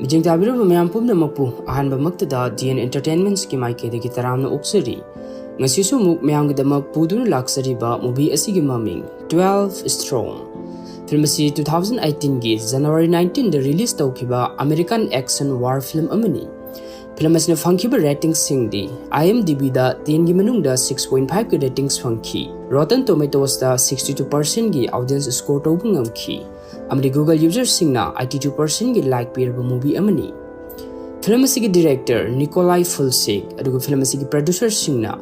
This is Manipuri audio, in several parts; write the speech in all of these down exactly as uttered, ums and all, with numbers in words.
ꯃꯤꯠꯌꯦꯡ ꯇꯥꯕꯤꯔꯕ ꯃꯌꯥꯝ ꯄꯨꯝꯅꯃꯛꯄꯨ ꯑꯍꯥꯟꯕꯃꯛꯇꯗ ꯗꯤ ꯑꯦꯟ ꯑꯦꯟꯇꯔꯇꯦꯟꯃꯦꯟꯠꯁꯀꯤ ꯃꯥꯏꯀꯩꯗꯒꯤ ꯇꯔꯥꯝꯅ ꯑꯣꯛꯆꯔꯤ꯫ ꯉꯁꯤꯁꯨ ꯑꯃꯨꯛ ꯃꯌꯥꯝꯒꯤꯗꯃꯛ ꯄꯨꯗꯨꯅ ꯂꯥꯛꯆꯔꯤꯕ movie ꯑꯁꯤꯒꯤ ꯃꯃꯤꯡ Twelve Strong꯫ ꯐꯤꯂꯝ ꯑꯁꯤ two thousand eighteenꯒꯤ January nineteenꯗ release ꯇꯧꯈꯤꯕ American action war film ꯑꯃꯅꯤ꯫ ꯐꯤꯂꯝ ꯑꯁꯤꯅ ꯐꯪꯈꯤꯕ ratingꯁꯤꯡꯗꯤ IMDbꯗ tenꯒꯤ ꯃꯅꯨꯡꯗ six point fiveꯀꯤ ratings ꯐꯪꯈꯤ꯫ Rotten Tomatoesꯇ sixty two percentꯒꯤ audience score ꯇꯧꯕ ꯉꯝꯈꯤ꯫ ꯑꯃꯗꯤ Google userꯁꯤꯡꯅ eighty two percentꯒꯤ like ꯄꯤꯔꯕ movie ꯑꯃꯅꯤ꯫ ꯐꯤꯂꯝ ꯑꯁꯤꯒꯤ director Nikolai Fulcig, ꯑꯗꯨꯒ ꯐꯤꯂꯝ ꯑꯁꯤꯒꯤ producerꯁꯤꯡꯅ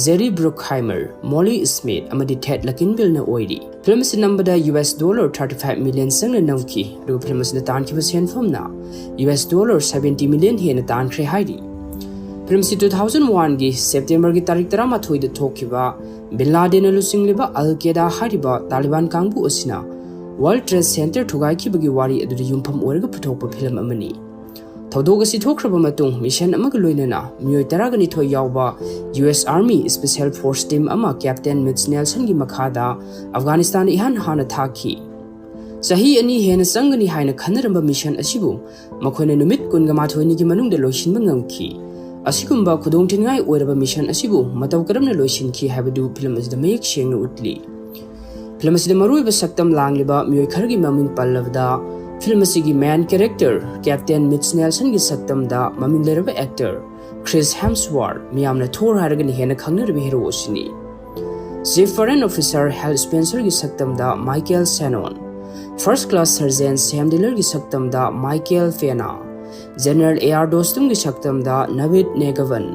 Jerry Bruckheimer, Molly Smith ꯑꯃꯗꯤ Ted Luckinbillꯅ ꯑꯣꯏꯔꯤ꯫ ꯐꯤꯂꯝ ꯑꯁꯤ ꯅꯝꯕꯗ US dollar thirty five million ꯆꯪꯅ ꯅꯝꯈꯤ, ꯑꯗꯨꯒ ꯐꯤꯂꯝ ꯑꯁꯤꯅ ꯇꯥꯟꯈꯤꯕ ꯁꯦꯟꯐꯝꯅ US dollar seventy million ꯍꯦꯟꯅ ꯇꯥꯟꯈ꯭ꯔꯦ ꯍꯥꯏꯔꯤ꯫ ꯐꯤꯂꯝ ꯑꯁꯤ two thousand oneꯒꯤ Septemberꯒꯤ ꯇꯥꯔꯤꯛ ꯇꯔꯥꯃꯥꯊꯣꯏꯗ ꯊꯣꯛꯈꯤꯕ ꯕꯤꯟ ꯂꯥꯗꯦꯟꯅ ꯂꯨꯆꯤꯡꯂꯤꯕ ꯑꯜ ꯀꯦꯗꯥ ꯍꯥꯏꯔꯤꯕ ꯇꯥꯂꯤꯕꯥꯟ ꯀꯥꯡꯕꯨ ꯑꯁꯤꯅ World Trade Center ꯊꯨꯒꯥꯏꯈꯤꯕꯒꯤ ꯋꯥꯔꯤ ꯑꯗꯨꯗ ꯌꯨꯝꯐꯝ ꯑꯣꯏꯔꯒ ꯄꯨꯊꯣꯛꯄ ꯐꯤꯂꯝ ꯑꯃꯅꯤ꯫ ꯊꯧꯗꯣꯛ ꯑꯁꯤ ꯊꯣꯛꯈ꯭ꯔꯕ ꯃꯇꯨꯡ, mission ꯑꯃꯒ ꯂꯣꯏꯅꯅ ꯃꯤꯑꯣꯏ ꯇꯔꯥꯒ ꯅꯤꯊꯣꯏ ꯌꯥꯎꯕ US Army Special Force team ꯑꯃ Captain Mitch Nelsonꯒꯤ ꯃꯈꯥꯗ Afghanistan ꯏꯍꯥꯟ ꯍꯥꯟꯅ ꯊꯥꯈꯤ꯫ ꯆꯍꯤ ꯑꯅꯤ ꯍꯦꯟꯅ ꯆꯪꯒꯅꯤ ꯍꯥꯏꯅ ꯈꯟꯅꯔꯝꯕ mission ꯑꯁꯤꯕꯨ ꯃꯈꯣꯏꯅ ꯅꯨꯃꯤꯠ ꯀꯨꯟꯒ ꯃꯥꯊꯣꯏꯅꯤꯒꯤ ꯃꯅꯨꯡꯗ ꯂꯣꯏꯁꯤꯟꯕ ꯉꯝꯈꯤ꯫ ꯑꯁꯤꯒꯨꯝꯕ ꯈꯨꯗꯣꯡꯊꯤꯅꯤꯡꯉꯥꯏ ꯑꯣꯏꯔꯕ mission ꯑꯁꯤꯕꯨ ꯃꯇꯧ ꯀꯔꯝꯅ ꯂꯣꯏꯁꯤꯟꯈꯤ ꯍꯥꯏꯕꯗꯨ ꯐꯤꯂꯝ ꯑꯁꯤꯗ ꯃꯌꯦꯛ ꯁꯦꯡꯅ ꯎꯠꯂꯤ꯫ ꯐꯤꯂꯝ ꯑꯁꯤꯗ ꯃꯔꯨꯑꯣꯏꯕ ꯁꯛꯇꯝ ꯂꯥꯡꯂꯤꯕ ꯃꯤꯑꯣꯏ ꯈꯔꯒꯤ ꯃꯃꯤꯡ ꯄꯜꯂꯕꯗ, ꯐꯤꯂꯝ ꯑꯁꯤꯒꯤ main character Captain Mitch Nelsonꯒꯤ ꯁꯛꯇꯝꯗ ꯃꯃꯤꯡ ꯂꯩꯔꯕ actor Chris Hemsworth, ꯃꯤꯌꯥꯝꯅ Thor ꯍꯥꯏꯔꯒꯅ ꯍꯦꯟꯅ ꯈꯪꯅꯔꯤꯕ hero ꯑꯁꯤꯅꯤ꯫ Chief Foreign Officer Hal Spencerꯒꯤ ꯁꯛꯇꯝꯗ Michael Shannon, First Class Sergeant Sam Dillerꯒꯤ ꯁꯛꯇꯝꯗ Michael Pena, General A R Dostumꯒꯤ ꯁꯛꯇꯝꯗ Navid Negahban,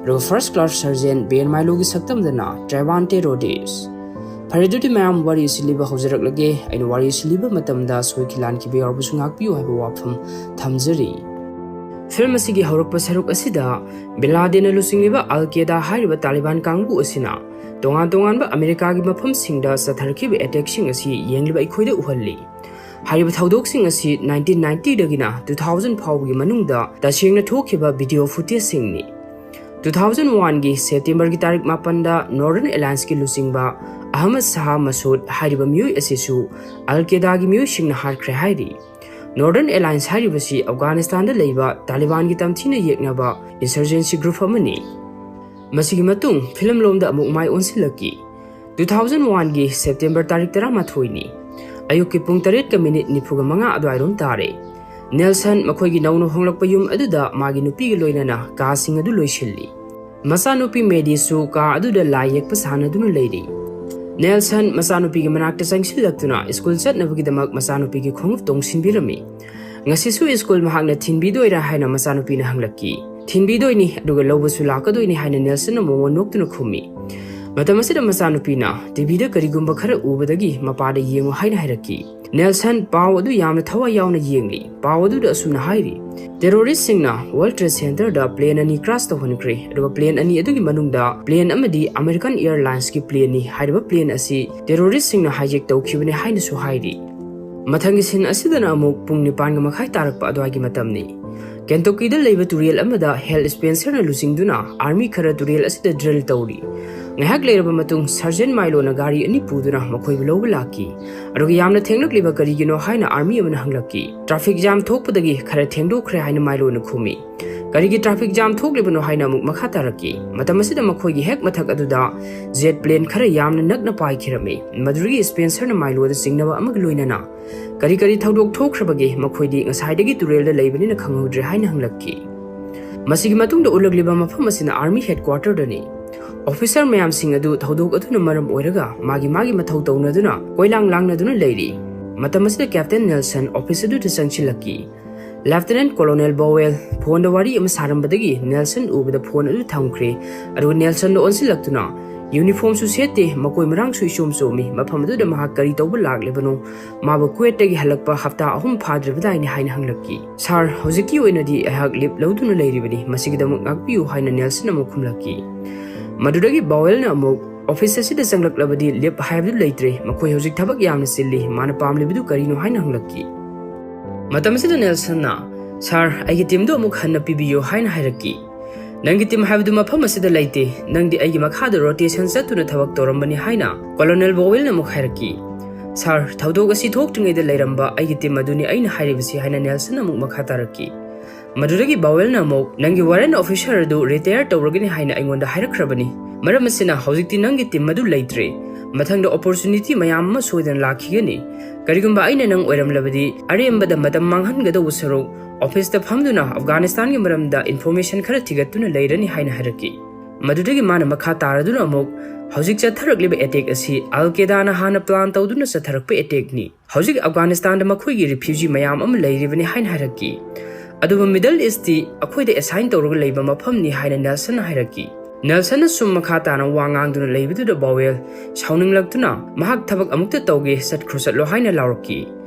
ꯑꯗꯨꯒ First Class Sergeant Ben Miloꯒꯤ ꯁꯛꯇꯝꯗꯅ Trevante Rhodes꯫ ꯐꯔꯦ, ꯑꯗꯨꯗꯤ ꯃꯌꯥꯝ, ꯋꯥꯔꯤ ꯑꯁꯤ ꯂꯤꯕ ꯍꯧꯖꯔꯛꯂꯒꯦ꯫ ꯑꯩꯅ ꯋꯥꯔꯤ ꯑꯁꯤ ꯂꯤꯕ ꯃꯇꯝꯗ ꯁꯣꯏꯈꯤ ꯂꯥꯟꯈꯤꯕ ꯌꯥꯎꯔꯕꯁꯨ ꯉꯥꯛꯄꯤꯌꯨ ꯍꯥꯏꯕ ꯋꯥꯐꯝ ꯊꯝꯖꯔꯤ꯫ ꯐꯤꯂꯝ ꯑꯁꯤꯒꯤ ꯍꯧꯔꯛꯄ ꯁꯔꯨꯛ ꯑꯁꯤꯗ ꯕꯤꯟ ꯂꯥꯗꯦꯟꯅ ꯂꯨꯆꯤꯡꯂꯤꯕ ꯑꯜ ꯀꯦꯗꯥ ꯍꯥꯏꯔꯤꯕ ꯇꯥꯂꯤꯕꯥꯟ ꯀꯥꯡꯕꯨ ꯑꯁꯤꯅ ꯇꯣꯉꯥꯟ ꯇꯣꯉꯥꯟꯕ ꯑꯃꯦꯔꯤꯀꯥꯒꯤ ꯃꯐꯝꯁꯤꯡꯗ ꯆꯠꯊꯔꯛꯈꯤꯕ attackꯁꯤꯡ ꯑꯁꯤ ꯌꯦꯡꯂꯤꯕ ꯑꯩꯈꯣꯏꯗ ꯎꯍꯜꯂꯤ꯫ ꯍꯥꯏꯔꯤꯕ ꯊꯧꯗꯣꯛꯁꯤꯡ ꯑꯁꯤ nineteen ninetyꯗꯒꯤꯅ two thousand ꯐꯥꯎꯕꯒꯤ ꯃꯅꯨꯡꯗ ꯇꯁꯦꯡꯅ ꯊꯣꯛꯈꯤꯕ video footageꯁꯤꯡꯅꯤ꯫ Two thousand oneꯒꯤ Septemberꯒꯤ ꯇꯥꯔꯤꯛ ꯃꯥꯄꯟꯗ Northern Allianceꯀꯤ ꯂꯨꯆꯤꯡꯕ ꯑꯍꯃꯗ ꯁꯥꯍ ꯃꯁꯨꯗ ꯍꯥꯏꯔꯤꯕ ꯃꯤꯑꯣꯏ ꯑꯁꯤꯁꯨ ꯑꯜ ꯀꯦꯗꯥꯒꯤ ꯃꯤꯑꯣꯏꯁꯤꯡꯅ ꯍꯥꯠꯈ꯭ꯔꯦ ꯍꯥꯏꯔꯤ꯫ Northern Alliance ꯍꯥꯏꯔꯤꯕꯁꯤ ꯑꯐꯒꯥꯅꯤꯁꯇꯥꯟꯗ ꯂꯩꯕ ꯇꯥꯂꯤꯕꯥꯟꯒꯤ ꯇꯝꯊꯤꯅ ꯌꯦꯛꯅꯕ insurgency group ꯑꯃꯅꯤ꯫ ꯃꯁꯤꯒꯤ ꯃꯇꯨꯡ ꯐꯤꯂꯝ ꯂꯣꯝꯗ ꯑꯃꯨꯛ ꯃꯥꯏ ꯑꯣꯟꯁꯤꯜꯂꯛꯈꯤ꯫ Two thousand one ꯒꯤ September ꯇꯥꯔꯤꯛ ꯇꯔꯥꯃꯥꯊꯣꯏꯅꯤ꯫ ꯑꯌꯨꯛꯀꯤ ꯄꯨꯡ ꯇꯔꯦꯠꯀ ꯃꯤꯅꯤꯠ ꯅꯤꯐꯨꯒ ꯃꯉꯥ ꯑꯗꯨꯋꯥꯏꯔꯣꯝ ꯇꯥꯔꯦ꯫ ꯅꯦꯜꯁꯟ ꯃꯈꯣꯏꯒꯤ ꯅꯧꯅ ꯍꯣꯡꯂꯛꯄ ꯌꯨꯝ ꯑꯗꯨꯗ ꯃꯥꯒꯤ ꯅꯨꯄꯤꯒ ꯂꯣꯏꯅꯅ ꯀꯥꯁꯤꯡ ꯑꯗꯨ ꯂꯣꯏꯁꯤꯜꯂꯤ꯫ ꯃꯆꯥꯅꯨꯄꯤ ꯃꯦꯗꯤꯁꯨ ꯀꯥ ꯑꯗꯨꯗ ꯂꯥꯏ ꯌꯦꯛꯄ ꯁꯥꯟꯅꯗꯨꯅ ꯂꯩꯔꯤ꯫ ꯅꯦꯜꯁꯟ ꯃꯆꯥꯅꯨꯄꯤꯒꯤ ꯃꯅꯥꯛꯇ ꯆꯪꯁꯤꯜꯂꯛꯇꯨꯅ ꯁ꯭ꯀꯨꯜ ꯆꯠꯅꯕꯒꯤꯗꯃꯛ ꯃꯆꯥꯅꯨꯄꯤꯒꯤ ꯈꯣꯡꯎꯞ ꯇꯣꯡꯁꯤꯟꯕꯤꯔꯝꯃꯤ꯫ "ꯉꯁꯤꯁꯨ ꯁ꯭ꯀꯨꯜ ꯃꯍꯥꯛꯅ ꯊꯤꯟꯕꯤꯗꯣꯏꯔꯥ?" ꯍꯥꯏꯅ ꯃꯆꯥꯅꯨꯄꯤꯅ ꯍꯪꯂꯛꯈꯤ꯫ "ꯊꯤꯟꯕꯤꯗꯣꯏꯅꯤ, ꯑꯗꯨꯒ ꯂꯧꯕꯁꯨ ꯂꯥꯛꯀꯗꯣꯏꯅꯤ," ꯍꯥꯏꯅ ꯅꯦꯜꯁꯟꯅ ꯃꯉꯣꯟ ꯅꯣꯛꯇꯨꯅ ꯈꯨꯝꯃꯤ꯫ ꯃꯇꯝ ꯑꯁꯤꯗ ꯃꯆꯥꯅꯨꯄꯤꯅ, "ꯇꯤꯚꯤꯗ ꯀꯔꯤꯒꯨꯝꯕ ꯈꯔ ꯎꯕꯗꯒꯤ ꯃꯄꯥꯗ ꯌꯦꯡꯉꯨ," ꯍꯥꯏꯅ ꯍꯥꯏꯔꯛꯈꯤ꯫ ꯅꯦꯜꯁꯟ ꯄꯥꯎ ꯑꯗꯨ ꯌꯥꯝꯅ ꯊꯋꯥꯏ ꯌꯥꯎꯅ ꯌꯦꯡꯂꯤ꯫ ꯄꯥꯎ ꯑꯗꯨꯗ ꯑꯁꯨꯝꯅ ꯍꯥꯏꯔꯤ, "Terrorist ꯁꯤꯡꯅ World Trade Center ꯗ plane ꯑꯅꯤ crash ꯇꯧꯍꯟꯈ꯭ꯔꯦ, ꯑꯗꯨꯒ plane ꯑꯅꯤ ꯑꯗꯨꯒꯤ ꯃꯅꯨꯡꯗ plane ꯑꯃꯗꯤ American Airlines ꯀꯤ plane ꯅꯤ꯫ ꯍꯥꯏꯔꯤꯕ plane ꯑꯁꯤ terrorist ꯁꯤꯡꯅ hijack ꯇꯧꯈꯤꯕꯅꯤ," ꯍꯥꯏꯅꯁꯨ ꯍꯥꯏꯔꯤ꯫ ꯃꯊꯪꯒꯤ scene ꯑꯁꯤꯗꯅ ꯑꯃꯨꯛ ꯄꯨꯡ ꯅꯤꯄꯥꯟꯒ ꯃꯈꯥꯏ ꯇꯥꯔꯛꯄ ꯑꯗꯨꯋꯥꯏꯒꯤ ꯃꯇꯝꯅꯤ꯫ ꯀꯦꯟꯇꯣꯀꯤꯗ ꯂꯩꯕ ꯇꯨꯔꯦꯜ ꯑꯃꯗ ꯍꯦꯜ ꯁ꯭ꯄꯦꯟꯁꯔꯅ ꯂꯨꯆꯤꯡꯗꯨꯅ army ꯈꯔ ꯇꯨꯔꯦꯜ ꯑꯁꯤꯗ drill ꯇꯧꯔꯤ꯫ ꯉꯥꯏꯍꯥꯛ ꯂꯩꯔꯕ ꯃꯇꯨꯡ Sergeant ꯃꯥꯏꯂꯣꯅ ꯒꯥꯔꯤ ꯑꯅꯤ ꯄꯨꯗꯨꯅ ꯃꯈꯣꯏꯕꯨ ꯂꯧꯕ ꯂꯥꯛꯈꯤ꯫ ꯑꯗꯨꯒ ꯌꯥꯝꯅ ꯊꯦꯡꯂꯛꯂꯤꯕ ꯀꯔꯤꯒꯤꯅꯣ ꯍꯥꯏꯅ army ꯑꯃꯅ ꯍꯪꯂꯛꯈꯤ꯫ "Traffic jam ꯊꯣꯛꯄꯗꯒꯤ ꯈꯔ ꯊꯦꯡꯗꯣꯛꯈ꯭ꯔꯦ," ꯍꯥꯏꯅ ꯃꯥꯏꯂꯣꯅ ꯈꯨꯝꯃꯤ꯫ "ꯀꯔꯤꯒꯤ traffic jam ꯊꯣꯛꯂꯤꯕꯅꯣ?" ꯍꯥꯏꯅ ꯑꯃꯨꯛ ꯃꯈꯥ ꯇꯥꯔꯛꯈꯤ꯫ ꯃꯇꯝ ꯑꯁꯤꯗ ꯃꯈꯣꯏꯒꯤ ꯍꯦꯛ ꯃꯊꯛ ꯑꯗꯨꯗ jet plane ꯈꯔ ꯌꯥꯝꯅ ꯅꯛꯅ ꯄꯥꯏꯈꯤꯔꯝꯃꯤ꯫ ꯃꯗꯨꯗꯒꯤ ꯁ꯭ꯄꯦꯟꯁꯔꯅ ꯃꯥꯏꯂꯣꯗ ꯆꯤꯡꯅꯕ ꯑꯃꯒ ꯂꯣꯏꯅꯅ ꯀꯔꯤ ꯀꯔꯤ ꯊꯧꯗꯣꯛ ꯊꯣꯛꯈ꯭ꯔꯕꯒꯦ? ꯃꯈꯣꯏꯗꯤ ꯉꯁꯥꯏꯗꯒꯤ ꯇꯨꯔꯦꯜꯗ ꯂꯩꯕꯅꯤꯅ ꯈꯪꯍꯧꯗ꯭ꯔꯦ ꯍꯥꯏꯅ ꯍꯪꯂꯛꯈꯤ꯫ ꯃꯁꯤꯒꯤ ꯃꯇꯨꯡꯗ ꯎꯠꯂꯛꯂꯤꯕ ꯃꯐꯝ ꯑꯁꯤꯅ army headquarter ꯗꯅꯤ꯫ Officer ꯃꯌꯥꯝꯁꯤꯡ ꯑꯗꯨ ꯊꯧꯗꯣꯛ ꯑꯗꯨꯅ ꯃꯔꯝ ꯑꯣꯏꯔꯒ ꯃꯥꯒꯤ ꯃꯥꯒꯤ ꯃꯊꯧ ꯇꯧꯅꯗꯨꯅ ꯀꯣꯏꯂꯥꯡ ꯂꯥꯡꯅꯗꯨꯅ ꯂꯩꯔꯤ꯫ ꯃꯇꯝ ꯑꯁꯤꯗ Captain ꯅꯦꯜꯁꯟ office ꯑꯗꯨꯗ ꯆꯪꯁꯤꯜꯂꯛꯈꯤ꯫ Lieutenant Colonel Bowell phoneꯗ ꯋꯥꯔꯤ ꯑꯃ ꯁꯥꯔꯝꯕꯗꯒꯤ ꯅꯦꯜꯁꯟ ꯎꯕꯗ phone ꯑꯗꯨ ꯊꯝꯈ꯭ꯔꯦ꯫ ꯑꯗꯨꯒ ꯅꯦꯜꯁꯟꯗ ꯑꯣꯟꯁꯤꯜꯂꯛꯇꯨꯅ, "Uniformꯁꯨ ꯁꯦꯠꯇꯦ, ꯃꯀꯣꯏ ꯃꯔꯥꯡꯁꯨ ꯏꯆꯣꯝ ꯆꯣꯝꯃꯤ, ꯃꯐꯝ ꯑꯗꯨꯗ ꯃꯍꯥꯛ ꯀꯔꯤ ꯇꯧꯕ ꯂꯥꯛꯂꯤꯕꯅꯣ? ꯃꯥꯕꯨ ꯀꯨꯋꯦꯠꯇꯒꯤ ꯍꯜꯂꯛꯄ ꯍꯞꯇꯥ ꯑꯍꯨꯝ ꯐꯥꯗ꯭ꯔꯤꯕꯗꯥꯏꯅꯤ," ꯍꯥꯏꯅ ꯍꯪꯂꯛꯈꯤ꯫ "Sir, ꯍꯧꯖꯤꯛꯀꯤ ꯑꯣꯏꯅꯗꯤ ꯑꯩꯍꯥꯛ leave ꯂꯧꯗꯨꯅ ꯂꯩꯔꯤꯕꯅꯤ, ꯃꯁꯤꯒꯤꯗꯃꯛ ꯉꯥꯛꯄꯤꯌꯨ," ꯍꯥꯏꯅ ꯅꯦꯜꯁꯟ ꯑꯃꯨꯛ ꯈꯨꯝꯂꯛꯈꯤ꯫ ꯃꯗꯨꯗꯒꯤ ꯕꯥꯋꯦꯜꯅ ꯑꯃꯨꯛ, "Office ꯑꯁꯤꯗ ꯆꯪꯂꯛꯂꯕꯗꯤ leave ꯍꯥꯏꯕꯗꯨ ꯂꯩꯇ꯭ꯔꯦ, ꯃꯈꯣꯏ ꯍꯧꯖꯤꯛ ꯊꯕꯛ ꯌꯥꯝꯅ ꯆꯤꯜꯂꯤ, ꯃꯥꯅ ꯄꯥꯝꯂꯤꯕꯗꯨ ꯀꯔꯤꯅꯣ?" ꯍꯥꯏꯅ ꯍꯪꯂꯛꯈꯤ꯫ ꯃꯇꯝ ꯑꯁꯤꯗ ꯅꯦꯜꯁꯟꯅ, "Sir, ꯑꯩꯒꯤ teamꯗꯨ ꯑꯃꯨꯛ ꯍꯟꯅ ꯄꯤꯕꯤꯌꯨ," ꯍꯥꯏꯅ ꯍꯥꯏꯔꯛꯈꯤ꯫ "ꯅꯪꯒꯤ team ꯍꯥꯏꯕꯗꯨ ꯃꯐꯝ ꯑꯁꯤꯗ ꯂꯩꯇꯦ, ꯅꯪꯗꯤ ꯑꯩꯒꯤ ꯃꯈꯥꯗ rotation ꯆꯠꯇꯨꯅ ꯊꯕꯛ ꯇꯧꯔꯝꯕꯅꯤ," ꯍꯥꯏꯅ Colonel ꯕꯥꯋꯦꯜꯅ ꯑꯃꯨꯛ ꯍꯥꯏꯔꯛꯈꯤ꯫ "ꯁꯥꯔ, ꯊꯧꯗꯣꯛ ꯑꯁꯤ ꯊꯣꯛꯇ꯭ꯔꯤꯉꯩꯗ ꯂꯩꯔꯝꯕ ꯑꯩꯒꯤ ꯇꯤꯝ ꯑꯗꯨꯅꯤ ꯑꯩꯅ ꯍꯥꯏꯔꯤꯕꯁꯤ," ꯍꯥꯏꯅ ꯅꯦꯜꯁꯟ ꯑꯃꯨꯛ ꯃꯈꯥ ꯇꯥꯔꯛꯈꯤ꯫ ꯃꯗꯨꯗꯒꯤ ꯕꯥꯋꯦꯜꯅ ꯑꯃꯨꯛ, "ꯅꯪꯒꯤ ꯋꯥꯔꯦꯟ ꯑꯣꯐꯤꯁꯔ ꯑꯗꯨ ꯔꯤꯇꯥꯌꯔ ꯇꯧꯔꯒꯅꯤ ꯍꯥꯏꯅ ꯑꯩꯉꯣꯟꯗ ꯍꯥꯏꯔꯛꯈ꯭ꯔꯕꯅꯤ꯫ ꯃꯔꯝ ꯑꯁꯤꯅ ꯍꯧꯖꯤꯛꯇꯤ ꯅꯪꯒꯤ ꯇꯤꯝ ꯑꯗꯨ ꯂꯩꯇ꯭ꯔꯦ꯫ ꯃꯊꯪꯗ ꯑꯣꯄꯣꯔꯆꯨꯅꯤꯇꯤ ꯃꯌꯥꯝ ꯑꯃ ꯁꯣꯏꯗꯅ ꯂꯥꯛꯈꯤꯒꯅꯤ꯫ ꯀꯔꯤꯒꯨꯝꯕ ꯑꯩꯅ ꯅꯪ ꯑꯣꯏꯔꯝꯂꯕꯗꯤ, ꯑꯔꯦꯝꯕꯗ ꯃꯇꯝ ꯃꯥꯡꯍꯟꯒꯗꯧꯕ ꯁꯔꯨꯛ ꯑꯣꯐꯤꯁꯇ ꯐꯝꯗꯨꯅ ꯑꯐꯒꯥꯅꯤꯁꯇꯥꯟꯒꯤ ꯃꯔꯝꯗ ꯏꯟꯐꯣꯔꯃꯦꯁꯟ ꯈꯔ ꯊꯤꯒꯠꯇꯨꯅ ꯂꯩꯔꯅꯤ," ꯍꯥꯏꯅ ꯍꯥꯏꯔꯛꯈꯤ꯫ ꯃꯗꯨꯗꯒꯤ ꯃꯥꯅ ꯃꯈꯥ ꯇꯥꯔꯗꯨꯅ ꯑꯃꯨꯛ, "ꯍꯧꯖꯤꯛ ꯆꯠꯊꯔꯛꯂꯤꯕ ꯑꯦꯇꯦꯛ ꯑꯁꯤ ꯑꯜ ꯀꯦꯗꯥꯅ ꯍꯥꯟꯅ ꯄ꯭ꯂꯥꯟ ꯇꯧꯗꯨꯅ ꯆꯠꯊꯔꯛꯄ ꯑꯦꯇꯦꯛꯅꯤ꯫ ꯍꯧꯖꯤꯛ ꯑꯐꯒꯥꯅꯤꯁꯇꯥꯟꯗ ꯃꯈꯣꯏꯒꯤ ꯔꯤꯐ꯭ꯌꯨꯖꯤ ꯃꯌꯥꯝ ꯑꯃ ꯂꯩꯔꯤꯕꯅꯤ," ꯍꯥꯏꯅ ꯍꯥꯏꯔꯛꯈꯤ꯫ "ꯑꯗꯨꯕꯨ ꯃꯤꯗꯜ ꯏꯁꯇꯤ ꯑꯩꯈꯣꯏꯗ ꯑꯦꯁꯥꯏꯟ ꯇꯧꯔꯒ ꯂꯩꯕ ꯃꯐꯝꯅꯤ," ꯍꯥꯏꯅ ꯅꯦꯜꯁꯟꯅ ꯍꯥꯏꯔꯛꯈꯤ꯫ ꯅꯦꯜꯁꯟꯅ ꯁꯨꯝ ꯃꯈꯥ ꯇꯥꯅ ꯋꯥ ꯉꯥꯡꯗꯨꯅ ꯂꯩꯕꯗꯨꯗ ꯕꯥꯋꯦꯜ ꯁꯥꯎꯅꯤꯡꯂꯛꯇꯨꯅ, "ꯃꯍꯥꯛ ꯊꯕꯛ ꯑꯃꯨꯛꯇ ꯇꯧꯒꯦ, ꯆꯠꯈ꯭ꯔꯣ ꯆꯠꯂꯣ," ꯍꯥꯏꯅ ꯂꯥꯎꯔꯛꯈꯤ꯫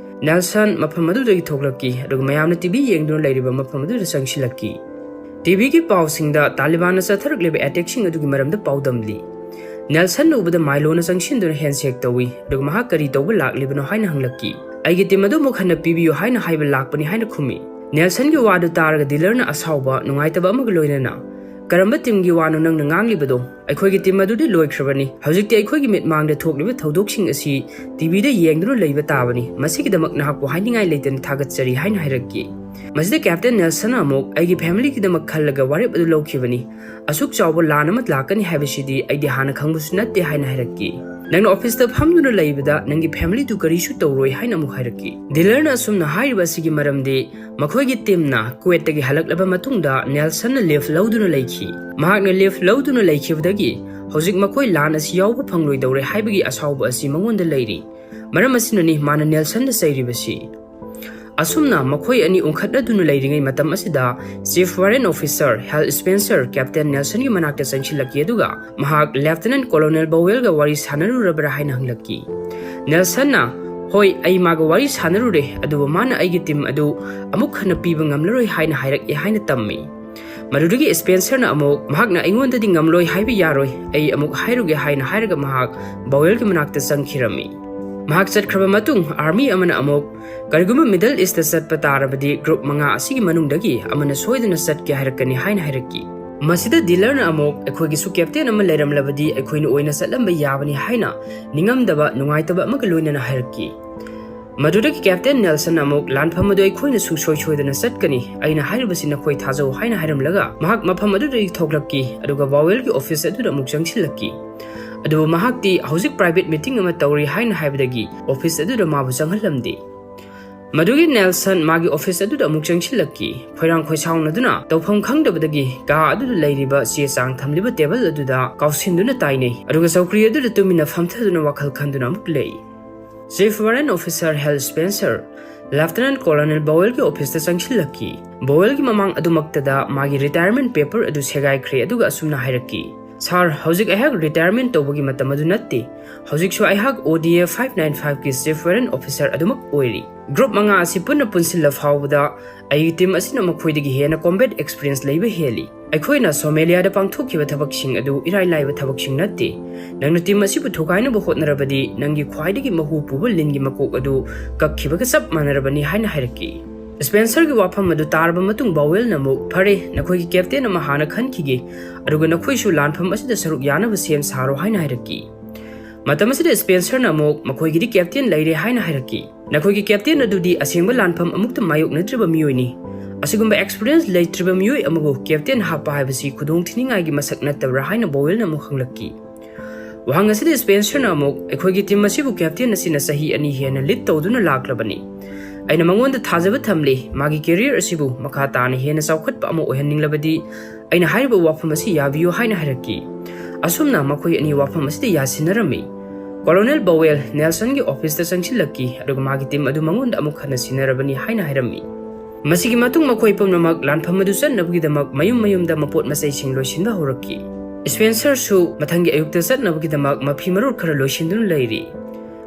ꯅꯦꯜꯁꯟ ꯃꯐꯝ ꯑꯗꯨꯗꯒꯤ ꯊꯣꯛꯂꯛꯈꯤ, ꯑꯗꯨꯒ ꯃꯌꯥꯝꯅ ꯇꯤꯚꯤ ꯌꯦꯡꯗꯨꯅ ꯂꯩꯔꯤꯕ ꯃꯐꯝ ꯑꯗꯨꯗ ꯆꯪꯁꯤꯜꯂꯛꯈꯤ꯫ ꯇꯤꯚꯤꯒꯤ ꯄꯥꯎꯁꯤꯡꯗ ꯇꯥꯂꯤꯕꯥꯟꯅ ꯆꯠꯊꯔꯛꯂꯤꯕ ꯑꯦꯇꯦꯛꯁꯤꯡ ꯑꯗꯨꯒꯤ ꯃꯔꯝꯗ ꯄꯥꯎꯗꯝꯂꯤ꯫ ꯅꯦꯜꯁꯟꯅ ꯎꯕꯗ ꯃꯥꯏꯂꯣꯅ ꯆꯪꯁꯤꯟꯗꯨꯅ ꯍꯦꯟꯁꯦꯛ ꯇꯧꯏ, ꯑꯗꯨꯒ ꯃꯍꯥꯛ ꯀꯔꯤ ꯇꯧꯕ ꯂꯥꯛꯂꯤꯕꯅꯣ ꯍꯥꯏꯅ ꯍꯪꯂꯛꯈꯤ꯫ "ꯑꯩꯒꯤ ꯇꯤꯝ ꯑꯗꯨ ꯑꯃꯨꯛ ꯍꯟꯅ ꯄꯤꯕꯤꯌꯨ ꯍꯥꯏꯅ ꯍꯥꯏꯕ ꯂꯥꯛꯄꯅꯤ," ꯍꯥꯏꯅ ꯈꯨꯝꯃꯤ꯫ ꯅꯦꯜꯁꯟꯒꯤ ꯋꯥꯗꯨ ꯇꯥꯔꯒ ꯗꯤꯂꯔꯅ ꯑꯁꯥꯎꯕ, ꯅꯨꯡꯉꯥꯏꯇꯕ ꯑꯃꯒ ꯂꯣꯏꯅꯅ, "ꯀꯔꯝꯕ ꯇꯤꯝꯒꯤ ꯋꯥꯅꯣ ꯅꯪꯅ ꯉꯥꯡꯂꯤꯕꯗꯣ? ꯑꯩꯈꯣꯏꯒꯤ ꯇꯤꯝ ꯑꯗꯨꯗꯤ ꯂꯣꯏꯈ꯭ꯔꯕꯅꯤ꯫ ꯍꯧꯖꯤꯛꯇꯤ ꯑꯩꯈꯣꯏꯒꯤ ꯃꯤꯠꯃꯥꯡꯗ ꯊꯣꯛꯂꯤꯕ ꯊꯧꯗꯣꯛꯁꯤꯡ ꯑꯁꯤ ꯇꯤꯚꯤꯗ ꯌꯦꯡꯗꯨꯅ ꯂꯩꯕ ꯇꯥꯕꯅꯤ꯫ ꯃꯁꯤꯒꯤꯗꯃꯛ ꯅꯍꯥꯛꯄꯨ ꯍꯥꯏꯅꯤꯡꯉꯥꯏ ꯂꯩꯇꯅ ꯊꯥꯒꯠꯆꯔꯤ," ꯍꯥꯏꯅ ꯍꯥꯏꯔꯛꯈꯤ꯫ ꯃꯁꯤꯗ ꯀꯦꯞꯇꯦꯟ ꯅꯦꯜꯁꯟꯅ ꯑꯃꯨꯛ, "ꯑꯩꯒꯤ ꯐꯦꯃꯤꯂꯤꯒꯤꯗꯃꯛ ꯈꯜꯂꯒ ꯋꯥꯔꯦꯞ ꯑꯗꯨ ꯂꯧꯈꯤꯕꯅꯤ꯫ ꯑꯁꯨꯛ ꯆꯥꯎꯕ ꯂꯥꯟ ꯑꯃ ꯂꯥꯛꯀꯅꯤ ꯍꯥꯏꯕꯁꯤꯗꯤ ꯑꯩꯗꯤ ꯍꯥꯟꯅ ꯈꯪꯕꯁꯨ ꯅꯠꯇꯦ," ꯍꯥꯏꯅ ꯍꯥꯏꯔꯛꯈꯤ꯫ "ꯅꯪꯅ ꯑꯣꯐꯤꯁꯇ ꯐꯝꯗꯨꯅ ꯂꯩꯕꯗ ꯅꯪꯒꯤ ꯐꯦꯃꯤꯂꯤꯗꯨ ꯀꯔꯤꯁꯨ ꯇꯧꯔꯣꯏ," ꯍꯥꯏꯅ ꯑꯃꯨꯛ ꯍꯥꯏꯔꯛꯈꯤ꯫ ꯗꯤꯂꯔꯅ ꯑꯁꯨꯝꯅ ꯍꯥꯏꯔꯤꯕ ꯑꯁꯤꯒꯤ ꯃꯔꯝꯗꯤ, ꯃꯈꯣꯏꯒꯤ ꯇꯤꯝꯅ ꯀꯨꯋꯦꯠꯇꯒꯤ ꯍꯜꯂꯛꯂꯕ ꯃꯇꯨꯡꯗ ꯅꯦꯜꯁꯟꯅ ꯂꯤꯐ ꯂꯧꯗꯨꯅ ꯂꯩꯈꯤ꯫ ꯃꯍꯥꯛꯅ ꯂꯤꯐ ꯂꯧꯗꯨꯅ ꯂꯩꯈꯤꯕꯗꯒꯤ ꯍꯧꯖꯤꯛ ꯃꯈꯣꯏ ꯂꯥꯟ ꯑꯁꯤ ꯌꯥꯎꯕ ꯐꯪꯂꯣꯏꯗꯧꯔꯦ ꯍꯥꯏꯕꯒꯤ ꯑꯁꯥꯎꯕ ꯑꯁꯤ ꯃꯉꯣꯟꯗ ꯂꯩꯔꯤ꯫ ꯃꯔꯝ ꯑꯁꯤꯅꯅꯤ ꯃꯥꯅ ꯅꯦꯜꯁꯟꯗ ꯆꯩꯔꯤꯕꯁꯤ꯫ ꯑꯁꯨꯝꯅ ꯃꯈꯣꯏ ꯑꯅꯤ ꯎꯪꯈꯠꯅꯗꯨꯅ ꯂꯩꯔꯤꯉꯩ ꯃꯇꯝ ꯑꯁꯤꯗ ꯆꯤꯐ ꯋꯥꯔꯦꯟ ꯑꯣꯐꯤꯁꯔ ꯍꯦꯜ ꯁ꯭ꯄꯦꯟꯁꯔ ꯀꯦꯞꯇꯦꯟ ꯅꯦꯜꯁꯟꯒꯤ ꯃꯅꯥꯛꯇ ꯆꯪꯁꯤꯜꯂꯛꯈꯤ, ꯑꯗꯨꯒ ꯃꯍꯥꯛ ꯂꯦꯐꯇꯤꯅꯦꯟꯠ ꯀꯣꯂꯣꯅꯦꯜ ꯕꯣꯋꯦꯜꯒ ꯋꯥꯔꯤ ꯁꯥꯟꯅꯔꯨꯔꯕ꯭ꯔꯥ ꯍꯥꯏꯅ ꯍꯪꯂꯛꯈꯤ꯫ ꯅꯦꯜꯁꯟꯅ, "ꯍꯣꯏ, ꯑꯩ ꯃꯥꯒ ꯋꯥꯔꯤ ꯁꯥꯟꯅꯔꯨꯔꯦ, ꯑꯗꯨꯕꯨ ꯃꯥꯅ ꯑꯩꯒꯤ ꯇꯤꯝ ꯑꯗꯨ ꯑꯃꯨꯛ ꯍꯟꯅ ꯄꯤꯕ ꯉꯝꯂꯔꯣꯏ ꯍꯥꯏꯅ ꯍꯥꯏꯔꯛꯑꯦ," ꯍꯥꯏꯅ ꯇꯝꯃꯤ꯫ ꯃꯗꯨꯗꯒꯤ ꯁ꯭ꯄꯦꯟꯁꯔꯅ ꯑꯃꯨꯛ, "ꯃꯍꯥꯛꯅ ꯑꯩꯉꯣꯟꯗꯗꯤ ꯉꯝꯂꯣꯏ ꯍꯥꯏꯕ ꯌꯥꯔꯣꯏ, ꯑꯩ ꯑꯃꯨꯛ ꯍꯥꯏꯔꯨꯒꯦ," ꯍꯥꯏꯅ ꯍꯥꯏꯔꯒ ꯃꯍꯥꯛ ꯕꯣꯋꯦꯜꯒꯤ ꯃꯅꯥꯛꯇ ꯆꯪꯈꯤꯔꯝꯃꯤ꯫ ꯃꯍꯥꯛ ꯆꯠꯈ꯭ꯔꯕ ꯃꯇꯨꯡ ꯑꯥꯔꯃꯤ ꯑꯃꯅ ꯑꯃꯨꯛ, "ꯀꯔꯤꯒꯨꯝꯕ ꯃꯤꯗꯜ ꯏꯁꯇ ꯆꯠꯄ ꯇꯥꯔꯕꯗꯤ ꯒ꯭ꯔꯨꯞ ꯃꯉꯥ ꯑꯁꯤꯒꯤ ꯃꯅꯨꯡꯗꯒꯤ ꯑꯃꯅ ꯁꯣꯏꯗꯅ ꯆꯠꯀꯦ ꯍꯥꯏꯔꯛꯀꯅꯤ," ꯍꯥꯏꯅ ꯍꯥꯏꯔꯛꯈꯤ꯫ ꯃꯁꯤꯗ ꯗꯤꯂꯔꯅ ꯑꯃꯨꯛ, "ꯑꯩꯈꯣꯏꯒꯤꯁꯨ ꯀꯦꯞꯇꯦꯟ ꯑꯃ ꯂꯩꯔꯝꯂꯕꯗꯤ ꯑꯩꯈꯣꯏꯅ ꯑꯣꯏꯅ ꯆꯠꯂꯝꯕ ꯌꯥꯕꯅꯤ" ꯍꯥꯏꯅ ꯅꯤꯡꯉꯝꯗꯕ, ꯅꯨꯡꯉꯥꯏꯇꯕ ꯑꯃꯒ ꯂꯣꯏꯅꯅ ꯍꯥꯏꯔꯛꯈꯤ꯫ ꯃꯗꯨꯗꯒꯤ ꯀꯦꯞꯇꯦꯟ ꯅꯦꯜꯁꯟ ꯑꯃꯨꯛ, "ꯂꯥꯟꯐꯝ ꯑꯗꯨ ꯑꯩꯈꯣꯏꯅ ꯁꯨꯡꯁꯣꯏ ꯁꯣꯏꯗꯅ ꯆꯠꯀꯅꯤ, ꯑꯩꯅ ꯍꯥꯏꯔꯤꯕꯁꯤ ꯅꯈꯣꯏ ꯊꯥꯖꯧ" ꯍꯥꯏꯅ ꯍꯥꯏꯔꯝꯂꯒ ꯃꯍꯥꯛ ꯃꯐꯝ ꯑꯗꯨꯗꯒꯤ ꯊꯣꯛꯂꯛꯈꯤ, ꯑꯗꯨꯒ ꯕꯥꯋꯦꯜꯒꯤ ꯑꯣꯐꯤꯁ ꯑꯗꯨꯗ ꯑꯃꯨꯛ ꯆꯪꯁꯤꯜꯂꯛꯈꯤ꯫ ꯑꯗꯨꯕꯨ ꯃꯍꯥꯛꯇꯤ ꯍꯧꯖꯤꯛ ꯄ꯭ꯔꯥꯏꯚꯦꯠ ꯃꯤꯇꯤꯡ ꯑꯃ ꯇꯧꯔꯤ ꯍꯥꯏꯅ ꯍꯥꯏꯕꯗꯒꯤ ꯑꯣꯐꯤꯁ ꯑꯗꯨꯗ ꯃꯥꯕꯨ ꯆꯪꯍꯜꯂꯝꯗꯦ꯫ ꯃꯗꯨꯒꯤ ꯅꯦꯜꯁꯟ ꯃꯥꯒꯤ ꯑꯣꯐꯤꯁ ꯑꯗꯨꯗ ꯑꯃꯨꯛ ꯆꯪꯁꯤꯜꯂꯛꯈꯤ꯫ ꯈꯣꯏꯔꯥꯡ ꯈꯣꯏꯁꯥꯎꯅꯗꯨꯅ ꯇꯧꯐꯝ ꯈꯪꯗꯕꯗꯒꯤ ꯀꯥ ꯑꯗꯨꯗ ꯂꯩꯔꯤꯕ ꯆꯦ ꯆꯥꯡ ꯊꯝꯂꯤꯕ ꯇꯦꯕꯜ ꯑꯗꯨꯗ ꯀꯥꯎꯁꯤꯟꯗꯨꯅ ꯇꯥꯏꯅꯩ, ꯑꯗꯨꯒ ꯆꯧꯀ꯭ꯔꯤ ꯑꯗꯨꯗ ꯇꯨꯃꯤꯟꯅ ꯐꯝꯊꯗꯨꯅ ꯋꯥꯈꯜ ꯈꯟꯗꯨꯅ ꯑꯃꯨꯛ ꯂꯩ꯫ Chief Warrant Officer Hal Spencer, Lieutenant Colonel ꯕꯣꯋꯦꯜꯒꯤ ꯑꯣꯐꯤꯁꯇ ꯆꯪꯁꯤꯜꯂꯛꯈꯤ꯫ ꯕꯣꯋꯦꯜꯒꯤ ꯃꯃꯥꯡ ꯑꯗꯨꯃꯛꯇꯗ ꯃꯥꯒꯤ ꯔꯤꯇꯥꯌꯔꯃꯦꯟ ꯄꯦꯄꯔ ꯑꯗꯨ ꯁꯦꯒꯥꯏꯈ꯭ꯔꯦ, ꯑꯗꯨꯒ ꯑꯁꯨꯝꯅ ꯍꯥꯏꯔꯛꯈꯤ, "ꯁꯥꯔ, ꯍꯧꯖꯤꯛ ꯑꯩꯍꯥꯛ ꯔꯤꯇꯥꯌꯔꯃꯦꯟ ꯇꯧꯕꯒꯤ ꯃꯇꯝ ꯑꯗꯨ ꯅꯠꯇꯦ꯫ ꯍꯧꯖꯤꯛꯁꯨ ꯑꯩꯍꯥꯛ ODA five nine five ꯀꯤ Chief Warrant Officer ꯑꯗꯨꯃꯛ ꯑꯣꯏꯔꯤ꯫ ꯒ꯭ꯔꯨꯞ ꯃꯉꯥ ꯑꯁꯤ ꯄꯨꯟꯅ ꯄꯨꯟꯁꯤꯜꯂ ꯐꯥꯎꯕꯗ ꯑꯩꯒꯤ ꯇꯤꯝ ꯑꯁꯤꯅ ꯃꯈꯣꯏꯗꯒꯤ ꯍꯦꯟꯅ ꯀꯣꯝꯕꯦꯠ ꯑꯦꯛꯁꯄꯤꯔꯤꯌꯦꯟꯁ ꯂꯩꯕ ꯍꯦꯜꯂꯤ꯫ ꯑꯩꯈꯣꯏꯅ ꯁꯣꯃꯦꯂꯤꯌꯥꯗ ꯄꯥꯡꯊꯣꯛꯈꯤꯕ ꯊꯕꯛꯁꯤꯡ ꯑꯗꯨ ꯏꯔꯥꯏ ꯂꯥꯏꯕ ꯊꯕꯛꯁꯤꯡ ꯅꯠꯇꯦ꯫ ꯅꯪꯅ ꯇꯤꯝ ꯑꯁꯤꯕꯨ ꯊꯨꯒꯥꯏꯅꯕ ꯍꯣꯠꯅꯔꯕꯗꯤ ꯅꯪꯒꯤ ꯈ꯭ꯋꯥꯏꯗꯒꯤ ꯃꯍꯨ ꯄꯨꯕ ꯂꯤꯟꯒꯤ ꯃꯀꯣꯛ ꯑꯗꯨ ꯀꯛꯈꯤꯕꯒ ꯆꯞ ꯃꯥꯟꯅꯔꯕꯅꯤ" ꯍꯥꯏꯅ ꯍꯥꯏꯔꯛꯈꯤ꯫ ꯁ꯭ꯄꯦꯟꯁꯔꯒꯤ ꯋꯥꯐꯝ ꯑꯗꯨ ꯇꯥꯔꯕ ꯃꯇꯨꯡ ꯕꯥꯋꯦꯜꯅ ꯑꯃꯨꯛ, "ꯐꯔꯦ, ꯅꯈꯣꯏꯒꯤ ꯀꯦꯞꯇꯦꯟ ꯑꯃ ꯍꯥꯟꯅ ꯈꯟꯈꯤꯒꯦ, ꯑꯗꯨꯒ ꯅꯈꯣꯏꯁꯨ ꯂꯥꯟꯐꯝ ꯑꯁꯤꯗ ꯁꯔꯨꯛ ꯌꯥꯅꯕ ꯁꯦꯝ ꯁꯥꯔꯣ" ꯍꯥꯏꯅ ꯍꯥꯏꯔꯛꯈꯤ꯫ ꯃꯇꯝ ꯑꯁꯤꯗ ꯁ꯭ꯄꯦꯟꯁꯔꯅ ꯑꯃꯨꯛ, "ꯃꯈꯣꯏꯒꯤꯗꯤ ꯀꯦꯞꯇꯦꯟ ꯂꯩꯔꯦ" ꯍꯥꯏꯅ ꯍꯥꯏꯔꯛꯈꯤ꯫ "ꯅꯈꯣꯏꯒꯤ ꯀꯦꯞꯇꯦꯟ ꯑꯗꯨꯗꯤ ꯑꯁꯦꯡꯕ ꯂꯥꯟꯐꯝ ꯑꯃꯨꯛꯇ ꯃꯥꯌꯣꯛꯅꯗ꯭ꯔꯤꯕ ꯃꯤꯑꯣꯏꯅꯤ꯫ ꯑꯁꯤꯒꯨꯝꯕ ꯑꯦꯛꯁꯄꯤꯔꯤꯌꯦꯟꯁ ꯂꯩꯇ꯭ꯔꯤꯕ ꯃꯤꯑꯣꯏ ꯑꯃꯕꯨ ꯀꯦꯞꯇꯦꯟ ꯍꯥꯞꯄ ꯍꯥꯏꯕꯁꯤ ꯈꯨꯗꯣꯡ ꯊꯤꯅꯤꯡꯉꯥꯏꯒꯤ ꯃꯁꯛ ꯅꯠꯇꯕ꯭ꯔꯥ?" ꯍꯥꯏꯅ ꯕꯣꯋꯦꯜꯅ ꯑꯃꯨꯛ ꯍꯪꯂꯛꯈꯤ꯫ ꯋꯥꯍꯪ ꯑꯁꯤꯗ ꯁ꯭ꯄꯦꯟꯁꯔꯅ ꯑꯃꯨꯛ, "ꯑꯩꯈꯣꯏꯒꯤ ꯇꯤꯝ ꯑꯁꯤꯕꯨ ꯀꯦꯞꯇꯦꯟ ꯑꯁꯤꯅ ꯆꯍꯤ ꯑꯅꯤ ꯍꯦꯟꯅ ꯂꯤꯗ ꯇꯧꯗꯨꯅ ꯂꯥꯛꯂꯕꯅꯤ꯫ ꯑꯩꯅ ꯃꯉꯣꯟꯗ ꯊꯥꯖꯕ ꯊꯝꯂꯤ꯫ ꯃꯥꯒꯤ ꯀꯦꯔꯤꯌꯔ ꯑꯁꯤꯕꯨ ꯃꯈꯥ ꯇꯥꯅ ꯍꯦꯟꯅ ꯆꯥꯎꯈꯠꯄ ꯑꯃ ꯑꯣꯏꯍꯟꯅꯤꯡꯂꯕꯗꯤ ꯑꯩꯅ ꯍꯥꯏꯔꯤꯕ ꯋꯥꯐꯝ ꯑꯁꯤ ꯌꯥꯕꯤꯌꯨ" ꯍꯥꯏꯅ ꯍꯥꯏꯔꯛꯈꯤ꯫ ꯑꯁꯨꯝꯅ ꯃꯈꯣꯏ ꯑꯅꯤ ꯋꯥꯐꯝ ꯑꯁꯤꯗ ꯌꯥꯁꯤꯟꯅꯔꯝꯃꯤ꯫ ꯀꯣꯂꯣꯅꯦꯜ ꯕꯣꯋꯦꯜ ꯅꯦꯜꯁꯟꯒꯤ ꯑꯣꯐꯤꯁꯇ ꯆꯪꯁꯤꯜꯂꯛꯈꯤ, ꯑꯗꯨꯒ ꯃꯥꯒꯤ ꯇꯤꯝ ꯑꯗꯨ ꯃꯉꯣꯟꯗ ꯑꯃꯨꯛ ꯍꯟꯅ ꯁꯤꯟꯅꯔꯕꯅꯤ ꯍꯥꯏꯅ ꯍꯥꯏꯔꯝꯃꯤ꯫ ꯃꯁꯤꯒꯤ ꯃꯇꯨꯡ ꯃꯈꯣꯏ ꯄꯨꯝꯅꯃꯛ ꯂꯥꯟꯐꯝ ꯑꯗꯨ ꯆꯠꯅꯕꯒꯤꯗꯃꯛ ꯃꯌꯨꯝ ꯃꯌꯨꯝꯗ ꯃꯄꯣꯠ ꯃꯆꯩꯁꯤꯡ ꯂꯣꯏꯁꯤꯟꯕ ꯍꯧꯔꯛꯈꯤ꯫ ꯁ꯭ꯄꯦꯟꯁꯔꯁꯨ ꯃꯊꯪꯒꯤ ꯑꯌꯨꯛꯇ ꯆꯠꯅꯕꯒꯤꯗꯃꯛ ꯃꯐꯤ ꯃꯔꯨꯠ ꯈꯔ ꯂꯣꯏꯁꯤꯟꯗꯨꯅ ꯂꯩꯔꯤ꯫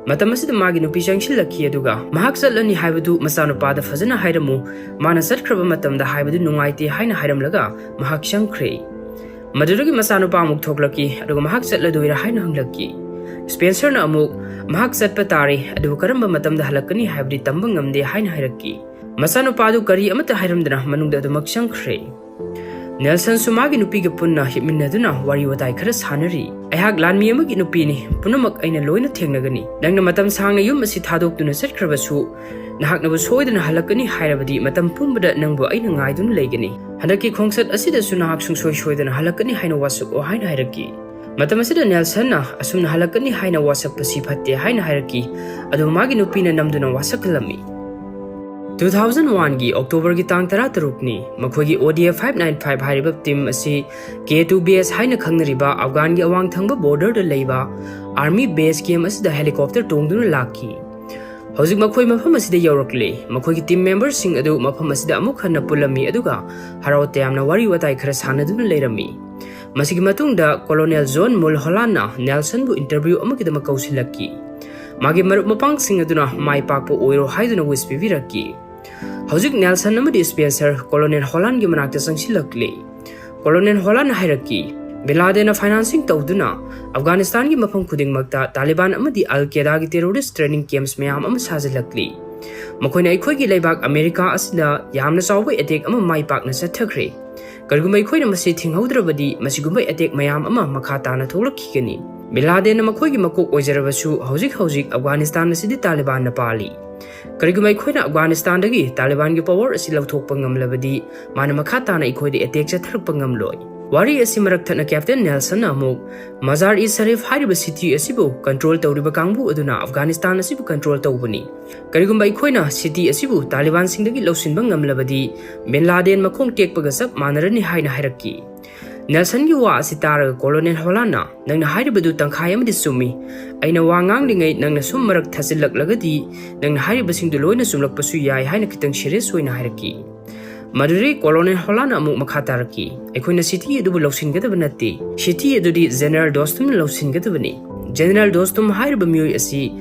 ꯃꯇꯝ ꯑꯁꯤꯗ ꯃꯥꯒꯤ ꯅꯨꯄꯤ ꯆꯪꯁꯤꯜꯂꯛꯈꯤ, ꯑꯗꯨꯒ ꯃꯍꯥꯛ ꯆꯠꯂꯅꯤ ꯍꯥꯏꯕꯗꯨ ꯃꯆꯥꯅꯨꯄꯥꯗ ꯐꯖꯅ ꯍꯥꯏꯔꯝꯃꯨ, ꯃꯥꯅ ꯆꯠꯈ꯭ꯔꯕ ꯃꯇꯝꯗ ꯍꯥꯏꯕꯗꯨ ꯅꯨꯡꯉꯥꯏꯇꯦ ꯍꯥꯏꯅ ꯍꯥꯏꯔꯝꯂꯒ ꯃꯍꯥꯛ ꯆꯪꯈ꯭ꯔꯦ꯫ ꯃꯗꯨꯗꯒꯤ ꯃꯆꯥꯅꯨꯄꯥ ꯑꯃꯨꯛ ꯊꯣꯛꯂꯛꯈꯤ, ꯑꯗꯨꯒ ꯃꯍꯥꯛ ꯆꯠꯂꯗꯣꯏꯔꯥ ꯍꯥꯏꯅ ꯍꯪꯂꯛꯈꯤ꯫ ꯁ꯭ꯄꯦꯟꯁꯔꯅ ꯑꯃꯨꯛ, "ꯃꯍꯥꯛ ꯆꯠꯄ ꯇꯥꯔꯦ, ꯑꯗꯨꯕꯨ ꯀꯔꯝꯕ ꯃꯇꯝꯗ ꯍꯜꯂꯛꯀꯅꯤ ꯍꯥꯏꯕꯗꯤ ꯇꯝꯕ ꯉꯝꯗꯦ" ꯍꯥꯏꯅ ꯍꯥꯏꯔꯛꯈꯤ꯫ ꯃꯆꯥꯅꯨꯄꯥꯗꯨ ꯀꯔꯤ ꯑꯃꯠꯇ ꯍꯥꯏꯔꯝꯗꯅ ꯃꯅꯨꯡꯗ ꯑꯗꯨꯃꯛ ꯆꯪꯈ꯭ꯔꯦ꯫ ꯅꯦꯜꯁꯟꯁꯨ ꯃꯥꯒꯤ ꯅꯨꯄꯤꯒ ꯄꯨꯟꯅ ꯍꯤꯞꯃꯤꯟꯅꯗꯨꯅ ꯋꯥꯔꯤ ꯋꯥꯇꯥꯏ ꯈꯔ ꯁꯥꯟꯅꯔꯤ꯫ "ꯑꯩꯍꯥꯛ ꯂꯥꯟꯃꯤ ꯑꯃꯒꯤ ꯅꯨꯄꯤꯅꯤ, ꯄꯨꯝꯅꯃꯛ ꯑꯩꯅ ꯂꯣꯏꯅ ꯊꯦꯡꯅꯒꯅꯤ꯫ ꯅꯪꯅ ꯃꯇꯝ ꯁꯥꯡꯅ ꯌꯨꯝ ꯑꯁꯤ ꯊꯥꯗꯣꯛꯇꯨꯅ ꯆꯠꯈ꯭ꯔꯕꯁꯨ, ꯅꯍꯥꯛꯅꯕꯨ ꯁꯣꯏꯗꯅ ꯍꯜꯂꯛꯀꯅꯤ ꯍꯥꯏꯔꯕꯗꯤ ꯃꯇꯝ ꯄꯨꯝꯕꯗ ꯅꯪꯕꯨ ꯑꯩꯅ ꯉꯥꯏꯗꯨꯅ ꯂꯩꯒꯅꯤ꯫ ꯍꯟꯗꯛꯀꯤ ꯈꯣꯡꯆꯠ ꯑꯁꯤꯗꯁꯨ ꯅꯍꯥꯛ ꯁꯨꯡꯁꯣꯏ ꯁꯣꯏꯗꯅ ꯍꯜꯂꯛꯀꯅꯤ ꯍꯥꯏꯅ ꯋꯥꯁꯛꯑꯣ" ꯍꯥꯏꯅ ꯍꯥꯏꯔꯛꯈꯤ꯫ ꯃꯇꯝ ꯑꯁꯤꯗ ꯅꯦꯜꯁꯟꯅ ꯑꯁꯨꯝꯅ ꯍꯜꯂꯛꯀꯅꯤ ꯍꯥꯏꯅ ꯋꯥꯁꯛꯄꯁꯤ ꯐꯠꯇꯦ ꯍꯥꯏꯅ ꯍꯥꯏꯔꯛꯈꯤ, ꯑꯗꯨꯕꯨ ꯃꯥꯒꯤ ꯅꯨꯄꯤꯅ ꯅꯝꯗꯨꯅ ꯋꯥꯁꯛꯍꯜꯂꯝꯃꯤ꯫ Two thousand one ꯒꯤ October ꯒꯤ ꯇꯥꯡ ꯇꯔꯥꯇꯔꯨꯛꯅꯤ꯫ ꯃꯈꯣꯏꯒꯤ O D F five nine five ꯍꯥꯏꯔꯤꯕ team ꯑꯁꯤ K two base ꯍꯥꯏꯅ ꯈꯪꯅꯔꯤꯕ ꯑꯐꯒꯥꯟꯒꯤ ꯑꯋꯥꯡ ꯊꯪꯕ border ꯗ ꯂꯩꯕ army base camp ꯑꯁꯤꯗ helicopter ꯇꯣꯡꯗꯨꯅ ꯂꯥꯛꯈꯤ꯫ ꯍꯧꯖꯤꯛ ꯃꯈꯣꯏ ꯃꯐꯝ ꯑꯁꯤꯗ ꯌꯧꯔꯛꯂꯦ꯫ ꯃꯈꯣꯏꯒꯤ team member ꯁꯤꯡ ꯑꯗꯨ ꯃꯐꯝ ꯑꯁꯤꯗ ꯑꯃꯨꯛ ꯍꯟꯅ ꯄꯨꯜꯂꯝꯃꯤ, ꯑꯗꯨꯒ ꯍꯔꯥꯎ ꯇꯌꯥꯝꯅ ꯋꯥꯔꯤ ꯋꯥꯇꯥꯏ ꯈꯔ ꯁꯥꯟꯅꯗꯨꯅ ꯂꯩꯔꯝꯃꯤ꯫ ꯃꯁꯤꯒꯤ ꯃꯇꯨꯡꯗ Colonel John Mulholland ꯅ ꯅꯦꯜꯁꯟꯕꯨ interview ꯑꯃꯒꯤꯗꯃꯛ ꯀꯧꯁꯤꯜꯂꯛꯈꯤ꯫ ꯃꯥꯒꯤ ꯃꯔꯨꯞ ꯃꯄꯥꯡꯁꯤꯡ ꯑꯗꯨꯅ ꯃꯥꯏ ꯄꯥꯛꯄ ꯑꯣꯏꯔꯣ ꯍꯥꯏꯗꯨꯅ wish ꯄꯤꯕꯤꯔꯛꯈꯤ꯫ ꯍꯧꯖꯤꯛ ꯅꯦꯜꯁꯟ ꯑꯃꯗꯤ ꯁ꯭ꯄꯦꯟꯁꯔ Colonel Holland ꯒꯤ ꯃꯅꯥꯛꯇ ꯆꯪꯁꯤꯜꯂꯛꯂꯦ꯫ Colonel Holland ꯅ ꯍꯥꯏꯔꯛꯈꯤ, "ꯕꯤꯟ ꯂꯥꯗꯦꯟꯅ financing ꯇꯧꯗꯨꯅ ꯑꯐꯒꯥꯅꯤꯁꯇꯥꯟꯒꯤ ꯃꯐꯝ ꯈꯨꯗꯤꯡꯃꯛꯇ ꯇꯥꯂꯤꯕꯥꯟ ꯑꯃꯗꯤ ꯑꯜ ꯀꯦꯗꯥꯒꯤ terrorist training camps ꯃꯌꯥꯝ ꯑꯃ ꯁꯥꯖꯤꯜꯂꯛꯂꯤ꯫ ꯃꯈꯣꯏꯅ ꯑꯩꯈꯣꯏꯒꯤ ꯂꯩꯕꯥꯛ ꯑꯃꯦꯔꯤꯀꯥ ꯑꯁꯤꯗ ꯌꯥꯝꯅ ꯆꯥꯎꯕ attack ꯑꯃ ꯃꯥꯏ ꯄꯥꯛꯅ ꯆꯠꯊꯈ꯭ꯔꯦ꯫ ꯀꯔꯤꯒꯨꯝꯕ ꯑꯩꯈꯣꯏꯅ ꯃꯁꯤ ꯊꯤꯡꯍꯧꯗ꯭ꯔꯕꯗꯤ, ꯃꯁꯤꯒꯨꯝꯕ attack ꯃꯌꯥꯝ ꯑꯃ ꯃꯈꯥ ꯇꯥꯅ ꯊꯣꯛꯂꯛꯈꯤꯒꯅꯤ꯫" ꯕꯤꯟ ꯂꯥꯗꯦꯟꯅ ꯃꯈꯣꯏꯒꯤ ꯃꯀꯣꯛ ꯑꯣꯏꯖꯔꯕꯁꯨ, ꯍꯧꯖꯤꯛ ꯍꯧꯖꯤꯛ ꯑꯐꯒꯥꯅꯤꯁꯇꯥꯟ ꯑꯁꯤꯗꯤ ꯇꯥꯂꯤꯕꯥꯟꯅ ꯄꯥꯜꯂꯤ꯫ ꯀꯔꯤꯒꯨꯝꯕ ꯑꯩꯈꯣꯏꯅ ꯑꯐꯒꯥꯅꯤꯁꯇꯥꯟꯗꯒꯤ ꯇꯥꯂꯤꯕꯥꯟꯒꯤ power ꯑꯁꯤ ꯂꯧꯊꯣꯛꯄ ꯉꯝꯂꯕꯗꯤ, ꯃꯥꯅ ꯃꯈꯥ ꯇꯥꯅ ꯑꯩꯈꯣꯏꯗ attack ꯆꯠꯊꯔꯛꯄ ꯉꯝꯂꯣꯏ꯫ ꯋꯥꯔꯤ ꯑꯁꯤ ꯃꯔꯛ ꯊꯠꯅ Captain ꯅꯦꯜꯁꯟꯅ ꯑꯃꯨꯛ, "ꯃꯖꯥꯔ-ꯏ-ꯁꯔꯤꯐ ꯍꯥꯏꯔꯤꯕ city ꯑꯁꯤꯕꯨ control ꯇꯧꯔꯤꯕ ꯀꯥꯡꯕꯨ ꯑꯗꯨꯅ ꯑꯐꯒꯥꯅꯤꯁꯇꯥꯟ ꯑꯁꯤꯕꯨ control ꯇꯧꯕꯅꯤ꯫ ꯀꯔꯤꯒꯨꯝꯕ ꯑꯩꯈꯣꯏꯅ city ꯑꯁꯤꯕꯨ ꯇꯥꯂꯤꯕꯥꯟꯁꯤꯡꯗꯒꯤ ꯂꯧꯁꯤꯟꯕ ꯉꯝꯂꯕꯗꯤ, ꯕꯤꯟ ꯂꯥꯗꯦꯟ ꯃꯈꯣꯡ ꯇꯦꯛꯄꯒ ꯆꯞ ꯃꯥꯟꯅꯔꯅꯤ" ꯍꯥꯏꯅ ꯍꯥꯏꯔꯛꯈꯤ꯫ ꯅꯦꯜꯁꯟꯒꯤ ꯋꯥ ꯑꯁꯤ ꯇꯥꯔꯒ Colonel Holland ꯅ, "ꯅꯪꯅ ꯍꯥꯏꯔꯤꯕꯗꯨ ꯇꯪꯈꯥꯏ ꯑꯃꯗꯤ ꯆꯨꯝꯃꯤ꯫ ꯑꯩꯅ ꯋꯥ ꯉꯥꯡꯂꯤꯉꯩ ꯅꯪꯅ ꯁꯨꯝ ꯃꯔꯛ ꯊꯠꯆꯤꯜꯂꯛꯂꯒꯗꯤ, ꯅꯪꯅ ꯍꯥꯏꯔꯤꯕꯁꯤꯡꯗꯨ ꯂꯣꯏꯅ ꯆꯨꯝꯂꯛꯄꯁꯨ ꯌꯥꯏ" ꯍꯥꯏꯅ ꯈꯤꯇꯪ serious ꯑꯣꯏꯅ ꯍꯥꯏꯔꯛꯈꯤ꯫ ꯃꯗꯨꯗꯒꯤ Colonel Holland ꯅ ꯑꯃꯨꯛ ꯃꯈꯥ ꯇꯥꯔꯛꯈꯤ, "ꯑꯩꯈꯣꯏꯅ city ꯑꯗꯨꯕꯨ ꯂꯧꯁꯤꯟꯒꯗꯕ ꯅꯠꯇꯦ꯫ City ꯑꯗꯨꯗꯤ General Dostum ꯅ ꯂꯧꯁꯤꯟꯒꯗꯕꯅꯤ꯫ General Dostum ꯍꯥꯏꯔꯤꯕ ꯃꯤꯑꯣꯏ ꯑꯁꯤ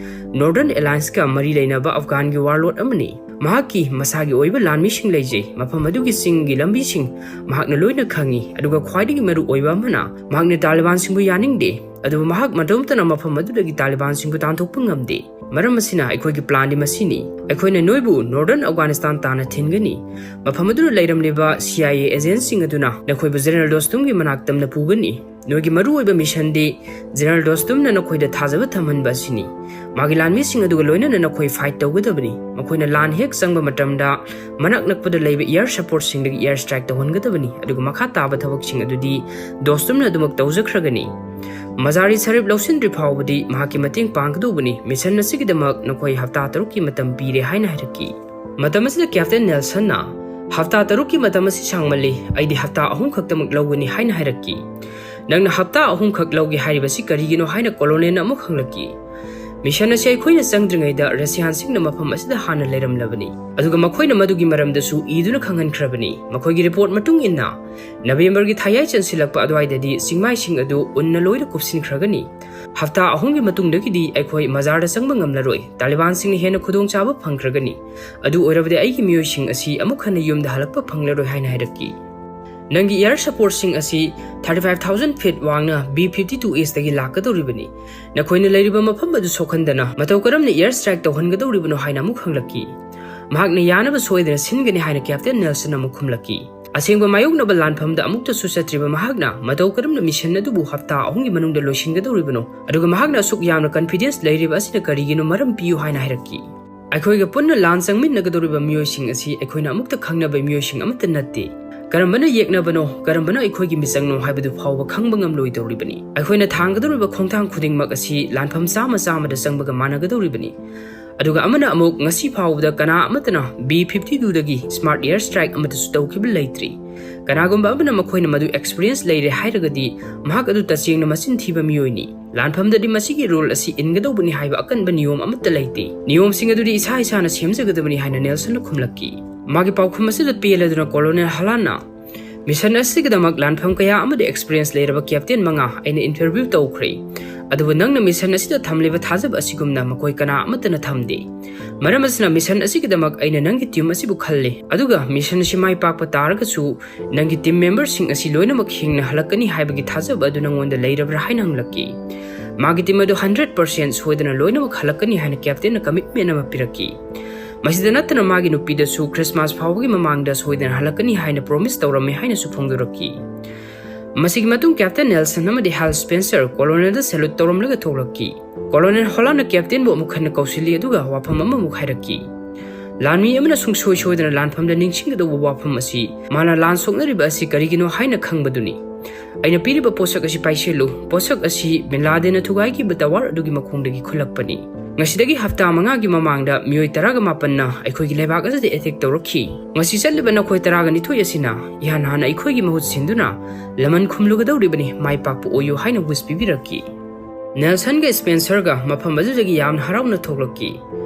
Northern Alliance ꯀ ꯃꯔꯤ ꯂꯩꯅꯕ ꯑꯐꯒꯥꯟꯒꯤ warlord ꯑꯃꯅꯤ꯫ ꯃꯍꯥꯛꯀꯤ ꯃꯁꯥꯒꯤ ꯑꯣꯏꯕ ꯂꯥꯟꯃꯤꯁꯤꯡ ꯂꯩꯖꯩ꯫ ꯃꯐꯝ ꯑꯗꯨꯒꯤ ꯆꯤꯡꯒꯤ ꯂꯝꯕꯤꯁꯤꯡ ꯃꯍꯥꯛꯅ ꯂꯣꯏꯅ ꯈꯪꯏ, ꯑꯗꯨꯒ ꯈ꯭ꯋꯥꯏꯗꯒꯤ ꯃꯔꯨ ꯑꯣꯏꯕ ꯑꯃꯅ, ꯃꯍꯥꯛꯅ ꯇꯥꯂꯤꯕꯥꯟꯁꯤꯡꯕꯨ ꯌꯥꯅꯤꯡꯗꯦ꯫ ꯑꯗꯨꯕꯨ ꯃꯍꯥꯛ ꯃꯇꯣꯝꯇꯅ ꯃꯐꯝ ꯑꯗꯨꯗꯒꯤ ꯇꯥꯂꯤꯕꯥꯟꯁꯤꯡꯕꯨ ꯇꯥꯟꯊꯣꯛꯄ ꯉꯝꯗꯦ꯫ ꯃꯔꯝ ꯑꯁꯤꯅ ꯑꯩꯈꯣꯏꯒꯤ plan ꯗꯤ ꯃꯁꯤꯅꯤ꯫ ꯑꯩꯈꯣꯏꯅ ꯅꯣꯏꯕꯨ Northern Afghanistan ꯇꯥꯟꯅ ꯊꯤꯟꯒꯅꯤ꯫ ꯃꯐꯝ ꯑꯗꯨꯗ ꯂꯩꯔꯝꯂꯤꯕ C I A agent ꯁꯤꯡ ꯑꯗꯨꯅ ꯅꯈꯣꯏꯕꯨ General ꯗꯣꯁꯇꯨꯝꯒꯤ ꯃꯅꯥꯛ ꯇꯝꯅ ꯄꯨꯒꯅꯤ꯫ ꯅꯣꯏꯒꯤ ꯃꯔꯨꯑꯣꯏꯕ mission ꯗꯤ General ꯗꯣꯁꯇꯨꯝꯅ ꯅꯈꯣꯏꯗ ꯊꯥꯖꯕ ꯊꯝꯍꯟꯕ ꯑꯁꯤꯅꯤ꯫ ꯃꯥꯒꯤ ꯂꯥꯟꯃꯤꯁꯤꯡ ꯑꯗꯨꯒ ꯂꯣꯏꯅꯅ ꯅꯈꯣꯏ fight ꯇꯧꯒꯗꯕꯅꯤ꯫ ꯃꯈꯣꯏꯅ ꯂꯥꯟ ꯍꯦꯛ ꯆꯪꯕ ꯃꯇꯝꯗ ꯃꯅꯥꯛ ꯅꯛꯄꯗ ꯂꯩꯕ air support ꯁꯤꯡꯗꯒꯤ air strike ꯇꯧꯍꯟꯒꯗꯕꯅꯤ, ꯑꯗꯨꯒ ꯃꯈꯥ ꯇꯥꯕ ꯊꯕꯛꯁꯤꯡ ꯑꯗꯨꯗꯤ ꯗꯣꯁꯇꯨꯝꯅ ꯑꯗꯨꯃꯛ ꯇꯧꯖꯈ꯭ꯔꯒꯅꯤ꯫ ꯃꯖꯥꯔꯤ ꯁꯔꯤꯞ ꯂꯧꯁꯤꯟꯗ꯭ꯔꯤ ꯐꯥꯎꯕꯗꯤ ꯃꯍꯥꯛꯀꯤ ꯃꯇꯦꯡ ꯄꯥꯡꯒꯗꯧꯕꯅꯤ꯫ Mission ꯑꯁꯤꯒꯤꯗꯃꯛ ꯅꯈꯣꯏ ꯍꯞꯇꯥ ꯇꯔꯨꯛꯀꯤ ꯃꯇꯝ ꯄꯤꯔꯦ ꯍꯥꯏꯅ ꯍꯥꯏꯔꯛꯈꯤ꯫ ꯃꯇꯝ ꯑꯁꯤꯗ Captain Nelson ꯅ, "ꯍꯞꯇꯥ ꯇꯔꯨꯛꯀꯤ ꯃꯇꯝ ꯑꯁꯤ ꯁꯥꯡꯃꯜꯂꯤ, ꯑꯩꯗꯤ ꯍꯞꯇꯥ ꯑꯍꯨꯝ ꯈꯛꯇꯃꯛ ꯂꯧꯒꯅꯤ" ꯍꯥꯏꯅ ꯍꯥꯏꯔꯛꯈꯤ꯫ "ꯅꯪꯅ ꯍꯞꯇꯥ ꯑꯍꯨꯝ ꯈꯛ ꯂꯧꯒꯦ ꯍꯥꯏꯔꯤꯕꯁꯤ ꯀꯔꯤꯒꯤꯅꯣ?" ꯍꯥꯏꯅ Colonel ꯅ ꯑꯃꯨꯛ ꯍꯪꯂꯛꯈꯤ꯫ "Mission ꯑꯁꯤ ꯑꯩꯈꯣꯏꯅ ꯆꯪꯗ꯭ꯔꯤꯉꯩꯗ ꯔꯁꯤꯌꯥꯟꯁꯤꯡꯅ ꯃꯐꯝ ꯑꯁꯤꯗ ꯍꯥꯟꯅ ꯂꯩꯔꯝꯂꯕꯅꯤ, ꯑꯗꯨꯒ ꯃꯈꯣꯏꯅ ꯃꯗꯨꯒꯤ ꯃꯔꯝꯗꯁꯨ ꯏꯗꯨꯅ ꯈꯪꯍꯟꯈ꯭ꯔꯕꯅꯤ꯫ ꯃꯈꯣꯏꯒꯤ report ꯃꯇꯨꯡ ꯏꯟꯅ, ꯅꯕꯦꯝꯕꯔꯒꯤ ꯊꯥꯌꯥꯏ ꯆꯟꯁꯤꯜꯂꯛꯄ ꯑꯗꯨꯋꯥꯏꯗꯗꯤ ꯆꯤꯡꯃꯥꯏꯁꯤꯡ ꯑꯗꯨ ꯎꯟꯅ ꯂꯣꯏꯅ ꯀꯨꯞꯁꯤꯟꯈ꯭ꯔꯒꯅꯤ꯫ ꯍꯞꯇꯥ ꯑꯍꯨꯝꯒꯤ ꯃꯇꯨꯡꯗꯒꯤꯗꯤ ꯑꯩꯈꯣꯏ ꯃꯖꯥꯔꯗ ꯆꯪꯕ ꯉꯝꯂꯔꯣꯏ꯫ ꯇꯥꯂꯤꯕꯥꯟꯁꯤꯡꯅ ꯍꯦꯟꯅ ꯈꯨꯗꯣꯡꯆꯥꯕ ꯐꯪꯈ꯭ꯔꯒꯅꯤ꯫ ꯑꯗꯨ ꯑꯣꯏꯔꯕꯗꯤ ꯑꯩꯒꯤ ꯃꯤꯑꯣꯏꯁꯤꯡ ꯑꯁꯤ ꯑꯃꯨꯛ ꯍꯟꯅ ꯌꯨꯝꯗ ꯍꯜꯂꯛꯄ ꯐꯪꯂꯔꯣꯏ" ꯍꯥꯏꯅ ꯍꯥꯏꯔꯛꯈꯤ꯫ "ꯅꯪꯒꯤ air support ꯁꯤꯡ ꯑꯁꯤ thirty five thousand feet ꯋꯥꯡꯅ B fifty two A's ꯗꯒꯤ ꯂꯥꯛꯀꯗꯧꯔꯤꯕꯅꯤ꯫ ꯅꯈꯣꯏꯅ ꯂꯩꯔꯤꯕ ꯃꯐꯝ ꯑꯗꯨ ꯁꯣꯛꯍꯟꯗꯅ ꯃꯇꯧ ꯀꯔꯝꯅ air strike ꯇꯧꯍꯟꯒꯗꯧꯔꯤꯕꯅꯣ?" ꯍꯥꯏꯅ ꯑꯃꯨꯛ ꯍꯪꯂꯛꯈꯤ꯫ ꯃꯍꯥꯛꯅ ꯌꯥꯅꯕ ꯁꯣꯏꯗꯅ ꯁꯤꯟꯒꯅꯤ ꯍꯥꯏꯅ Captain Nelson ꯅ ꯑꯃꯨꯛ ꯈꯨꯝꯂꯛꯈꯤ꯫ ꯑꯁꯦꯡꯕ ꯃꯥꯌꯣꯛꯅꯕ ꯂꯥꯟꯐꯝꯗ ꯑꯃꯨꯛꯇꯁꯨ ꯆꯠꯇ꯭ꯔꯤꯕ ꯃꯍꯥꯛꯅ ꯃꯇꯧ ꯀꯔꯝꯅ mission ꯑꯗꯨꯕꯨ ꯍꯞꯇꯥ ꯑꯍꯨꯝꯒꯤ ꯃꯅꯨꯡꯗ ꯂꯣꯏꯁꯤꯟꯒꯗꯧꯔꯤꯕꯅꯣ? ꯑꯗꯨꯒ ꯃꯍꯥꯛꯅ ꯑꯁꯨꯛ ꯌꯥꯝꯅ confidence ꯂꯩꯔꯤꯕ ꯑꯁꯤꯅ ꯀꯔꯤꯒꯤꯅꯣ? ꯃꯔꯝ ꯄꯤꯌꯨ ꯍꯥꯏꯅ ꯍꯥꯏꯔꯛꯈꯤ꯫ "ꯑꯩꯈꯣꯏꯒ ꯄꯨꯟꯅ ꯂꯥꯟ ꯆꯪꯃꯤꯟꯅꯒꯗꯧꯔꯤꯕ ꯃꯤꯑꯣꯏꯁꯤꯡ ꯑꯁꯤ ꯑꯩꯈꯣꯏꯅ ꯑꯃꯨꯛꯇ ꯈꯪꯅꯕ ꯃꯤꯑꯣꯏꯁꯤꯡ ꯑꯃꯠꯇ ꯅꯠꯇꯦ꯫ ꯀꯔꯝꯕꯅ ꯌꯦꯛꯅꯕꯅꯣ, ꯀꯔꯝꯕꯅ ꯑꯩꯈꯣꯏꯒꯤ ꯃꯤꯆꯪꯅꯣ ꯍꯥꯏꯕꯗꯨ ꯐꯥꯎꯕ ꯈꯪꯕ ꯉꯝꯂꯣꯏꯗꯧꯔꯤꯕꯅꯤ꯫ ꯑꯩꯈꯣꯏꯅ ꯊꯥꯡꯒꯗꯧꯔꯤꯕ ꯈꯣꯡꯊꯥꯡ ꯈꯨꯗꯤꯡꯃꯛ ꯑꯁꯤ ꯂꯥꯟꯐꯝ ꯆꯥꯝꯃ ꯆꯥꯝꯃꯗ ꯆꯪꯕꯒ ꯃꯥꯟꯅꯒꯗꯧꯔꯤꯕꯅꯤ"꯫ ꯑꯗꯨꯒ ꯑꯃꯅ ꯑꯃꯨꯛ, "ꯉꯁꯤ ꯐꯥꯎꯕꯗ ꯀꯅꯥ ꯑꯃꯠꯇꯅ B fifty two ꯗꯒꯤ smart air strike ꯑꯃꯠꯇꯁꯨ ꯇꯧꯈꯤꯕ ꯂꯩꯇ꯭ꯔꯤ꯫ ꯀꯅꯥꯒꯨꯝꯕ ꯑꯃꯅ ꯃꯈꯣꯏꯅ ꯃꯗꯨ experience ꯂꯩꯔꯦ ꯍꯥꯏꯔꯒꯗꯤ, ꯃꯍꯥꯛ ꯑꯗꯨ ꯇꯁꯦꯡꯅ ꯃꯆꯤꯟ ꯊꯤꯕ ꯃꯤꯑꯣꯏꯅꯤ꯫ ꯂꯥꯟꯐꯝꯗꯗꯤ ꯃꯁꯤꯒꯤ rule ꯑꯁꯤ ꯏꯟꯒꯗꯧꯕꯅꯤ ꯍꯥꯏꯕ ꯑꯀꯟꯕ ꯅꯤꯌꯣꯝ ꯑꯃꯠꯇ ꯂꯩꯇꯦ꯫ ꯅꯤꯌꯣꯝꯁꯤꯡ ꯑꯗꯨꯗꯤ ꯏꯁꯥ ꯏꯁꯥꯅ ꯁꯦꯝꯖꯒꯗꯕꯅꯤ" ꯍꯥꯏꯅ Nelson ꯅ ꯈꯨꯝꯂꯛꯈꯤ꯫ ꯃꯥꯒꯤ ꯄꯥꯎꯈꯨꯝ ꯑꯁꯤꯗ ꯄꯦꯜꯂꯗꯨꯅ Colonel Halan ꯅ, ꯃꯤꯁꯟ ꯑꯁꯤꯒꯤꯗꯃꯛ ꯂꯥꯟꯐꯝ ꯀꯌꯥ ꯑꯃꯗ ꯑꯦꯛꯁꯄꯤꯔꯤꯌꯦꯟꯁ ꯂꯩꯔꯕ ꯀꯦꯞꯇꯦꯟ ꯃꯉꯥ ꯑꯩꯅ ꯏꯟꯇꯔꯚ꯭ꯌꯨ ꯇꯧꯈ꯭ꯔꯦ꯫ ꯑꯗꯨꯕꯨ ꯅꯪꯅ ꯃꯤꯁꯟ ꯑꯁꯤꯗ ꯊꯝꯂꯤꯕ ꯊꯥꯖꯕ ꯑꯁꯤꯒꯨꯝꯅ ꯃꯈꯣꯏ ꯀꯅꯥ ꯑꯃꯠꯇꯅ ꯊꯝꯗꯦ꯫ ꯃꯔꯝ ꯑꯁꯤꯅ ꯃꯤꯁꯟ ꯑꯁꯤꯒꯤꯗꯃꯛ ꯑꯩꯅ ꯅꯪꯒꯤ ꯇꯤꯝ ꯑꯁꯤꯕꯨ ꯈꯜꯂꯤ, ꯑꯗꯨꯒ ꯃꯤꯁꯟ ꯑꯁꯤ ꯃꯥꯏ ꯄꯥꯛꯄ ꯇꯥꯔꯒꯁꯨ ꯅꯪꯒꯤ ꯇꯤꯝ ꯃꯦꯝꯕꯔꯁꯤꯡ ꯑꯁꯤ ꯂꯣꯏꯅꯃꯛ ꯍꯤꯡꯅ ꯍꯜꯂꯛꯀꯅꯤ ꯍꯥꯏꯕꯒꯤ ꯊꯥꯖꯕ ꯑꯗꯨ ꯅꯪꯉꯣꯟꯗ ꯂꯩꯔꯕ꯭ꯔꯥ ꯍꯥꯏꯅ ꯍꯪꯂꯛꯈꯤ꯫ ꯃꯥꯒꯤ ꯇꯤꯝ ꯑꯗꯨ ꯍꯟꯗ꯭ꯔꯦꯠ ꯄꯥꯔꯁꯦꯟ ꯁꯣꯏꯗꯅ ꯂꯣꯏꯅꯃꯛ ꯍꯜꯂꯛꯀꯅꯤ ꯍꯥꯏꯅ ꯀꯦꯞꯇꯦꯟꯅ ꯀꯃꯤꯠꯃꯦꯟ ꯑꯃ ꯄꯤꯔꯛꯈꯤ꯫ ꯃꯁꯤꯗ ꯅꯠꯇꯅ ꯃꯥꯒꯤ ꯅꯨꯄꯤꯗꯁꯨ ꯈ꯭ꯔꯤꯁꯃꯥꯁ ꯐꯥꯎꯕꯒꯤ ꯃꯃꯥꯡꯗ ꯁꯣꯏꯗꯅ ꯍꯜꯂꯛꯀꯅꯤ ꯍꯥꯏꯅ ꯄ꯭ꯔꯣꯃꯤꯁ ꯇꯧꯔꯝꯃꯤ ꯍꯥꯏꯅꯁꯨ ꯐꯣꯡꯗꯣꯔꯛꯈꯤ꯫ ꯃꯁꯤꯒꯤ ꯃꯇꯨꯡ ꯀꯦꯞꯇꯦꯟ ꯅꯦꯜꯁꯟ ꯑꯃꯗꯤ ꯍꯥꯜ ꯁ꯭ꯄꯦꯟꯁꯔ ꯀꯣꯂꯣꯅꯦꯜꯗ ꯁꯦꯂꯨꯠ ꯇꯧꯔꯝꯂꯒ ꯊꯣꯛꯂꯛꯈꯤ꯫ ꯀꯣꯂꯣꯅꯦꯜ ꯍꯣꯂꯥꯟꯅ ꯀꯦꯞꯇꯦꯟꯕꯨ ꯑꯃꯨꯛ ꯍꯟꯅ ꯀꯧꯁꯤꯜꯂꯤ, ꯑꯗꯨꯒ ꯋꯥꯐꯝ ꯑꯃꯃꯨꯛ ꯍꯥꯏꯔꯛꯈꯤ꯫ ꯂꯥꯟꯃꯤ ꯑꯃꯅ ꯁꯨꯡꯁꯣꯏ ꯁꯣꯏꯗꯅ ꯂꯥꯟꯐꯝꯗ ꯅꯤꯡꯁꯤꯡꯒꯗꯧꯕ ꯋꯥꯐꯝ ꯑꯁꯤ ꯃꯥꯅ ꯂꯥꯟ ꯁꯣꯛꯅꯔꯤꯕ ꯑꯁꯤ ꯀꯔꯤꯒꯤꯅꯣ ꯍꯥꯏꯅ ꯈꯪꯕꯗꯨꯅꯤ꯫ ꯑꯩꯅ ꯄꯤꯔꯤꯕ ꯄꯣꯠꯁꯛ ꯑꯁꯤ ꯄꯥꯏꯁꯤꯜꯂꯨ꯫ ꯄꯣꯠꯁꯛ ꯑꯁꯤ ꯕꯤꯟ ꯂꯥꯗꯦꯟꯅ ꯊꯨꯒꯥꯏꯈꯤꯕ ꯇꯋꯥꯔ ꯑꯗꯨꯒꯤ ꯃꯈꯣꯡꯗꯒꯤ ꯈꯨꯜꯂꯛꯄꯅꯤ꯫ ꯉꯁꯤꯗꯒꯤ ꯍꯞꯇꯥ ꯃꯉꯥꯒꯤ ꯃꯃꯥꯡꯗ ꯃꯤꯑꯣꯏ ꯇꯔꯥꯒ ꯃꯥꯄꯟꯅ ꯑꯩꯈꯣꯏꯒꯤ ꯂꯩꯕꯥꯛ ꯑꯁꯤꯗ ꯑꯦꯇꯦꯛ ꯇꯧꯔꯛꯈꯤ꯫ ꯉꯁꯤ ꯆꯠꯂꯤꯕ ꯅꯈꯣꯏ ꯇꯔꯥꯒ ꯅꯤꯊꯣꯏ ꯑꯁꯤꯅ ꯏꯍꯥꯟ ꯍꯥꯟꯅ ꯑꯩꯈꯣꯏꯒꯤ ꯃꯍꯨꯠ ꯁꯤꯟꯗꯨꯅ ꯂꯃꯟ ꯈꯨꯝꯂꯨꯒꯗꯧꯔꯤꯕꯅꯤ, ꯃꯥꯏ ꯄꯥꯛꯄ ꯑꯣꯏꯌꯨ ꯍꯥꯏꯅ ꯋꯤꯁ ꯄꯤꯕꯤꯔꯛꯈꯤ꯫ ꯅꯦꯜꯁꯟꯒ ꯁ꯭ꯄꯦꯟꯁꯔꯒ ꯃꯐꯝ ꯑꯗꯨꯗꯒꯤ ꯌꯥꯝꯅ ꯍꯔꯥꯎꯅ ꯊꯣꯛꯂꯛꯈꯤ꯫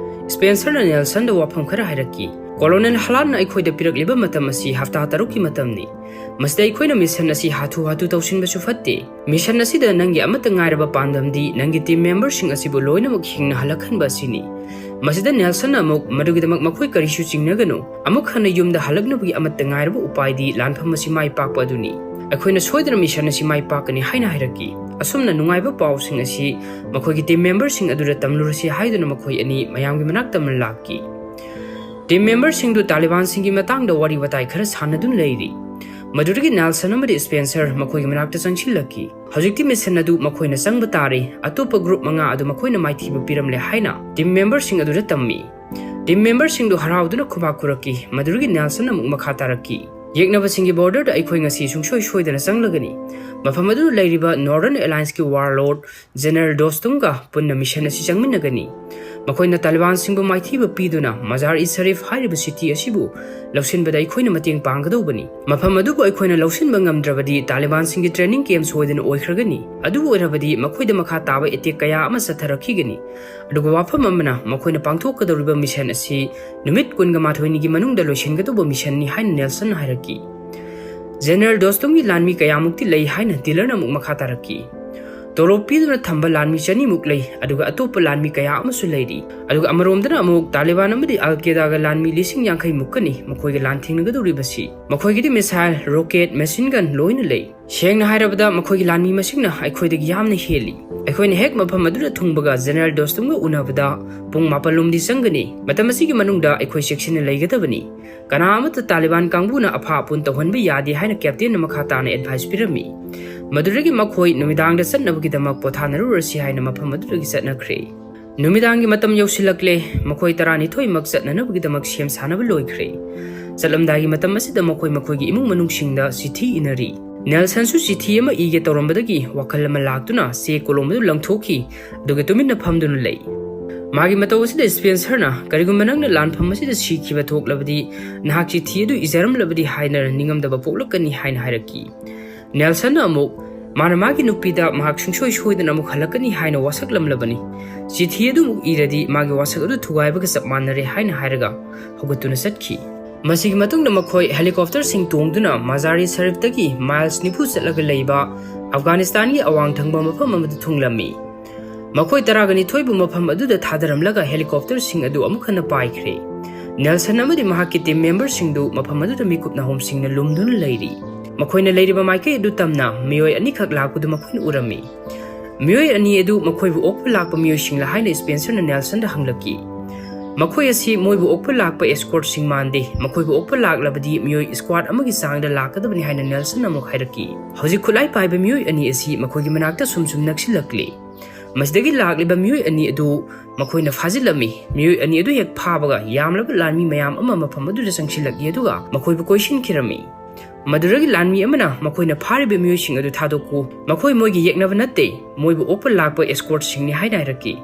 ꯁ꯭ꯄꯦꯟꯁꯔꯅ ꯅꯦꯜꯁꯟꯗ ꯋꯥꯐꯝ ꯈꯔ ꯍꯥꯏꯔꯛꯈꯤ꯫ ꯀꯣꯂꯣꯅꯦꯜ ꯍꯂꯥꯟꯅ ꯑꯩꯈꯣꯏꯗ ꯄꯤꯔꯛꯂꯤꯕ ꯃꯇꯝ ꯑꯁꯤ ꯍꯞꯇꯥ ꯇꯔꯨꯛꯀꯤ ꯃꯇꯝꯅꯤ꯫ ꯃꯁꯤꯗ ꯑꯩꯈꯣꯏꯅ ꯃꯤꯁꯟ ꯑꯁꯤ ꯍꯥꯊꯨ ꯍꯥꯊꯨ ꯇꯧꯁꯤꯟꯕꯁꯨ ꯐꯠꯇꯦ꯫ ꯃꯤꯁꯟ ꯑꯁꯤꯗ ꯅꯪꯒꯤ ꯑꯃꯠꯇ ꯉꯥꯏꯔꯕ ꯄꯥꯟꯗꯝꯗꯤ ꯅꯪꯒꯤ ꯇꯤꯝ ꯃꯦꯝꯕꯔꯁꯤꯡ ꯑꯁꯤꯕꯨ ꯂꯣꯏꯅꯃꯛ ꯍꯤꯡꯅ ꯍꯜꯂꯛꯍꯟꯕ ꯑꯁꯤꯅꯤ꯫ ꯃꯁꯤꯗ ꯅꯦꯜꯁꯟꯅ ꯑꯃꯨꯛ, "ꯃꯗꯨꯒꯤꯗꯃꯛ ꯃꯈꯣꯏ ꯀꯔꯤꯁꯨ ꯆꯤꯡꯅꯒꯅꯨ꯫ ꯑꯃꯨꯛ ꯍꯟꯅ ꯌꯨꯝꯗ ꯍꯜꯂꯛꯅꯕꯒꯤ ꯑꯃꯠꯇ ꯉꯥꯏꯔꯕ ꯎꯄꯥꯏꯗꯤ ꯂꯥꯟꯐꯝ ꯑꯁꯤ ꯃꯥꯏ ꯄꯥꯛꯄ ꯑꯗꯨꯅꯤ꯫ ꯑꯩꯈꯣꯏꯅ ꯁꯣꯏꯗꯅ ꯃꯤꯁꯟ ꯑꯁꯤ ꯃꯥꯏ ꯄꯥꯛꯀꯅꯤ" ꯍꯥꯏꯅ ꯍꯥꯏꯔꯛꯈꯤ꯫ ꯑꯁꯨꯝꯅ ꯅꯨꯡꯉꯥꯏꯕ ꯄꯥꯎꯁꯤꯡ ꯑꯁꯤ ꯃꯈꯣꯏꯒꯤ ꯇꯤꯝ ꯃꯦꯝꯕꯔꯁꯤꯡ ꯑꯗꯨꯗ ꯇꯝꯂꯨꯔꯁꯤ ꯍꯥꯏꯗꯨꯅ ꯃꯈꯣꯏ ꯑꯅꯤ ꯃꯌꯥꯝꯒꯤ ꯃꯅꯥꯛꯇ ꯑꯃ ꯂꯥꯛꯈꯤ꯫ ꯇꯤꯝ ꯃꯦꯝꯕꯔꯁꯤꯡꯗꯨ ꯇꯥꯂꯤꯕꯥꯟꯁꯤꯡꯒꯤ ꯃꯇꯥꯡꯗ ꯋꯥꯔꯤ ꯋꯥꯇꯥꯏ ꯈꯔ ꯁꯥꯟꯅꯗꯨꯅ ꯂꯩꯔꯤ꯫ ꯃꯗꯨꯗꯒꯤ ꯅꯦꯜꯁꯟ ꯑꯃꯗꯤ ꯁ꯭ꯄꯦꯟꯁꯔ ꯃꯈꯣꯏꯒꯤ ꯃꯅꯥꯛꯇ ꯆꯪꯁꯤꯜꯂꯛꯈꯤ꯫ "ꯍꯧꯖꯤꯛꯇꯤ ꯃꯤꯁꯟ ꯑꯗꯨ ꯃꯈꯣꯏꯅ ꯆꯪꯕ ꯇꯥꯔꯦ꯫ ꯑꯇꯣꯞꯄ ꯒ꯭ꯔꯨꯞ ꯃꯉꯥ ꯑꯗꯨ ꯃꯈꯣꯏꯅ ꯃꯥꯏꯊꯤꯕ ꯄꯤꯔꯝꯂꯦ" ꯍꯥꯏꯅ ꯇꯤꯝ ꯃꯦꯝꯕꯔꯁꯤꯡ ꯑꯗꯨꯗ ꯇꯝꯃꯤ꯫ ꯇꯤꯝ ꯃꯦꯝꯕꯔꯁꯤꯡꯗꯨ ꯍꯔꯥꯎꯗꯨꯅ ꯈꯨꯕꯥꯛ ꯈꯨꯔꯛꯈꯤ꯫ ꯃꯗꯨꯗꯒꯤ ꯅꯦꯜꯁꯟ ꯑꯃꯨꯛ ꯃꯈꯥ ꯇꯥꯔꯛꯈꯤ꯫ "ꯌꯦꯛꯅꯕꯁꯤꯡꯒꯤ ꯕꯣꯔꯗꯔꯗ ꯑꯩꯈꯣꯏ ꯉꯁꯤ ꯁꯨꯡꯁꯣꯏ ꯁꯣꯏꯗꯅ ꯆꯪꯂꯒꯅꯤ꯫ ꯃꯐꯝ ꯑꯗꯨꯗ ꯂꯩꯔꯤꯕ ꯅꯣꯔꯗꯔꯟ ꯑꯦꯂꯥꯏꯟꯁꯀꯤ ꯋꯥꯔꯂꯣꯔꯗ ꯖꯦꯅꯔꯦꯜ ꯗꯣꯁꯇꯨꯝꯒ ꯄꯨꯟꯅ ꯃꯤꯁꯟ ꯑꯁꯤ ꯆꯪꯃꯤꯟꯅꯒꯅꯤ꯫ ꯃꯈꯣꯏꯅ ꯇꯥꯂꯤꯕꯥꯟꯁꯤꯡꯕꯨ ꯃꯥꯏꯊꯤꯕ ꯄꯤꯗꯨꯅ ꯃꯖꯥꯔ ꯏ ꯁꯔꯤꯐ ꯍꯥꯏꯔꯤꯕ ꯁꯤꯇꯤ ꯑꯁꯤꯕꯨ ꯂꯧꯁꯤꯟꯕꯗ ꯑꯩꯈꯣꯏꯅ ꯃꯇꯦꯡ ꯄꯥꯡꯒꯗꯧꯕꯅꯤ꯫ ꯃꯐꯝ ꯑꯗꯨꯕꯨ ꯑꯩꯈꯣꯏꯅ ꯂꯧꯁꯤꯟꯕ ꯉꯝꯗ꯭ꯔꯕꯗꯤ ꯇꯥꯂꯤꯕꯥꯟꯁꯤꯡꯒꯤ ꯇ꯭ꯔꯦꯅꯤꯡ ꯀꯦꯝꯞ ꯁꯣꯏꯗꯅ ꯑꯣꯏꯈ꯭ꯔꯒꯅꯤ꯫ ꯑꯗꯨꯕꯨ ꯑꯣꯏꯔꯕꯗꯤ ꯃꯈꯣꯏꯗ ꯃꯈꯥ ꯇꯥꯕ ꯑꯦꯇꯦꯛ ꯀꯌꯥ ꯑꯃ ꯆꯠꯊꯔꯛꯈꯤꯒꯅꯤ꯫ ꯑꯗꯨꯒ ꯋꯥꯐꯝ ꯑꯃꯅ, ꯃꯈꯣꯏꯅ ꯄꯥꯡꯊꯣꯛꯀꯗꯧꯔꯤꯕ ꯃꯤꯁꯟ ꯑꯁꯤ ꯅꯨꯃꯤꯠ ꯀꯨꯟꯒ ꯃꯥꯊꯣꯏꯅꯤꯒꯤ ꯃꯅꯨꯡꯗ ꯂꯣꯏꯁꯤꯟꯒꯗꯧꯕ ꯃꯤꯁꯟꯅꯤ" ꯍꯥꯏꯅ ꯅꯦꯜꯁꯟꯅ ꯍꯥꯏꯔꯛꯈꯤ꯫ ꯖꯦꯅꯔꯦꯜ ꯗꯣꯁꯇꯨꯝꯒꯤ ꯂꯥꯟꯃꯤ ꯀꯌꯥꯃꯨꯛꯇꯤ ꯂꯩ ꯍꯥꯏꯅ ꯗꯤꯂꯔꯅ ꯑꯃꯨꯛ ꯃꯈꯥ ꯇꯥꯔꯛꯈꯤ꯫ ꯇꯣꯂꯣꯞ ꯄꯤꯗꯨꯅ ꯊꯝꯕ ꯂꯥꯟꯃꯤ ꯆꯅꯤꯃꯨꯛ ꯂꯩ, ꯑꯗꯨꯒ ꯑꯇꯣꯞꯄ ꯂꯥꯟꯃꯤ ꯀꯌꯥ ꯑꯃꯁꯨ ꯂꯩꯔꯤ꯫ ꯑꯗꯨꯒ ꯑꯃꯔꯣꯝꯗꯅ ꯑꯃꯨꯛ ꯇꯥꯂꯤꯕꯥꯟ ꯑꯃꯗꯤ ꯑꯜ ꯀꯦꯗꯥꯒ ꯂꯥꯟꯃꯤ ꯂꯤꯁꯤꯡ ꯌꯥꯡꯈꯩ ꯃꯨꯛꯀꯅꯤ ꯃꯈꯣꯏꯒ ꯂꯥꯟ ꯊꯦꯡꯅꯒꯗꯧꯔꯤꯕꯁꯤ꯫ ꯃꯈꯣꯏꯒꯤꯗꯤ ꯃꯤꯁꯥꯏꯜ, ꯔꯣꯀꯦꯠ, ꯃꯦꯁꯤꯟ ꯒꯟ ꯂꯣꯏꯅ ꯂꯩ꯫ ꯁꯦꯡꯅ ꯍꯥꯏꯔꯕꯗ ꯃꯈꯣꯏꯒꯤ ꯂꯥꯟꯃꯤ ꯃꯁꯤꯡꯅ ꯑꯩꯈꯣꯏꯗꯒꯤ ꯌꯥꯝꯅ ꯍꯦꯜꯂꯤ꯫ ꯑꯩꯈꯣꯏꯅ ꯍꯦꯛ ꯃꯐꯝ ꯑꯗꯨꯗ ꯊꯨꯡꯕꯒ ꯖꯦꯅꯔꯦꯜ ꯗꯣꯁꯇꯨꯝꯒ ꯎꯅꯕꯗ ꯄꯨꯡ ꯃꯥꯄꯜ ꯂꯣꯝꯗꯤ ꯆꯪꯒꯅꯤ꯫ ꯃꯇꯝ ꯑꯁꯤꯒꯤ ꯃꯅꯨꯡꯗ ꯑꯩꯈꯣꯏ ꯆꯦꯛꯁꯤꯟꯅ ꯂꯩꯒꯗꯕꯅꯤ꯫ ꯀꯅꯥ ꯑꯃꯠꯇ ꯇꯥꯂꯤꯕꯥꯟ ꯀꯥꯡꯕꯨꯅ ꯑꯐꯥ ꯑꯄꯨꯟ ꯇꯧꯍꯟꯕ ꯌꯥꯗꯦ ꯍꯥꯏꯅ ꯀꯦꯞꯇꯦꯟꯅ ꯃꯈꯥ ꯇꯥꯅ ꯑꯦꯗꯚꯥꯏꯁ ꯄꯤꯔꯝꯃꯤ꯫ ꯃꯗꯨꯗꯒꯤ ꯃꯈꯣꯏ ꯅꯨꯃꯤꯗꯥꯡꯗ ꯆꯠꯅꯕꯒꯤꯗꯃꯛ ꯄꯣꯊꯥꯅꯔꯨꯔꯁꯤ ꯍꯥꯏꯅ ꯃꯐꯝ ꯑꯗꯨꯗꯒꯤ ꯆꯠꯅꯈ꯭ꯔꯦ꯫ ꯅꯨꯃꯤꯗꯥꯡꯒꯤ ꯃꯇꯝ ꯌꯧꯁꯤꯜꯂꯛꯂꯦ꯫ ꯃꯈꯣꯏ ꯇꯔꯥꯅꯤꯊꯣꯏꯃꯛ ꯆꯠꯅꯅꯕꯒꯤꯗꯃꯛ ꯁꯦꯝ ꯁꯥꯅꯕ ꯂꯣꯏꯈ꯭ꯔꯦ꯫ ꯆꯠꯂꯝꯗꯥꯏꯒꯤ ꯃꯇꯝ ꯑꯁꯤꯗ ꯃꯈꯣꯏ ꯃꯈꯣꯏꯒꯤ ꯏꯃꯨꯡ ꯃꯅꯨꯡꯁꯤꯡꯗ ꯆꯤꯊꯤ ꯏꯅꯔꯤ꯫ ꯅꯦꯜꯁꯟꯁꯨ ꯆꯤꯊꯤ ꯑꯃ ꯏꯒꯦ ꯇꯧꯔꯝꯕꯗꯒꯤ ꯋꯥꯈꯜ ꯑꯃ ꯂꯥꯛꯇꯨꯅ ꯆꯦ ꯀꯣꯂꯣꯝ ꯑꯗꯨ ꯂꯪꯊꯣꯛꯈꯤ, ꯑꯗꯨꯒ ꯇꯨꯃꯤꯟꯅ ꯐꯝꯗꯨꯅ ꯂꯩ꯫ ꯃꯥꯒꯤ ꯃꯇꯧ ꯑꯁꯤꯗ ꯁ꯭ꯄꯦꯟꯁꯔꯅ, "ꯀꯔꯤꯒꯨꯝꯕ ꯅꯪꯅ ꯂꯥꯟꯐꯝ ꯑꯁꯤꯗ ꯁꯤꯈꯤꯕ ꯊꯣꯛꯂꯕꯗꯤ, ꯅꯍꯥꯛ ꯆꯤꯊꯤ ꯑꯗꯨ ꯏꯖꯔꯝꯂꯕꯗꯤ ꯍꯥꯏꯅ ꯅꯤꯡꯉꯝꯗꯕ ꯄꯣꯛꯂꯛꯀꯅꯤ" ꯍꯥꯏꯅ ꯍꯥꯏꯔꯛꯈꯤ꯫ ꯅꯦꯜꯁꯟꯅ ꯑꯃꯨꯛ, "ꯃꯥꯅ ꯃꯥꯒꯤ ꯅꯨꯄꯤꯗ ꯃꯍꯥꯛ ꯁꯨꯡꯁꯣꯏ ꯁꯣꯏꯗꯅ ꯑꯃꯨꯛ ꯍꯜꯂꯛꯀꯅꯤ ꯍꯥꯏꯅ ꯋꯥꯁꯛꯂꯝꯂꯕꯅꯤ꯫ ꯆꯤꯊꯤ ꯑꯗꯨ ꯑꯃꯨꯛ ꯏꯔꯗꯤ ꯃꯥꯒꯤ ꯋꯥꯁꯛ ꯑꯗꯨ ꯊꯨꯒꯥꯏꯕꯒ ꯆꯞ ꯃꯥꯟꯅꯔꯦ" ꯍꯥꯏꯅ ꯍꯥꯏꯔꯒ ꯍꯧꯒꯠꯇꯨꯅ ꯆꯠꯈꯤ꯫ ꯃꯁꯤꯒꯤ ꯃꯇꯨꯡꯗ ꯃꯈꯣꯏ ꯍꯦꯂꯤꯀꯣꯞꯇꯔꯁꯤꯡ ꯇꯣꯡꯗꯨꯅ ꯃꯖꯥꯔꯤ ꯁꯔꯤꯐꯇꯒꯤ ꯃꯥꯏꯜꯁ ꯅꯤꯐꯨ ꯆꯠꯂꯒ ꯂꯩꯕ ꯑꯐꯒꯥꯅꯤꯁꯇꯥꯟꯒꯤ ꯑꯋꯥꯡ ꯊꯪꯕ ꯃꯐꯝ ꯑꯃꯗ ꯊꯨꯡꯂꯝꯃꯤ꯫ ꯃꯈꯣꯏ ꯇꯔꯥꯒ ꯅꯤꯊꯣꯏꯕꯨ ꯃꯐꯝ ꯑꯗꯨꯗ ꯊꯥꯗꯔꯝꯂꯒ ꯍꯦꯂꯤꯀꯣꯞꯇꯔꯁꯤꯡ ꯑꯗꯨ ꯑꯃꯨꯛ ꯍꯟꯅ ꯄꯥꯏꯈ꯭ꯔꯦ꯫ ꯅꯦꯜꯁꯟ ꯑꯃꯗꯤ ꯃꯍꯥꯛꯀꯤ ꯇꯤꯝ ꯃꯦꯝꯕꯔꯁꯤꯡꯗꯨ ꯃꯐꯝ ꯑꯗꯨꯗ ꯃꯤꯀꯨꯞ ꯅꯥꯍꯨꯝꯁꯤꯡꯅ ꯂꯨꯝꯗꯨꯅ ꯂꯩꯔꯤ꯫ ꯃꯈꯣꯏꯅ ꯂꯩꯔꯤꯕ ꯃꯥꯏꯀꯩ ꯑꯗꯨ ꯇꯝꯅ ꯃꯤꯑꯣꯏ ꯑꯅꯤꯈꯛ ꯂꯥꯛꯄꯗꯨ ꯃꯈꯣꯏꯅ ꯎꯔꯝꯃꯤ꯫ ꯃꯤꯑꯣꯏ ꯑꯅꯤ ꯑꯗꯨ ꯃꯈꯣꯏꯕꯨ ꯑꯣꯛꯄ ꯂꯥꯛꯄ ꯃꯤꯑꯣꯏꯁꯤꯡꯂ ꯍꯥꯏꯅ ꯁ꯭ꯄꯦꯟꯁꯔꯅ ꯅꯦꯜꯁꯟꯗ ꯍꯪꯂꯛꯈꯤ꯫ "ꯃꯈꯣꯏ ꯑꯁꯤ ꯃꯣꯏꯕꯨ ꯑꯣꯛꯄ ꯂꯥꯛꯄ ꯑꯦꯁꯀꯣꯔꯠꯁꯤꯡ ꯃꯥꯟꯗꯦ꯫ ꯃꯈꯣꯏꯕꯨ ꯑꯣꯛꯄ ꯂꯥꯛꯂꯕꯗꯤ ꯃꯤꯑꯣꯏ ꯁ꯭ꯀ꯭ꯋꯥꯗ ꯑꯃꯒꯤ ꯆꯥꯡꯗ ꯂꯥꯛꯀꯗꯕꯅꯤ" ꯍꯥꯏꯅ ꯅꯦꯜꯁꯟꯅ ꯑꯃꯨꯛ ꯍꯥꯏꯔꯛꯈꯤ꯫ ꯍꯧꯖꯤꯛ ꯈꯨꯠꯂꯥꯏ ꯄꯥꯏꯕ ꯃꯤꯑꯣꯏ ꯑꯅꯤ ꯑꯁꯤ ꯃꯈꯣꯏꯒꯤ ꯃꯅꯥꯛꯇ ꯁꯨꯝ ꯁꯨꯝ ꯅꯛꯁꯤꯜꯂꯛꯂꯦ꯫ ꯃꯁꯤꯗꯒꯤ ꯂꯥꯛꯂꯤꯕ ꯃꯤꯑꯣꯏ ꯑꯅꯤ ꯑꯗꯨ ꯃꯈꯣꯏꯅ ꯐꯥꯖꯤꯜꯂꯝꯃꯤ꯫ ꯃꯤꯑꯣꯏ ꯑꯅꯤ ꯑꯗꯨ ꯍꯦꯛ ꯐꯥꯕꯒ ꯌꯥꯝꯂꯕ ꯂꯥꯟꯃꯤ ꯃꯌꯥꯝ ꯑꯃ ꯃꯐꯝ ꯑꯗꯨꯗ ꯆꯪꯁꯤꯜꯂꯛꯏ, ꯑꯗꯨꯒ ꯃꯈꯣꯏꯕꯨ ꯀꯣꯏꯁꯤꯟꯈꯤꯔꯝꯃꯤ꯫ ꯃꯗꯨꯗꯒꯤ ꯂꯥꯟꯃꯤ ꯑꯃꯅ ꯃꯈꯣꯏꯅ ꯐꯥꯔꯤꯕ ꯃꯤꯑꯣꯏꯁꯤꯡ ꯑꯗꯨ ꯊꯥꯗꯣꯛꯎ, ꯃꯈꯣꯏ ꯃꯣꯏꯒꯤ ꯌꯦꯛꯅꯕ ꯅꯠꯇꯦ, ꯃꯣꯏꯕꯨ ꯑꯣꯛꯄ ꯂꯥꯛꯄ ꯑꯦꯁꯀꯣꯔꯠꯁꯤꯡꯅꯤ ꯍꯥꯏꯅ ꯍꯥꯏꯔꯛꯈꯤ꯫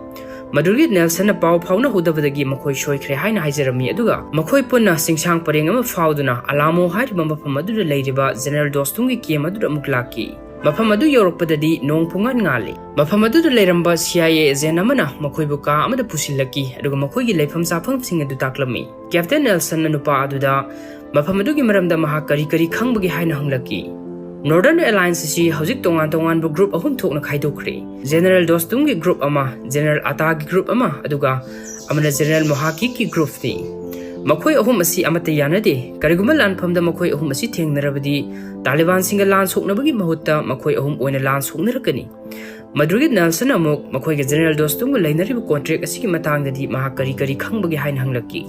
ꯃꯗꯨꯗꯒꯤ ꯅꯦꯜꯁꯟꯅ ꯄꯥꯎ ꯐꯥꯎꯅꯍꯧꯗꯕꯗꯒꯤ ꯃꯈꯣꯏ ꯁꯣꯏꯈ꯭ꯔꯦ ꯍꯥꯏꯅ ꯍꯥꯏꯖꯔꯝꯃꯤ, ꯑꯗꯨꯒ ꯃꯈꯣꯏ ꯄꯨꯟꯅ ꯆꯤꯡꯁꯥꯡ ꯄꯔꯦꯡ ꯑꯃ ꯐꯥꯎꯗꯨꯅ ꯑꯂꯥꯃꯣ ꯍꯥꯏꯔꯤꯕ ꯃꯐꯝ ꯑꯗꯨꯗ ꯂꯩꯔꯤꯕ ꯖꯦꯅꯔꯦꯜ ꯗꯣꯁꯇꯨꯝꯒꯤ ꯀꯦꯝ ꯑꯗꯨꯗ ꯑꯃꯨꯛ ꯂꯥꯛꯈꯤ꯫ ꯃꯐꯝ ꯑꯗꯨ ꯌꯧꯔꯛꯄꯗꯗꯤ ꯅꯣꯡ ꯄꯨꯡꯉꯥꯟ ꯉꯥꯜꯂꯤ꯫ ꯃꯐꯝ ꯑꯗꯨꯗ ꯂꯩꯔꯝꯕ ꯁꯤ ꯑꯥꯏ ꯑꯦ ꯑꯦꯖꯦꯟ ꯑꯃꯅ ꯃꯈꯣꯏꯕꯨ ꯀꯥ ꯑꯃꯗ ꯄꯨꯁꯤꯜꯂꯛꯈꯤ, ꯑꯗꯨꯒ ꯃꯈꯣꯏꯒꯤ ꯂꯩꯐꯝ ꯆꯥꯐꯝꯁꯤꯡ ꯑꯗꯨ ꯇꯥꯛꯂꯝꯃꯤ꯫ ꯀꯦꯞꯇꯦꯟ ꯅꯦꯜꯁꯟꯅ ꯅꯨꯄꯥ ꯑꯗꯨꯗ, ꯃꯐꯝ ꯑꯗꯨꯒꯤ ꯃꯔꯝꯗ ꯃꯍꯥꯛ ꯀꯔꯤ ꯀꯔꯤ ꯈꯪꯕꯒꯦ ꯍꯥꯏꯅ ꯍꯪꯂꯛꯈꯤ꯫ Northern Alliance ꯑꯁꯤ ꯍꯧꯖꯤꯛ ꯇꯣꯉꯥꯟ ꯇꯣꯉꯥꯟꯕ group ꯑꯍꯨꯝ ꯊꯣꯛꯅ ꯈꯥꯏꯗꯣꯛꯈ꯭ꯔꯦ꯫ General ꯗꯣꯁꯇꯨꯝꯒꯤ group ꯑꯃ, General ꯑꯇꯥꯒꯤ group ꯑꯃ, ꯑꯗꯨꯒ ꯑꯃꯅ General ꯃꯣꯍꯥꯀꯤꯛꯀꯤ groupꯅꯤ꯫ ꯃꯈꯣꯏ ꯑꯍꯨꯝ ꯑꯁꯤ ꯑꯃꯠꯇ ꯌꯥꯅꯗꯦ꯫ ꯀꯔꯤꯒꯨꯝꯕ ꯂꯥꯟꯐꯝꯗ ꯃꯈꯣꯏ ꯑꯍꯨꯝ ꯑꯁꯤ ꯊꯦꯡꯅꯔꯕꯗꯤ ꯇꯥꯂꯤꯕꯥꯟꯁꯤꯡꯒ ꯂꯥꯟ ꯁꯣꯛꯅꯕꯒꯤ ꯃꯍꯨꯠꯇ ꯃꯈꯣꯏ ꯑꯍꯨꯝ ꯑꯣꯏꯅ ꯂꯥꯟ ꯁꯣꯛꯅꯔꯛꯀꯅꯤ꯫ ꯃꯗꯨꯗꯒꯤ ꯅꯦꯜꯁꯟ ꯑꯃꯨꯛ ꯃꯈꯣꯏꯒ General ꯗꯣꯁꯇꯨꯝꯒ ꯂꯩꯅꯔꯤꯕ contract ꯑꯁꯤꯒꯤ ꯃꯇꯥꯡꯗꯗꯤ ꯃꯍꯥꯛ ꯀꯔꯤ ꯀꯔꯤ ꯈꯪꯕꯒꯦ ꯍꯥꯏꯅ ꯍꯪꯂꯛꯈꯤ꯫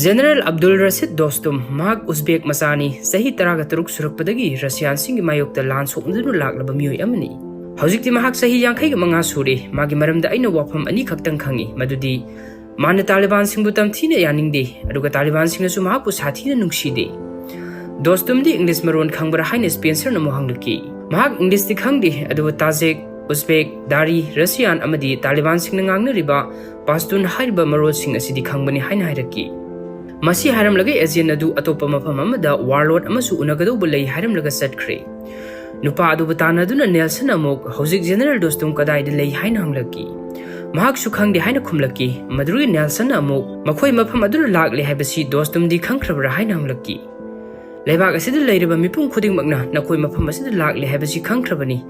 General ꯑꯕꯗꯨꯜ ꯔꯁꯤꯗ ꯗꯣꯁꯇꯨꯝ ꯃꯍꯥꯛ ꯎꯖꯕꯦꯛ ꯃꯆꯥꯅꯤ꯫ ꯆꯍꯤ ꯇꯔꯥꯒ ꯇꯔꯨꯛ ꯁꯨꯔꯛꯄꯗꯒꯤ ꯔꯁꯤꯌꯥꯟꯁꯤꯡꯒꯤ ꯃꯥꯌꯣꯛꯇ ꯂꯥꯟ ꯁꯣꯛꯅꯗꯨꯅ ꯂꯥꯛꯂꯕ ꯃꯤꯑꯣꯏ ꯑꯃꯅꯤ꯫ ꯍꯧꯖꯤꯛꯇꯤ ꯃꯍꯥꯛ ꯆꯍꯤ ꯌꯥꯡꯈꯩꯒ ꯃꯉꯥ ꯁꯨꯔꯦ꯫ ꯃꯥꯒꯤ ꯃꯔꯝꯗ ꯑꯩꯅ ꯋꯥꯐꯝ ꯑꯅꯤꯈꯛꯇꯪ ꯈꯪꯏ, ꯃꯗꯨꯗꯤ ꯃꯥꯅ ꯇꯥꯂꯤꯕꯥꯟꯁꯤꯡꯕꯨ ꯇꯝꯊꯤꯅ ꯌꯥꯅꯤꯡꯗꯦ, ꯑꯗꯨꯒ ꯇꯥꯂꯤꯕꯥꯟꯁꯤꯡꯅꯁꯨ ꯃꯍꯥꯛꯄꯨ ꯁꯥꯊꯤꯅ ꯅꯨꯡꯁꯤꯗꯦ꯫ ꯗꯣꯁꯇꯨꯝꯗꯤ ꯏꯪꯂꯤꯁ ꯃꯔꯣꯟ ꯈꯪꯕ꯭ꯔꯥ ꯍꯥꯏꯅ ꯁ꯭ꯄꯦꯟꯁꯔꯅ ꯑꯃꯨꯛ ꯍꯪꯂꯛꯈꯤ꯫ ꯃꯍꯥꯛ ꯏꯪꯂꯤꯁꯇꯤ ꯈꯪꯗꯦ, ꯑꯗꯨꯕꯨ ꯇꯥꯖꯦꯛ, ꯎꯖꯕꯦꯛ, ꯗꯥꯔꯤ, ꯔꯁꯤꯌꯥꯟ ꯑꯃꯗꯤ ꯇꯥꯂꯤꯕꯥꯟꯁꯤꯡꯅ ꯉꯥꯡꯅꯔꯤꯕ ꯄꯥꯁꯇꯨꯟ ꯍꯥꯏꯔꯤꯕ ꯃꯔꯣꯜꯁꯤꯡ ꯑꯁꯤꯗꯤ ꯈꯪꯕꯅꯤ ꯍꯥꯏꯅ ꯍꯥꯏꯔꯛꯈꯤ꯫ ꯃꯁꯤ ꯍꯥꯏꯔꯝꯂꯒ agent ꯑꯗꯨ ꯑꯇꯣꯞꯄ ꯃꯐꯝ ꯑꯃꯗ warlord ꯑꯃꯁꯨ ꯎꯅꯒꯗꯧꯕ ꯂꯩ ꯍꯥꯏꯔꯝꯂꯒ ꯆꯠꯈ꯭ꯔꯦ꯫ ꯅꯨꯄꯥ ꯑꯗꯨꯕꯨ ꯇꯥꯟꯅꯗꯨꯅ ꯅꯦꯜꯁꯟ ꯑꯃꯨꯛ ꯍꯧꯖꯤꯛ General ꯗꯣꯁꯇꯨꯝ ꯀꯗꯥꯏꯗ ꯂꯩ ꯍꯥꯏꯅ ꯍꯪꯂꯛꯈꯤ꯫ ꯃꯍꯥꯛꯁꯨ ꯈꯪꯗꯦ ꯍꯥꯏꯅ ꯈꯨꯝꯂꯛꯈꯤ꯫ ꯃꯗꯨꯗꯒꯤ ꯅꯦꯜꯁꯟꯅ ꯑꯃꯨꯛ ꯃꯈꯣꯏ ꯃꯐꯝ ꯑꯗꯨꯗ ꯂꯥꯛꯂꯦ ꯍꯥꯏꯕꯁꯤ ꯗꯣꯁꯇꯨꯝꯗꯤ ꯈꯪꯈ꯭ꯔꯕ꯭ꯔꯥ ꯍꯥꯏꯅ ꯍꯪꯂꯛꯈꯤ꯫ ꯂꯩꯕꯥꯛ ꯑꯁꯤꯗ ꯂꯩꯔꯤꯕ ꯃꯤꯄꯨꯝ ꯈꯨꯗꯤꯡꯃꯛꯅ ꯅꯈꯣꯏ ꯃꯐꯝ ꯑꯁꯤꯗ ꯂꯥꯛꯂꯦ ꯍꯥꯏꯕꯁꯤ ꯈꯪꯈ꯭ꯔꯕꯅꯤ꯫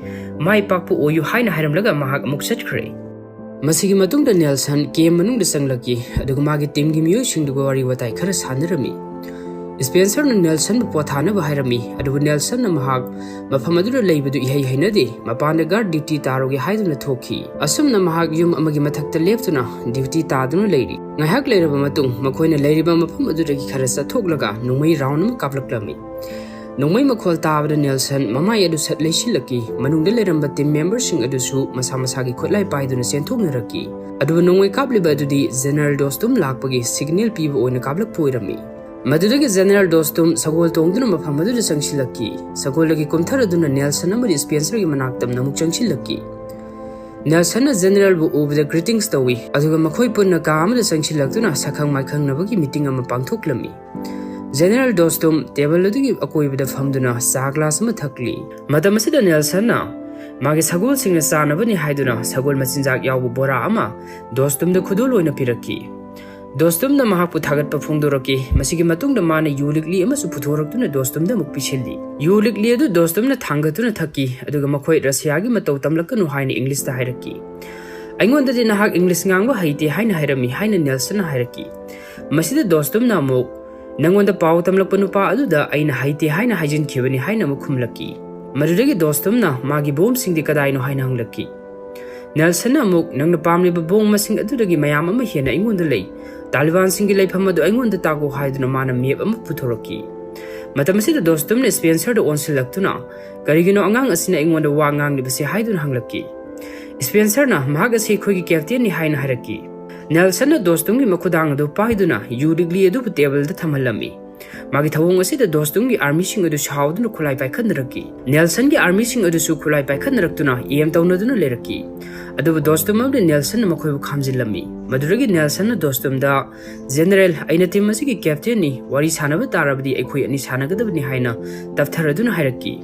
ꯃꯥꯏ ꯄꯥꯛꯄ ꯑꯣꯏꯌꯨ ꯍꯥꯏꯅ ꯍꯥꯏꯔꯝꯂꯒ ꯃꯍꯥꯛ ꯑꯃꯨꯛ ꯆꯠꯈ꯭ꯔꯦ꯫ ꯃꯁꯤꯒꯤ ꯃꯇꯨꯡꯗ ꯅꯦꯜꯁꯟ camp ꯃꯅꯨꯡꯗ ꯆꯪꯂꯛꯈꯤ, ꯑꯗꯨꯒ ꯃꯥꯒꯤ teamꯒꯤ ꯃꯤꯑꯣꯏꯁꯤꯡꯗꯨꯒ ꯋꯥꯔꯤ ꯋꯥꯇꯥꯏ ꯈꯔ ꯁꯥꯟꯅꯔꯝꯃꯤ꯫ ꯁ꯭ꯄꯦꯟꯁꯔꯅ ꯅꯦꯜꯁꯟꯕꯨ ꯄꯣꯊꯥꯅꯕ ꯍꯥꯏꯔꯝꯃꯤ, ꯑꯗꯨꯕꯨ ꯅꯦꯜꯁꯟꯅ ꯃꯍꯥꯛ ꯃꯐꯝ ꯑꯗꯨꯗ ꯂꯩꯕꯗꯨ ꯏꯍꯩ ꯍꯩꯅꯗꯦ, ꯃꯄꯥꯟꯗ guard duty ꯇꯥꯔꯨꯒꯦ ꯍꯥꯏꯗꯨꯅ ꯊꯣꯛꯈꯤ꯫ ꯑꯁꯨꯝꯅ ꯃꯍꯥꯛ ꯌꯨꯝ ꯑꯃꯒꯤ ꯃꯊꯛꯇ ꯂꯦꯞꯇꯨꯅ duty ꯇꯥꯗꯨꯅ ꯂꯩꯔꯤ꯫ ꯉꯥꯏꯍꯥꯛ ꯂꯩꯔꯕ ꯃꯇꯨꯡ ꯃꯈꯣꯏꯅ ꯂꯩꯔꯤꯕ ꯃꯐꯝ ꯑꯗꯨꯗꯒꯤ ꯈꯔ ꯆꯠꯊꯣꯛꯂꯒ ꯅꯣꯡꯃꯩ round ꯑꯃ ꯀꯥꯞꯂꯛꯂꯝꯃꯤ꯫ ꯅꯣꯡꯃꯩ ꯃꯈꯣꯜ ꯇꯥꯕꯗ ꯅꯦꯜꯁꯟ ꯃꯃꯥꯏ ꯑꯗꯨ ꯁꯠ ꯂꯩꯁꯤꯜꯂꯛꯈꯤ꯫ ꯃꯅꯨꯡꯗ ꯂꯩꯔꯝꯕ team memberꯁꯤꯡ ꯑꯗꯨꯁꯨ ꯃꯁꯥ ꯃꯁꯥꯒꯤ ꯈꯨꯠꯂꯥꯏ ꯄꯥꯏꯗꯨꯅ ꯆꯦꯟꯊꯣꯛꯅꯔꯛꯈꯤ꯫ ꯑꯗꯨꯕꯨ ꯅꯣꯡꯃꯩ ꯀꯥꯞꯂꯤꯕ ꯑꯗꯨꯗꯤ General ꯗꯣꯁꯇꯨꯝ ꯂꯥꯛꯄꯒꯤ signal ꯄꯤꯕ ꯑꯣꯏꯅ ꯀꯥꯞꯂꯛꯄ ꯑꯣꯏꯔꯝꯃꯤ꯫ ꯃꯗꯨꯗꯒꯤ General ꯗꯣꯁꯇꯨꯝ ꯁꯒꯣꯜ ꯇꯣꯡꯗꯨꯅ ꯃꯐꯝ ꯑꯗꯨꯗ ꯆꯪꯁꯤꯜꯂꯛꯈꯤ꯫ ꯁꯒꯣꯜꯗꯒꯤ ꯀꯨꯝꯊꯔꯗꯨꯅ ꯅꯦꯜꯁꯟ ꯑꯃꯗꯤ ꯁ꯭ꯄꯦꯟꯁꯔꯒꯤ ꯃꯅꯥꯛꯇ ꯑꯃꯨꯛ ꯆꯪꯁꯤꯜꯂꯛꯈꯤ꯫ ꯅꯦꯜꯁꯟꯅ Generalꯕꯨ ꯎꯕꯗ greetings ꯇꯧꯏ, ꯑꯗꯨꯒ ꯃꯈꯣꯏ ꯄꯨꯟꯅ ꯀꯥ ꯑꯃꯗ ꯆꯪꯁꯤꯜꯂꯛꯇꯨꯅ ꯁꯛꯈꯪ ꯃꯥꯏꯈꯪꯅꯕꯒꯤ meeting ꯑꯃ ꯄꯥꯡꯊꯣꯛꯂꯝꯃꯤ꯫ General ꯗꯣꯁꯇꯨꯝ table ꯑꯗꯨꯒꯤ ꯑꯀꯣꯏꯕꯗ ꯐꯝꯗꯨꯅ ꯆꯥ glass ꯑꯃ ꯊꯛꯂꯤ꯫ ꯃꯇꯝ ꯑꯁꯤꯗ ꯅꯦꯜꯁꯟꯅ ꯃꯥꯒꯤ ꯁꯒꯣꯜꯁꯤꯡꯅ ꯆꯥꯅꯕꯅꯤ ꯍꯥꯏꯗꯨꯅ ꯁꯒꯣꯜ ꯃꯆꯤꯟꯖꯥꯛ ꯌꯥꯎꯕ ꯕꯣꯔꯥ ꯑꯃ ꯗꯣꯁꯇꯨꯝꯗ ꯈꯨꯗꯣꯜ ꯑꯣꯏꯅ ꯄꯤꯔꯛꯈꯤ꯫ ꯗꯣꯁꯇꯨꯝꯅ ꯃꯍꯥꯛꯄꯨ ꯊꯥꯒꯠꯄ ꯐꯣꯡꯗꯣꯔꯛꯈꯤ꯫ ꯃꯁꯤꯒꯤ ꯃꯇꯨꯡꯗ ꯃꯥꯅ ꯌꯨ ꯂꯤꯛꯂꯤ ꯑꯃꯁꯨ ꯄꯨꯊꯣꯔꯛꯇꯨꯅ ꯗꯣꯁꯇꯨꯝꯗ ꯑꯃꯨꯛ ꯄꯤꯁꯤꯜꯂꯤ꯫ ꯌꯨ ꯂꯤꯛꯂꯤ ꯑꯗꯨ ꯗꯣꯁꯇꯨꯝꯅ ꯊꯥꯡꯒꯠꯇꯨꯅ ꯊꯛꯈꯤ, ꯑꯗꯨꯒ ꯃꯈꯣꯏ ꯔꯁꯤꯌꯥꯒꯤ ꯃꯇꯧ ꯇꯝꯂꯛꯀꯅꯨ ꯍꯥꯏꯅ ꯏꯪꯂꯤꯁꯇ ꯍꯥꯏꯔꯛꯈꯤ꯫ "ꯑꯩꯉꯣꯟꯗꯗꯤ ꯅꯍꯥꯛ ꯏꯪꯂꯤꯁ ꯉꯥꯡꯕ ꯍꯩꯇꯦ ꯍꯥꯏꯅ ꯍꯥꯏꯔꯝꯃꯤ" ꯍꯥꯏꯅ ꯅꯦꯜꯁꯟꯅ ꯍꯥꯏꯔꯛꯈꯤ꯫ ꯃꯁꯤꯗ ꯗꯣꯁꯇꯨꯝꯅ ꯑꯃꯨꯛ, "ꯅꯪꯉꯣꯟꯗ ꯄꯥꯎ ꯇꯝꯂꯛꯄ ꯅꯨꯄꯥ ꯑꯗꯨꯗ ꯑꯩꯅ ꯍꯩꯇꯦ ꯍꯥꯏꯅ ꯍꯥꯏꯖꯤꯟꯈꯤꯕꯅꯤ" ꯍꯥꯏꯅ ꯑꯃꯨꯛ ꯈꯨꯝꯂꯛꯈꯤ꯫ ꯃꯗꯨꯗꯒꯤ ꯗꯣꯁꯇꯨꯝꯅ ꯃꯥꯒꯤ ꯕꯣꯝꯁꯤꯡꯗꯤ ꯀꯗꯥꯏꯅꯣ ꯍꯥꯏꯅ ꯍꯪꯂꯛꯈꯤ꯫ ꯅꯦꯜꯁꯟꯅ ꯑꯃꯨꯛ, "ꯅꯪꯅ ꯄꯥꯝꯂꯤꯕ ꯕꯣꯝ ꯃꯁꯤꯡ ꯑꯗꯨꯗꯒꯤ ꯃꯌꯥꯝ ꯑꯃ ꯍꯦꯟꯅ ꯑꯩꯉꯣꯟꯗ ꯂꯩ꯫ ꯇꯥꯂꯤꯕꯥꯟꯁꯤꯡꯒꯤ ꯂꯩꯐꯝ ꯑꯗꯨ ꯑꯩꯉꯣꯟꯗ ꯇꯥꯛꯎ" ꯍꯥꯏꯗꯨꯅ ꯃꯥꯅ ꯃꯦꯞ ꯑꯃ ꯄꯨꯊꯣꯔꯛꯈꯤ꯫ ꯃꯇꯝ ꯑꯁꯤꯗ ꯗꯣꯁꯇꯨꯝꯅ ꯁ꯭ꯄꯦꯟꯁꯔꯗ ꯑꯣꯟꯁꯤꯜꯂꯛꯇꯨꯅ, "ꯀꯔꯤꯒꯤꯅꯣ ꯑꯉꯥꯡ ꯑꯁꯤꯅ ꯑꯩꯉꯣꯟꯗ ꯋꯥ ꯉꯥꯡꯂꯤꯕꯁꯦ?" ꯍꯥꯏꯗꯨꯅ ꯍꯪꯂꯛꯈꯤ꯫ ꯁ꯭ꯄꯦꯟꯁꯔꯅ, "ꯃꯍꯥꯛ ꯑꯁꯤ ꯑꯩꯈꯣꯏꯒꯤ ꯀꯦꯞꯇꯦꯟꯅꯤ" ꯍꯥꯏꯅ ꯍꯥꯏꯔꯛꯈꯤ꯫ ꯅꯦꯜꯁꯟꯅ ꯗꯣꯁꯇꯨꯝꯒꯤ ꯃꯈꯨꯗꯥꯡ ꯑꯗꯨ ꯄꯥꯏꯗꯨꯅ ꯌꯨ ꯂꯤꯛꯂꯤ ꯑꯗꯨꯕꯨ ꯇꯦꯕꯜꯗ ꯊꯝꯍꯜꯂꯝꯃꯤ꯫ ꯃꯥꯒꯤ ꯊꯧꯑꯣꯡ ꯑꯁꯤꯗ ꯗꯣꯁꯇꯨꯝꯒꯤ ꯑꯥꯔꯃꯤꯁꯤꯡ ꯑꯗꯨ ꯁꯥꯎꯗꯨꯅ ꯈꯨꯠꯂꯥꯏ ꯄꯥꯏꯈꯠꯅꯔꯛꯈꯤ꯫ ꯅꯦꯜꯁꯟꯒꯤ ꯑꯥꯔꯃꯤꯁꯤꯡ ꯑꯗꯨꯁꯨ ꯈꯨꯠꯂꯥꯏ ꯄꯥꯏꯈꯠꯅꯔꯛꯇꯨꯅ ꯑꯦꯝ ꯇꯧꯅꯗꯨꯅ ꯂꯩꯔꯛꯈꯤ꯫ ꯑꯗꯨꯕꯨ ꯗꯣꯁꯇꯨꯝ ꯑꯃꯗꯤ ꯅꯦꯜꯁꯟꯅ ꯃꯈꯣꯏꯕꯨ ꯈꯥꯝꯖꯤꯜꯂꯝꯃꯤ꯫ ꯃꯗꯨꯗꯒꯤ ꯅꯦꯜꯁꯟꯅ ꯗꯣꯁꯇꯨꯝꯗ, "ꯖꯦꯅꯔꯦꯜ, ꯑꯩꯅ ꯇꯤꯝ ꯑꯁꯤꯒꯤ ꯀꯦꯞꯇꯦꯟꯅꯤ, ꯋꯥꯔꯤ ꯁꯥꯟꯅꯕ ꯇꯥꯔꯕꯗꯤ ꯑꯩꯈꯣꯏ ꯑꯅꯤ ꯁꯥꯟꯅꯒꯗꯕꯅꯤ" ꯍꯥꯏꯅ ꯇꯞꯊꯔꯗꯨꯅ ꯍꯥꯏꯔꯛꯈꯤ꯫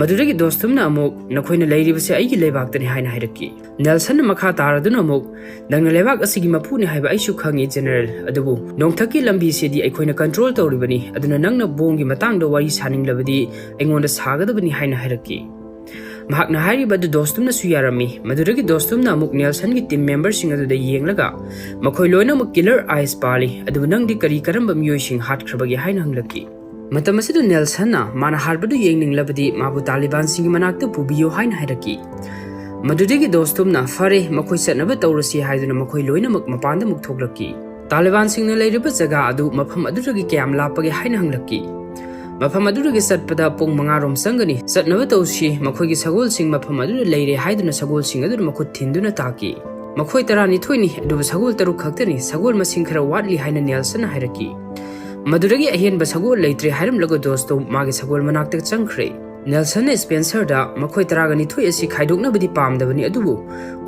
ꯃꯗꯨꯗꯒꯤ ꯗꯣꯁꯇꯨꯝꯅ ꯑꯃꯨꯛ, "ꯅꯈꯣꯏꯅ ꯂꯩꯔꯤꯕꯁꯦ ꯑꯩꯒꯤ ꯂꯩꯕꯥꯛꯇꯅꯤ" ꯍꯥꯏꯅ ꯍꯥꯏꯔꯛꯈꯤ꯫ ꯅꯦꯜꯁꯟꯅ ꯃꯈꯥ ꯇꯥꯔꯗꯨꯅ ꯑꯃꯨꯛ, "ꯅꯪꯅ ꯂꯩꯕꯥꯛ ꯑꯁꯤꯒꯤ ꯃꯄꯨꯅꯤ ꯍꯥꯏꯕ ꯑꯩꯁꯨ ꯈꯪꯏ, ꯖꯦꯅꯔꯦꯜ, ꯑꯗꯨꯕꯨ ꯅꯣꯡꯊꯛꯀꯤ ꯂꯝꯕꯤꯁꯤꯗꯤ ꯑꯩꯈꯣꯏꯅ ꯀꯟꯇ꯭ꯔꯣꯜ ꯇꯧꯔꯤꯕꯅꯤ, ꯑꯗꯨꯅ ꯅꯪꯅ ꯕꯣꯝꯒꯤ ꯃꯇꯥꯡꯗ ꯋꯥꯔꯤ ꯁꯥꯅꯤꯡꯂꯕꯗꯤ ꯑꯩꯉꯣꯟꯗ ꯁꯥꯒꯗꯕꯅꯤ" ꯍꯥꯏꯅ ꯍꯥꯏꯔꯛꯈꯤ꯫ ꯃꯍꯥꯛꯅ ꯍꯥꯏꯔꯤꯕ ꯑꯗꯨ ꯗꯣꯁꯇꯨꯝꯅꯁꯨ ꯌꯥꯔꯝꯃꯤ꯫ ꯃꯗꯨꯗꯒꯤ ꯗꯣꯁꯇꯨꯝꯅ ꯑꯃꯨꯛ ꯅꯦꯜꯁꯟꯒꯤ ꯇꯤꯝ ꯃꯦꯝꯕꯔꯁꯤꯡ ꯑꯗꯨꯗ ꯌꯦꯡꯂꯒ, "ꯃꯈꯣꯏ ꯂꯣꯏꯅꯃꯛ ꯀꯤꯂꯔ ꯑꯥꯏꯁ ꯄꯥꯜꯂꯤ, ꯑꯗꯨꯕꯨ ꯅꯪꯗꯤ ꯀꯔꯤ ꯀꯔꯝꯕ ꯃꯤꯑꯣꯏꯁꯤꯡ ꯍꯥꯠꯈ꯭ꯔꯕꯒꯦ?" ꯍꯥꯏꯅ ꯍꯪꯂꯛꯈꯤ꯫ ꯃꯇꯝ ꯑꯁꯤꯗ ꯅꯦꯜꯁꯟꯅ ꯃꯥꯅ ꯍꯥꯠꯄꯗꯨ ꯌꯦꯡꯅꯤꯡꯂꯕꯗꯤ ꯃꯥꯕꯨ ꯇꯥꯂꯤꯕꯥꯟꯁꯤꯡꯒꯤ ꯃꯅꯥꯛꯇ ꯄꯨꯕꯤꯌꯨ ꯍꯥꯏꯅ ꯍꯥꯏꯔꯛꯈꯤ꯫ ꯃꯗꯨꯗꯒꯤ ꯗꯣꯁꯇꯨꯝꯅ, "ꯐꯔꯦ, ꯃꯈꯣꯏ ꯆꯠꯅꯕ ꯇꯧꯔꯁꯤ" ꯍꯥꯏꯗꯨꯅ ꯃꯈꯣꯏ ꯂꯣꯏꯅꯃꯛ ꯃꯄꯥꯟꯗ ꯑꯃꯨꯛ ꯊꯣꯛꯂꯛꯈꯤ꯫ ꯇꯥꯂꯤꯕꯥꯟꯁꯤꯡꯅ ꯂꯩꯔꯤꯕ ꯖꯒꯥ ꯑꯗꯨ ꯃꯐꯝ ꯑꯗꯨꯗꯒꯤ ꯀꯌꯥꯝ ꯂꯥꯞꯄꯒꯦ ꯍꯥꯏꯅ ꯍꯪꯂꯛꯈꯤ꯫ "ꯃꯐꯝ ꯑꯗꯨꯗꯒꯤ ꯆꯠꯄꯗ ꯄꯨꯡ ꯃꯉꯥꯔꯣꯝ ꯆꯪꯒꯅꯤ꯫ ꯆꯠꯅꯕ ꯇꯧꯁꯤ, ꯃꯈꯣꯏꯒꯤ ꯁꯒꯣꯜꯁꯤꯡ ꯃꯐꯝ ꯑꯗꯨꯗ ꯂꯩꯔꯦ" ꯍꯥꯏꯗꯨꯅ ꯁꯒꯣꯜꯁꯤꯡ ꯑꯗꯨꯗ ꯃꯈꯨꯠ ꯊꯤꯟꯗꯨꯅ ꯇꯥꯛꯈꯤ꯫ "ꯃꯈꯣꯏ ꯇꯔꯥꯅꯤꯊꯣꯏꯅꯤ, ꯑꯗꯨꯕꯨ ꯁꯒꯣꯜ ꯇꯔꯨꯛ ꯈꯛꯇꯅꯤ, ꯁꯒꯣꯜ ꯃꯁꯤꯡ ꯈꯔ ꯋꯥꯠꯂꯤ" ꯍꯥꯏꯅ ꯅꯦꯜꯁꯟꯅ ꯍꯥꯏꯔꯛꯈꯤ꯫ ꯃꯗꯨꯗꯒꯤ ꯑꯍꯦꯟꯕ ꯁꯒꯣꯜ ꯂꯩꯇ꯭ꯔꯦ ꯍꯥꯏꯔꯝꯂꯒ ꯗꯣꯁꯇꯨꯝ ꯃꯥꯒꯤ ꯁꯒꯣꯜ ꯃꯅꯥꯛꯇ ꯆꯪꯈ꯭ꯔꯦ꯫ ꯅꯦꯜꯁꯟꯅ ꯁ꯭ꯄꯦꯟꯁꯔꯗ, "ꯃꯈꯣꯏ ꯇꯔꯥꯒ ꯅꯤꯊꯣꯏ ꯑꯁꯤ ꯈꯥꯏꯗꯣꯛꯅꯕꯗꯤ ꯄꯥꯝꯗꯕꯅꯤ, ꯑꯗꯨꯕꯨ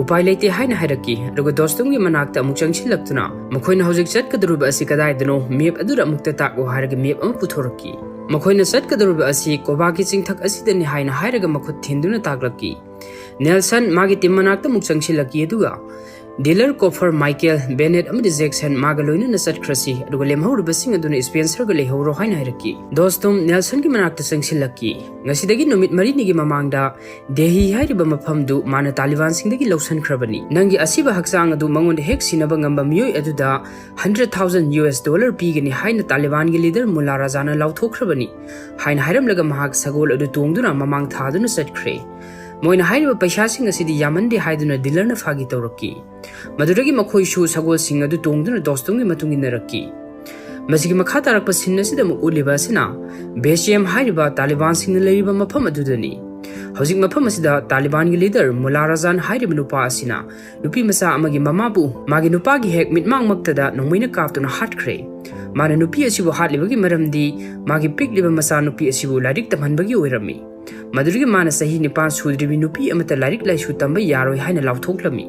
ꯎꯄꯥꯏ ꯂꯩꯇꯦ" ꯍꯥꯏꯅ ꯍꯥꯏꯔꯛꯈꯤ꯫ ꯑꯗꯨꯒ ꯗꯣꯁꯇꯨꯝꯒꯤ ꯃꯅꯥꯛꯇ ꯑꯃꯨꯛ ꯆꯪꯁꯤꯜꯂꯛꯇꯨꯅ, "ꯃꯈꯣꯏꯅ ꯍꯧꯖꯤꯛ ꯆꯠꯀꯗꯧꯔꯤꯕ ꯑꯁꯤ ꯀꯗꯥꯏꯗꯅꯣ? ꯃꯦꯞ ꯑꯗꯨꯗ ꯑꯃꯨꯛꯇ ꯇꯥꯛꯂꯣ" ꯍꯥꯏꯔꯒ ꯃꯦꯞ ꯑꯃ ꯄꯨꯊꯣꯔꯛꯈꯤ꯫ "ꯃꯈꯣꯏꯅ ꯆꯠꯀꯗꯧꯔꯤꯕ ꯑꯁꯤ ꯀꯣꯕꯥꯒꯤ ꯆꯤꯡꯊꯛ ꯑꯁꯤꯗꯅꯤ" ꯍꯥꯏꯅ ꯍꯥꯏꯔꯒ ꯃꯈꯨꯠ ꯊꯤꯟꯗꯨꯅ ꯇꯥꯛꯂꯛꯈꯤ꯫ ꯅꯦꯜꯁꯟ ꯃꯥꯒꯤ ꯇꯤꯝ ꯃꯅꯥꯛꯇ ꯑꯃꯨꯛ ꯆꯪꯁꯤꯜꯂꯛꯈꯤ, ꯑꯗꯨꯒ Dealer Cooper, Michael, Bennett ꯑꯃꯗꯤ Jackson ꯃꯥꯒ ꯂꯣꯏꯅꯅ ꯆꯠꯈ꯭ꯔꯁꯤ, ꯑꯗꯨꯒ ꯂꯦꯝꯍꯧꯔꯤꯕꯁꯤꯡ ꯑꯗꯨꯅ Spencerꯒ ꯂꯩꯍꯧꯔꯣ ꯍꯥꯏꯅ ꯍꯥꯏꯔꯛꯈꯤ꯫ ꯗꯣꯁꯇꯨꯝ ꯅꯦꯜꯁꯟꯒꯤ ꯃꯅꯥꯛꯇ ꯆꯪꯁꯤꯜꯂꯛꯈꯤ꯫ ꯉꯁꯤꯗꯒꯤ ꯅꯨꯃꯤꯠ ꯃꯔꯤꯅꯤꯒꯤ ꯃꯃꯥꯡꯗ ꯗꯦꯍꯤ ꯍꯥꯏꯔꯤꯕ ꯃꯐꯝꯗꯨ ꯃꯥꯅ ꯇꯥꯂꯤꯕꯥꯟꯁꯤꯡꯗꯒꯤ ꯂꯧꯁꯤꯟꯈ꯭ꯔꯕꯅꯤ꯫ ꯅꯪꯒꯤ ꯑꯁꯤꯕ ꯍꯛꯆꯥꯡ ꯑꯗꯨ ꯃꯉꯣꯟꯗ ꯍꯦꯛ ꯁꯤꯟꯅꯕ ꯉꯝꯕ ꯃꯤꯑꯣꯏ ꯑꯗꯨꯗ hundred thousand US dollar ꯄꯤꯒꯅꯤ ꯍꯥꯏꯅ ꯇꯥꯂꯤꯕꯥꯟꯒꯤ leader ꯃꯨꯂꯥ ꯔꯥꯖꯥꯅ ꯂꯥꯎꯊꯣꯛꯈ꯭ꯔꯕꯅꯤ ꯍꯥꯏꯅ ꯍꯥꯏꯔꯝꯂꯒ ꯃꯍꯥꯛ ꯁꯒꯣꯜ ꯑꯗꯨ ꯇꯣꯡꯗꯨꯅ ꯃꯃꯥꯡ ꯊꯥꯗꯨꯅ ꯆꯠꯈ꯭ꯔꯦ꯫ ꯃꯣꯏꯅ ꯍꯥꯏꯔꯤꯕ ꯄꯩꯁꯥꯁꯤꯡ ꯑꯁꯤꯗꯤ ꯌꯥꯝꯃꯟꯗꯦ ꯍꯥꯏꯗꯨꯅ dealerꯅ ꯐꯥꯒꯤ ꯇꯧꯔꯛꯈꯤ꯫ ꯃꯗꯨꯗꯒꯤ ꯃꯈꯣꯏꯁꯨ ꯁꯒꯣꯜꯁꯤꯡ ꯑꯗꯨ ꯇꯣꯡꯗꯨꯅ ꯗꯣꯁꯇꯨꯝꯒꯤ ꯃꯇꯨꯡ ꯏꯟꯅꯔꯛꯈꯤ꯫ ꯃꯁꯤꯒꯤ ꯃꯈꯥ ꯇꯥꯔꯛꯄ scene ꯑꯁꯤꯗ ꯑꯃꯨꯛ ꯎꯠꯂꯤꯕ ꯑꯁꯤꯅ ꯕꯦꯁꯤꯌꯝ ꯍꯥꯏꯔꯤꯕ ꯇꯥꯂꯤꯕꯥꯟꯁꯤꯡꯅ ꯂꯩꯔꯤꯕ ꯃꯐꯝ ꯑꯗꯨꯗꯅꯤ꯫ ꯍꯧꯖꯤꯛ ꯃꯐꯝ ꯑꯁꯤꯗ ꯇꯥꯂꯤꯕꯥꯟꯒꯤ leader ꯃꯨꯂꯥ ꯔꯥꯖꯥꯟ ꯍꯥꯏꯔꯤꯕ ꯅꯨꯄꯥ ꯑꯁꯤꯅ ꯅꯨꯄꯤ ꯃꯆꯥ ꯑꯃꯒꯤ ꯃꯃꯥꯕꯨ ꯃꯥꯒꯤ ꯅꯨꯄꯥꯒꯤ ꯍꯦꯛ ꯃꯤꯠꯃꯥꯡꯃꯛꯇꯗ ꯅꯣꯡꯃꯩꯅ ꯀꯥꯞꯇꯨꯅ ꯍꯥꯠꯈ꯭ꯔꯦ꯫ ꯃꯥꯅ ꯅꯨꯄꯤ ꯑꯁꯤꯕꯨ ꯍꯥꯠꯂꯤꯕꯒꯤ ꯃꯔꯝꯗꯤ ꯃꯥꯒꯤ ꯄꯤꯛꯂꯤꯕ ꯃꯆꯥꯅꯨꯄꯤ ꯑꯁꯤꯕꯨ ꯂꯥꯏꯔꯤꯛ ꯇꯝꯍꯟꯕꯒꯤ ꯑꯣꯏꯔꯝꯃꯤ꯫ ꯃꯗꯨꯗꯒꯤ ꯃꯥꯅ ꯆꯍꯤ ꯅꯤꯄꯥꯟ ꯁꯨꯗ꯭ꯔꯤꯕꯤ ꯅꯨꯄꯤ ꯑꯃꯠꯇ ꯂꯥꯏꯔꯤꯛ ꯂꯥꯏꯁꯨ ꯇꯝꯕ ꯌꯥꯔꯣꯏ ꯍꯥꯏꯅ ꯂꯥꯎꯊꯣꯛꯂꯝꯃꯤ꯫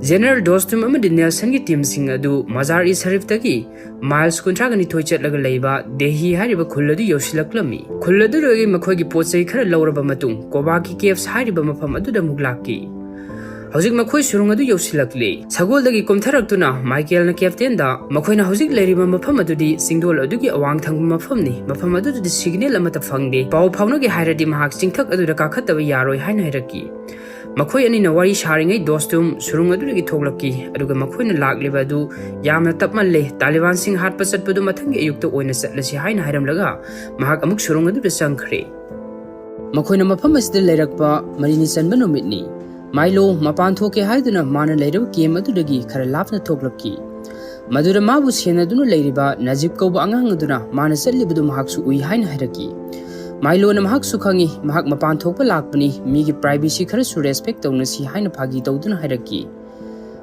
General ꯗꯣꯁꯇꯨꯝ ꯑꯃꯗꯤ ꯅꯦꯜꯁꯟꯒꯤ teamꯁꯤꯡ ꯑꯗꯨ ꯃꯖꯥꯔ ꯏ ꯁꯔꯤꯐꯇꯒꯤ miles ꯀꯨꯟꯊ꯭ꯔꯥꯒ ꯅꯤꯊꯣꯏ ꯆꯠꯂꯒ ꯂꯩꯕ ꯗꯦꯍꯤ ꯍꯥꯏꯔꯤꯕ ꯈꯨꯜ ꯑꯗꯨ ꯌꯧꯁꯤꯜꯂꯛꯂꯝꯃꯤ꯫ ꯈꯨꯜ ꯑꯗꯨꯗꯒꯤ ꯃꯈꯣꯏꯒꯤ ꯄꯣꯠ ꯆꯩ ꯈꯔ ꯂꯧꯔꯕ ꯃꯇꯨꯡ ꯀꯣꯕꯥꯀꯤ caves ꯍꯥꯏꯔꯤꯕ ꯃꯐꯝ ꯑꯗꯨꯗ ꯑꯃꯨꯛ ꯂꯥꯛꯈꯤ꯫ ꯍꯧꯖꯤꯛ ꯃꯈꯣꯏ ꯁꯨꯔꯨꯡ ꯑꯗꯨ ꯌꯧꯁꯤꯜꯂꯛꯂꯦ꯫ ꯁꯒꯣꯜꯗꯒꯤ ꯀꯨꯝꯊꯔꯛꯇꯨꯅ ꯃꯥꯏꯀꯦꯜꯅ captainꯗ ꯃꯈꯣꯏꯅ ꯍꯧꯖꯤꯛ ꯂꯩꯔꯤꯕ ꯃꯐꯝ ꯑꯗꯨꯗꯤ ꯆꯤꯡꯗꯣꯜ ꯑꯗꯨꯒꯤ ꯑꯋꯥꯡ ꯊꯪꯕ ꯃꯐꯝꯅꯤ꯫ ꯃꯐꯝ ꯑꯗꯨꯗꯗꯤ signal ꯑꯃꯠꯇ ꯐꯪꯗꯦ꯫ ꯄꯥꯎ ꯐꯥꯎꯅꯒꯦ ꯍꯥꯏꯔꯗꯤ ꯃꯍꯥꯛ ꯆꯤꯡꯊꯛ ꯑꯗꯨꯗ ꯀꯥꯈꯠꯇꯕ ꯌꯥꯔꯣꯏ ꯍꯥꯏꯅ ꯍꯥꯏꯔꯛꯈꯤ꯫ ꯃꯈꯣꯏ ꯑꯅꯤꯅ ꯋꯥꯔꯤ ꯁꯥꯔꯤꯉꯩ ꯗꯣꯁꯇꯨꯝ ꯁꯨꯔꯨꯡ ꯑꯗꯨꯗꯒꯤ ꯊꯣꯛꯂꯛꯈꯤ, ꯑꯗꯨꯒ ꯃꯈꯣꯏꯅ ꯂꯥꯛꯂꯤꯕ ꯑꯗꯨ ꯌꯥꯝꯅ ꯇꯞꯃꯜꯂꯦ꯫ ꯇꯥꯂꯤꯕꯥꯟꯁꯤꯡ ꯍꯥꯠꯄ ꯆꯠꯄꯗꯨ ꯃꯊꯪꯒꯤ ꯑꯌꯨꯛꯇ ꯑꯣꯏꯅ ꯆꯠꯂꯁꯤ ꯍꯥꯏꯅ ꯍꯥꯏꯔꯝꯂꯒ ꯃꯍꯥꯛ ꯑꯃꯨꯛ ꯁꯨꯔꯨꯡ ꯑꯗꯨꯗ ꯆꯪꯈ꯭ꯔꯦ꯫ ꯃꯈꯣꯏꯅ ꯃꯐꯝ ꯑꯁꯤꯗ ꯂꯩꯔꯛꯄ ꯃꯔꯤꯅꯤ ꯆꯟꯕ ꯅꯨꯃꯤꯠꯅꯤ꯫ ꯃꯥꯏꯂꯣ ꯃꯄꯥꯟ ꯊꯣꯛꯀꯦ ꯍꯥꯏꯗꯨꯅ ꯃꯥꯅ ꯂꯩꯔꯤꯕ camp ꯑꯗꯨꯗꯒꯤ ꯈꯔ ꯂꯥꯞꯅ ꯊꯣꯛꯂꯛꯈꯤ꯫ ꯃꯗꯨꯗ ꯃꯥꯕꯨ ꯁꯦꯟꯅꯗꯨꯅ ꯂꯩꯔꯤꯕ ꯅꯖꯤꯕ ꯀꯧꯕ ꯑꯉꯥꯡ ꯑꯗꯨꯅ ꯃꯥꯅ ꯆꯠꯂꯤꯕꯗꯨ ꯃꯍꯥꯛꯁꯨ ꯎꯏ ꯍꯥꯏꯅ ꯍꯥꯏꯔꯛꯈꯤ꯫ ꯃꯥꯏꯂꯣꯅ ꯃꯍꯥꯛꯁꯨ ꯈꯪꯏ, ꯃꯍꯥꯛ ꯃꯄꯥꯟ ꯊꯣꯛꯄ ꯂꯥꯛꯄꯅꯤ, ꯃꯤꯒꯤ privacy ꯈꯔꯁꯨ respect ꯇꯧꯅꯁꯤ ꯍꯥꯏꯅ ꯐꯥꯒꯤ ꯇꯧꯗꯨꯅ ꯍꯥꯏꯔꯛꯈꯤ꯫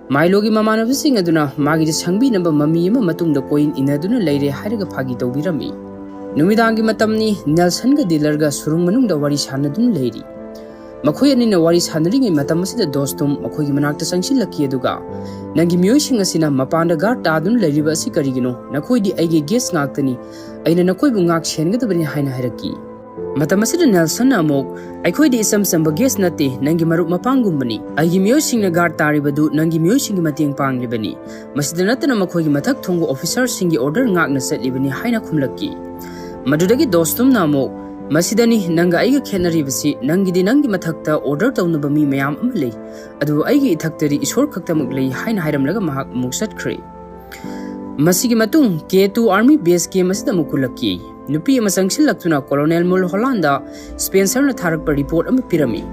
ꯃꯥꯏꯂꯣꯒꯤ ꯃꯃꯥꯟꯅꯕꯁꯤꯡ ꯑꯗꯨꯅ ꯃꯥꯒꯤꯗ ꯁꯪꯕꯤꯅꯕ ꯃꯃꯤ ꯑꯃ ꯃꯇꯨꯡꯗ ꯀꯣꯏꯏꯟ ꯏꯟꯅꯗꯨꯅ ꯂꯩꯔꯦ ꯍꯥꯏꯔꯒ ꯐꯥꯒꯤ ꯇꯧꯕꯤꯔꯝꯃꯤ꯫ ꯅꯨꯃꯤꯗꯥꯡꯒꯤ ꯃꯇꯝꯅꯤ, ꯅꯦꯜꯁꯟꯒ ꯗꯤꯂꯔꯒ ꯁꯨꯔꯨꯡ ꯃꯅꯨꯡꯗ ꯋꯥꯔꯤ ꯁꯥꯟꯅꯗꯨꯅ ꯂꯩꯔꯤ꯫ ꯃꯈꯣꯏ ꯑꯅꯤꯅ ꯋꯥꯔꯤ ꯁꯥꯟꯅꯔꯤꯉꯩ ꯃꯇꯝ ꯑꯁꯤꯗ ꯗꯣꯁꯇꯨꯝ ꯃꯈꯣꯏꯒꯤ ꯃꯅꯥꯛꯇ ꯆꯪꯁꯤꯜꯂꯛꯈꯤ, ꯑꯗꯨꯒ "ꯅꯪꯒꯤ ꯃꯤꯑꯣꯏꯁꯤꯡ ꯑꯁꯤꯅ ꯃꯄꯥꯟꯗ guard ꯇꯥꯗꯨꯅ ꯂꯩꯔꯤꯕ ꯑꯁꯤ ꯀꯔꯤꯒꯤꯅꯣ? ꯅꯈꯣꯏꯗꯤ ꯑꯩꯒꯤ guest ꯉꯥꯛꯇꯅꯤ꯫ ꯑꯩꯅ ꯅꯈꯣꯏꯕꯨ ꯉꯥꯛ ꯁꯦꯟꯒꯗꯕꯅꯤ" ꯍꯥꯏꯅ ꯍꯥꯏꯔꯛꯈꯤ꯫ ꯃꯇꯝ ꯑꯁꯤꯗ ꯅꯦꯜꯁꯟꯅ ꯑꯃꯨꯛ, "ꯑꯩꯈꯣꯏꯗꯤ ꯏꯆꯝ ꯆꯝꯕ ꯒꯦꯁ ꯅꯠꯇꯦ, ꯅꯪꯒꯤ ꯃꯔꯨꯞ ꯃꯄꯥꯡꯒꯨꯝꯕꯅꯤ꯫ ꯑꯩꯒꯤ ꯃꯤꯑꯣꯏꯁꯤꯡꯅ ꯒꯥꯔꯗ ꯇꯥꯔꯤꯕꯗꯨ ꯅꯪꯒꯤ ꯃꯤꯑꯣꯏꯁꯤꯡꯒꯤ ꯃꯇꯦꯡ ꯄꯥꯡꯂꯤꯕꯅꯤ꯫ ꯃꯁꯤꯗ ꯅꯠꯇꯅ ꯃꯈꯣꯏꯒꯤ ꯃꯊꯛ ꯊꯣꯡꯕ ꯑꯣꯐꯤꯁꯔꯁꯤꯡꯒꯤ ꯑꯣꯔꯗꯔ ꯉꯥꯛꯅ ꯆꯠꯂꯤꯕꯅꯤ" ꯍꯥꯏꯅ ꯈꯨꯝꯂꯛꯈꯤ꯫ ꯃꯗꯨꯗꯒꯤ ꯗꯣꯁꯇꯨꯝꯅ ꯑꯃꯨꯛ, "ꯃꯁꯤꯗꯅꯤ ꯅꯪꯒ ꯑꯩꯒ ꯈꯦꯠꯅꯔꯤꯕꯁꯤ, ꯅꯪꯒꯤꯗꯤ ꯅꯪꯒꯤ ꯃꯊꯛꯇ ꯑꯣꯔꯗꯔ ꯇꯧꯅꯕ ꯃꯤ ꯃꯌꯥꯝ ꯑꯃ ꯂꯩ, ꯑꯗꯨꯕꯨ ꯑꯩꯒꯤ ꯏꯊꯛꯇꯗꯤ ꯏꯁꯣꯔ ꯈꯛꯇꯃꯛ ꯂꯩ" ꯍꯥꯏꯅ ꯍꯥꯏꯔꯝꯂꯒ ꯃꯍꯥꯛ ꯑꯃꯨꯛ ꯆꯠꯈ꯭ꯔꯦ꯫ ꯃꯁꯤꯒꯤ ꯃꯇꯨꯡ ꯀꯦ ꯇꯨ ꯑꯥꯔꯃꯤ ꯕꯦꯁ ꯀꯦꯝ ꯑꯁꯤꯗ ꯑꯃꯨꯛ ꯀꯨꯜꯂꯛꯈꯤ꯫ ꯅꯨꯄꯤ ꯑꯃ ꯆꯪꯁꯤꯜꯂꯛꯇꯨꯅ ꯀꯣꯂꯣꯅꯦꯜ ꯃꯨꯜ ꯍꯣꯂꯥꯟꯗ ꯁ꯭ꯄꯦꯟꯁꯔꯅ ꯊꯥꯔꯛꯄ ꯔꯤꯄꯣꯔꯠ ꯑꯃ ꯄꯤꯔꯝꯃꯤ꯫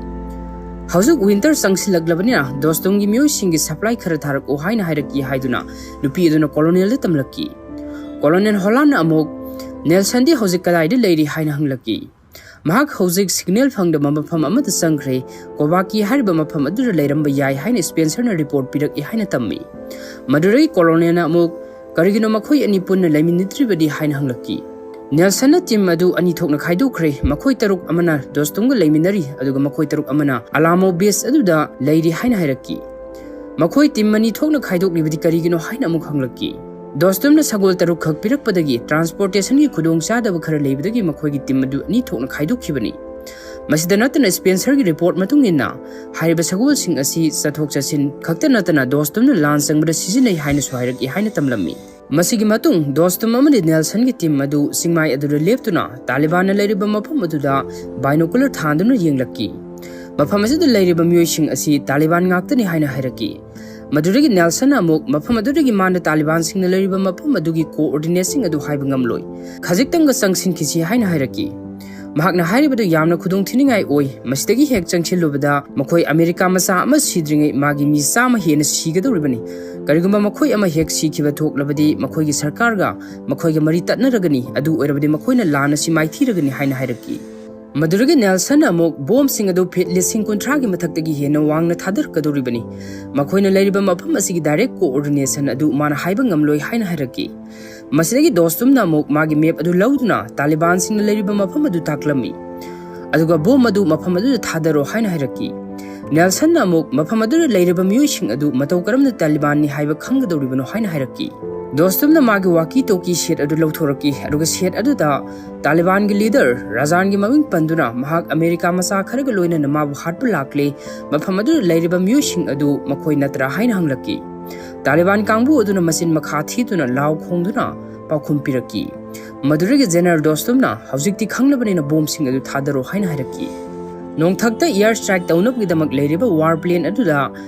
"ꯍꯧꯖꯤꯛ ꯋꯤꯟꯇꯔ ꯆꯪꯁꯤꯜꯂꯛꯂꯕꯅꯤꯅ ꯗꯣꯁꯇꯨꯝꯒꯤ ꯃꯤꯑꯣꯏꯁꯤꯡꯒꯤ ꯁꯄ꯭ꯂꯥꯏ ꯈꯔ ꯊꯥꯔꯛꯎ" ꯍꯥꯏꯅ ꯍꯥꯏꯔꯛꯈꯤ ꯍꯥꯏꯗꯨꯅ ꯅꯨꯄꯤ ꯑꯗꯨꯅ ꯀꯣꯂꯣꯅꯦꯜꯗ ꯇꯝꯂꯛꯈꯤ꯫ ꯀꯣꯂꯣꯅꯦꯜ ꯍꯣꯂꯥꯟꯗꯅ ꯑꯃꯨꯛ, "ꯅꯦꯜꯁꯟꯗꯤ ꯍꯧꯖꯤꯛ ꯀꯗꯥꯏꯗ ꯂꯩꯔꯤ?" ꯍꯥꯏꯅ ꯍꯪꯂꯛꯈꯤ꯫ ꯃꯍꯥꯛ ꯍꯧꯖꯤꯛ ꯁꯤꯒꯅꯦꯜ ꯐꯪꯗꯕ ꯃꯐꯝ ꯑꯃꯗ ꯆꯪꯈ꯭ꯔꯦ, ꯀꯣꯕꯥꯀꯤ ꯍꯥꯏꯔꯤꯕ ꯃꯐꯝ ꯑꯗꯨꯗ ꯂꯩꯔꯝꯕ ꯌꯥꯏ ꯍꯥꯏꯅ ꯁ꯭ꯄꯦꯟꯁꯔꯅ ꯔꯤꯄꯣꯔꯠ ꯄꯤꯔꯛꯏ ꯍꯥꯏꯅ ꯇꯝꯃꯤ꯫ ꯃꯗꯨꯗꯒꯤ ꯀꯣꯂꯣꯅꯦꯜꯅ ꯑꯃꯨꯛ, "ꯀꯔꯤꯒꯤꯅꯣ ꯃꯈꯣꯏ ꯑꯅꯤ ꯄꯨꯟꯅ ꯂꯩꯃꯤꯟꯅꯗ꯭ꯔꯤꯕꯗꯤ?" ꯍꯥꯏꯅ ꯍꯪꯂꯛꯈꯤ꯫ ꯅꯦꯜꯁꯟꯅ ꯇꯤꯝ ꯑꯗꯨ ꯑꯅꯤ ꯊꯣꯛꯅ ꯈꯥꯏꯗꯣꯛꯈ꯭ꯔꯦ, ꯃꯈꯣꯏ ꯇꯔꯨꯛ ꯑꯃꯅ ꯗꯣꯁꯇꯨꯝꯒ ꯂꯩꯃꯤꯟꯅꯔꯤ, ꯑꯗꯨꯒ ꯃꯈꯣꯏ ꯇꯔꯨꯛ ꯑꯃꯅ ꯑꯂꯥꯃꯣ ꯕꯦꯁ ꯑꯗꯨꯗ ꯂꯩꯔꯤ ꯍꯥꯏꯅ ꯍꯥꯏꯔꯛꯈꯤ꯫ "ꯃꯈꯣꯏ ꯇꯤꯝ ꯑꯅꯤ ꯊꯣꯛꯅ ꯈꯥꯏꯗꯣꯛꯂꯤꯕꯗꯤ ꯀꯔꯤꯒꯤꯅꯣ?" ꯍꯥꯏꯅ ꯑꯃꯨꯛ ꯍꯪꯂꯛꯈꯤ꯫ ꯗꯣꯁꯇꯨꯝꯅ ꯁꯒꯣꯜ ꯇꯔꯨꯛꯈꯛ ꯄꯤꯔꯛꯄꯗꯒꯤ ꯇ꯭ꯔꯥꯟꯁꯄꯣꯔꯇꯦꯁꯟꯒꯤ ꯈꯨꯗꯣꯡꯆꯥꯗꯕ ꯈꯔ ꯂꯩꯕꯗꯒꯤ ꯃꯈꯣꯏꯒꯤ ꯇꯤꯝ ꯑꯗꯨ ꯑꯅꯤ ꯊꯣꯛꯅ ꯈꯥꯏꯗꯣꯛꯈꯤꯕꯅꯤ꯫ ꯃꯁꯤꯗ ꯅꯠꯇꯅ ꯁ꯭ꯄꯦꯟꯁꯔꯒꯤ ꯔꯤꯄꯣꯔꯠ ꯃꯇꯨꯡ ꯏꯟꯅ ꯍꯥꯏꯔꯤꯕ ꯁꯒꯣꯜꯁꯤꯡ ꯑꯁꯤ ꯆꯠꯊꯣꯛ ꯆꯠꯁꯤꯟ ꯈꯛꯇ ꯅꯠꯇꯅ ꯗꯣꯁꯇꯨꯝꯅ ꯂꯥꯟ ꯆꯪꯕꯗ ꯁꯤꯖꯤꯟꯅꯩ ꯍꯥꯏꯅꯁꯨ ꯍꯥꯏꯔꯛꯏ ꯍꯥꯏꯅ ꯇꯝꯂꯝꯃꯤ꯫ ꯃꯁꯤꯒꯤ ꯃꯇꯨꯡ ꯗꯣꯁꯇꯨꯝ ꯑꯃꯗꯤ ꯅꯦꯜꯁꯟꯒꯤ ꯇꯤꯝ ꯑꯗꯨ ꯆꯤꯡꯃꯥꯏ ꯑꯗꯨꯗ ꯂꯦꯞꯇꯨꯅ ꯇꯥꯂꯤꯕꯥꯟꯅ ꯂꯩꯔꯤꯕ ꯃꯐꯝ ꯑꯗꯨꯗ ꯕꯥꯏꯅꯣꯀꯨꯂꯔ ꯊꯥꯟꯗꯨꯅ ꯌꯦꯡꯂꯛꯈꯤ꯫ ꯃꯐꯝ ꯑꯁꯤꯗ ꯂꯩꯔꯤꯕ ꯃꯤꯑꯣꯏꯁꯤꯡ ꯑꯁꯤ ꯇꯥꯂꯤꯕꯥꯟ ꯉꯥꯛꯇꯅꯤ ꯍꯥꯏꯅ ꯍꯥꯏꯔꯛꯈꯤ꯫ ꯃꯗꯨꯗꯒꯤ ꯅꯦꯜꯁꯟꯅ ꯑꯃꯨꯛ ꯃꯐꯝ ꯑꯗꯨꯗꯒꯤ ꯃꯥꯅ ꯇꯥꯂꯤꯕꯥꯟꯁꯤꯡꯅ ꯂꯩꯔꯤꯕ ꯃꯐꯝ ꯑꯗꯨꯒꯤ ꯀꯣꯑꯣꯔꯗꯤꯅꯦꯠꯁꯤꯡ ꯑꯗꯨ ꯍꯥꯏꯕ ꯉꯝꯂꯣꯏ, ꯈꯖꯤꯛꯇꯪꯒ ꯆꯪꯁꯤꯟꯈꯤꯁꯤ ꯍꯥꯏꯅ ꯍꯥꯏꯔꯛꯈꯤ꯫ ꯃꯍꯥꯛꯅ ꯍꯥꯏꯔꯤꯕꯗꯨ ꯌꯥꯝꯅ ꯈꯨꯗꯣꯡꯊꯤꯅꯤꯡꯉꯥꯏ ꯑꯣꯏ꯫ ꯃꯁꯤꯗꯒꯤ ꯍꯦꯛ ꯆꯪꯁꯤꯜꯂꯨꯕꯗ ꯃꯈꯣꯏ ꯑꯃꯦꯔꯤꯀꯥ ꯃꯆꯥ ꯑꯃ ꯁꯤꯗ꯭ꯔꯤꯉꯩ ꯃꯥꯒꯤ ꯃꯤ ꯆꯥꯝꯃ ꯍꯦꯟꯅ ꯁꯤꯒꯗꯧꯔꯤꯕꯅꯤ꯫ ꯀꯔꯤꯒꯨꯝꯕ ꯃꯈꯣꯏ ꯑꯃ ꯍꯦꯛ ꯁꯤꯈꯤꯕ ꯊꯣꯛꯂꯕꯗꯤ ꯃꯈꯣꯏꯒꯤ ꯁꯔꯀꯥꯔꯒ ꯃꯈꯣꯏꯒ ꯃꯔꯤ ꯇꯠꯅꯔꯒꯅꯤ꯫ ꯑꯗꯨ ꯑꯣꯏꯔꯕꯗꯤ ꯃꯈꯣꯏꯅ ꯂꯥꯟ ꯑꯁꯤ ꯃꯥꯏꯊꯤꯔꯒꯅꯤ ꯍꯥꯏꯅ ꯍꯥꯏꯔꯛꯈꯤ꯫ ꯃꯗꯨꯗꯒꯤ ꯅꯦꯜꯁꯟꯅ ꯑꯃꯨꯛ ꯕꯣꯝꯁꯤꯡ ꯑꯗꯨ ꯐꯤꯠ ꯂꯤꯁꯤꯡ ꯀꯨꯟꯊ꯭ꯔꯥꯒꯤ ꯃꯊꯛꯇꯒꯤ ꯍꯦꯟꯅ ꯋꯥꯡꯅ ꯊꯥꯗꯔꯛꯀꯗꯧꯔꯤꯕꯅꯤ꯫ ꯃꯈꯣꯏꯅ ꯂꯩꯔꯤꯕ ꯃꯐꯝ ꯑꯁꯤꯒꯤ ꯗꯥꯏꯔꯦꯛ ꯀꯣꯑꯣꯔꯗꯤꯅꯦꯁꯟ ꯑꯗꯨ ꯃꯥꯅ ꯍꯥꯏꯕ ꯉꯝꯂꯣꯏ ꯍꯥꯏꯅ ꯍꯥꯏꯔꯛꯈꯤ꯫ ꯃꯁꯤꯗꯒꯤ ꯗꯣꯁꯇꯨꯝꯅ ꯑꯃꯨꯛ ꯃꯥꯒꯤ ꯃꯦꯞ ꯑꯗꯨ ꯂꯧꯗꯨꯅ ꯇꯥꯂꯤꯕꯥꯟꯁꯤꯡꯅ ꯂꯩꯔꯤꯕ ꯃꯐꯝ ꯑꯗꯨ ꯇꯥꯛꯂꯝꯃꯤ, ꯑꯗꯨꯒ ꯕꯣꯝ ꯑꯗꯨ ꯃꯐꯝ ꯑꯗꯨꯗ ꯊꯥꯗꯔꯣ ꯍꯥꯏꯅ ꯍꯥꯏꯔꯛꯈꯤ꯫ ꯅꯦꯜꯁꯟꯅ ꯑꯃꯨꯛ ꯃꯐꯝ ꯑꯗꯨꯗ ꯂꯩꯔꯤꯕ ꯃꯤꯑꯣꯏꯁꯤꯡ ꯑꯗꯨ ꯃꯇꯧ ꯀꯔꯝꯅ ꯇꯥꯂꯤꯕꯥꯟꯅꯤ ꯍꯥꯏꯕ ꯈꯪꯒꯗꯧꯔꯤꯕꯅꯣ ꯍꯥꯏꯅ ꯍꯥꯏꯔꯛꯈꯤ꯫ ꯗꯣꯁꯇꯨꯝꯅ ꯃꯥꯒꯤ ꯋꯥꯀꯤ ꯇꯣꯀꯤ ꯁꯦꯠ ꯑꯗꯨ ꯂꯧꯊꯣꯔꯛꯈꯤ, ꯑꯗꯨꯒ ꯁꯦꯠ ꯑꯗꯨꯗ ꯇꯥꯂꯤꯕꯥꯟꯒꯤ ꯂꯤꯗꯔ ꯔꯥꯖꯥꯟꯒꯤ ꯃꯃꯤꯡ ꯄꯟꯗꯨꯅ ꯃꯍꯥꯛ ꯑꯃꯦꯔꯤꯀꯥ ꯃꯆꯥ ꯈꯔꯒ ꯂꯣꯏꯅꯅ ꯃꯥꯕꯨ ꯍꯥꯠꯄ ꯂꯥꯛꯂꯦ, ꯃꯐꯝ ꯑꯗꯨꯗ ꯂꯩꯔꯤꯕ ꯃꯤꯑꯣꯏꯁꯤꯡ ꯑꯗꯨ ꯃꯈꯣꯏ ꯅꯠꯇ꯭ꯔꯥ ꯍꯥꯏꯅ ꯍꯪꯂꯛꯈꯤ꯫ ꯇꯥꯂꯤꯕꯥꯟ ꯀꯥꯡꯕꯨ ꯑꯗꯨꯅ ꯃꯆꯤꯟ ꯃꯈꯥ ꯊꯤꯗꯨꯅ ꯂꯥꯎ ꯈꯣꯡꯗꯨꯅ ꯄꯥꯎꯈꯨꯝ ꯄꯤꯔꯛꯈꯤ꯫ ꯃꯗꯨꯗꯒꯤ ꯖꯦꯅꯔꯦꯜ ꯗꯣꯁꯇꯨꯝꯅ ꯍꯧꯖꯤꯛꯇꯤ ꯈꯪꯂꯕꯅꯤꯅ ꯕꯣꯝꯁꯤꯡ ꯑꯗꯨ ꯊꯥꯗꯔꯣ ꯍꯥꯏꯅ ꯍꯥꯏꯔꯛꯈꯤ꯫ ꯅꯣꯡꯊꯛꯇ ꯏꯌꯥꯔ ꯁ꯭ꯇ꯭ꯔꯥꯏꯛ ꯇꯧꯅꯕꯒꯤꯗꯃꯛ ꯂꯩꯔꯤꯕ ꯋꯥꯔ ꯄ꯭ꯂꯦꯟ ꯑꯗꯨꯗ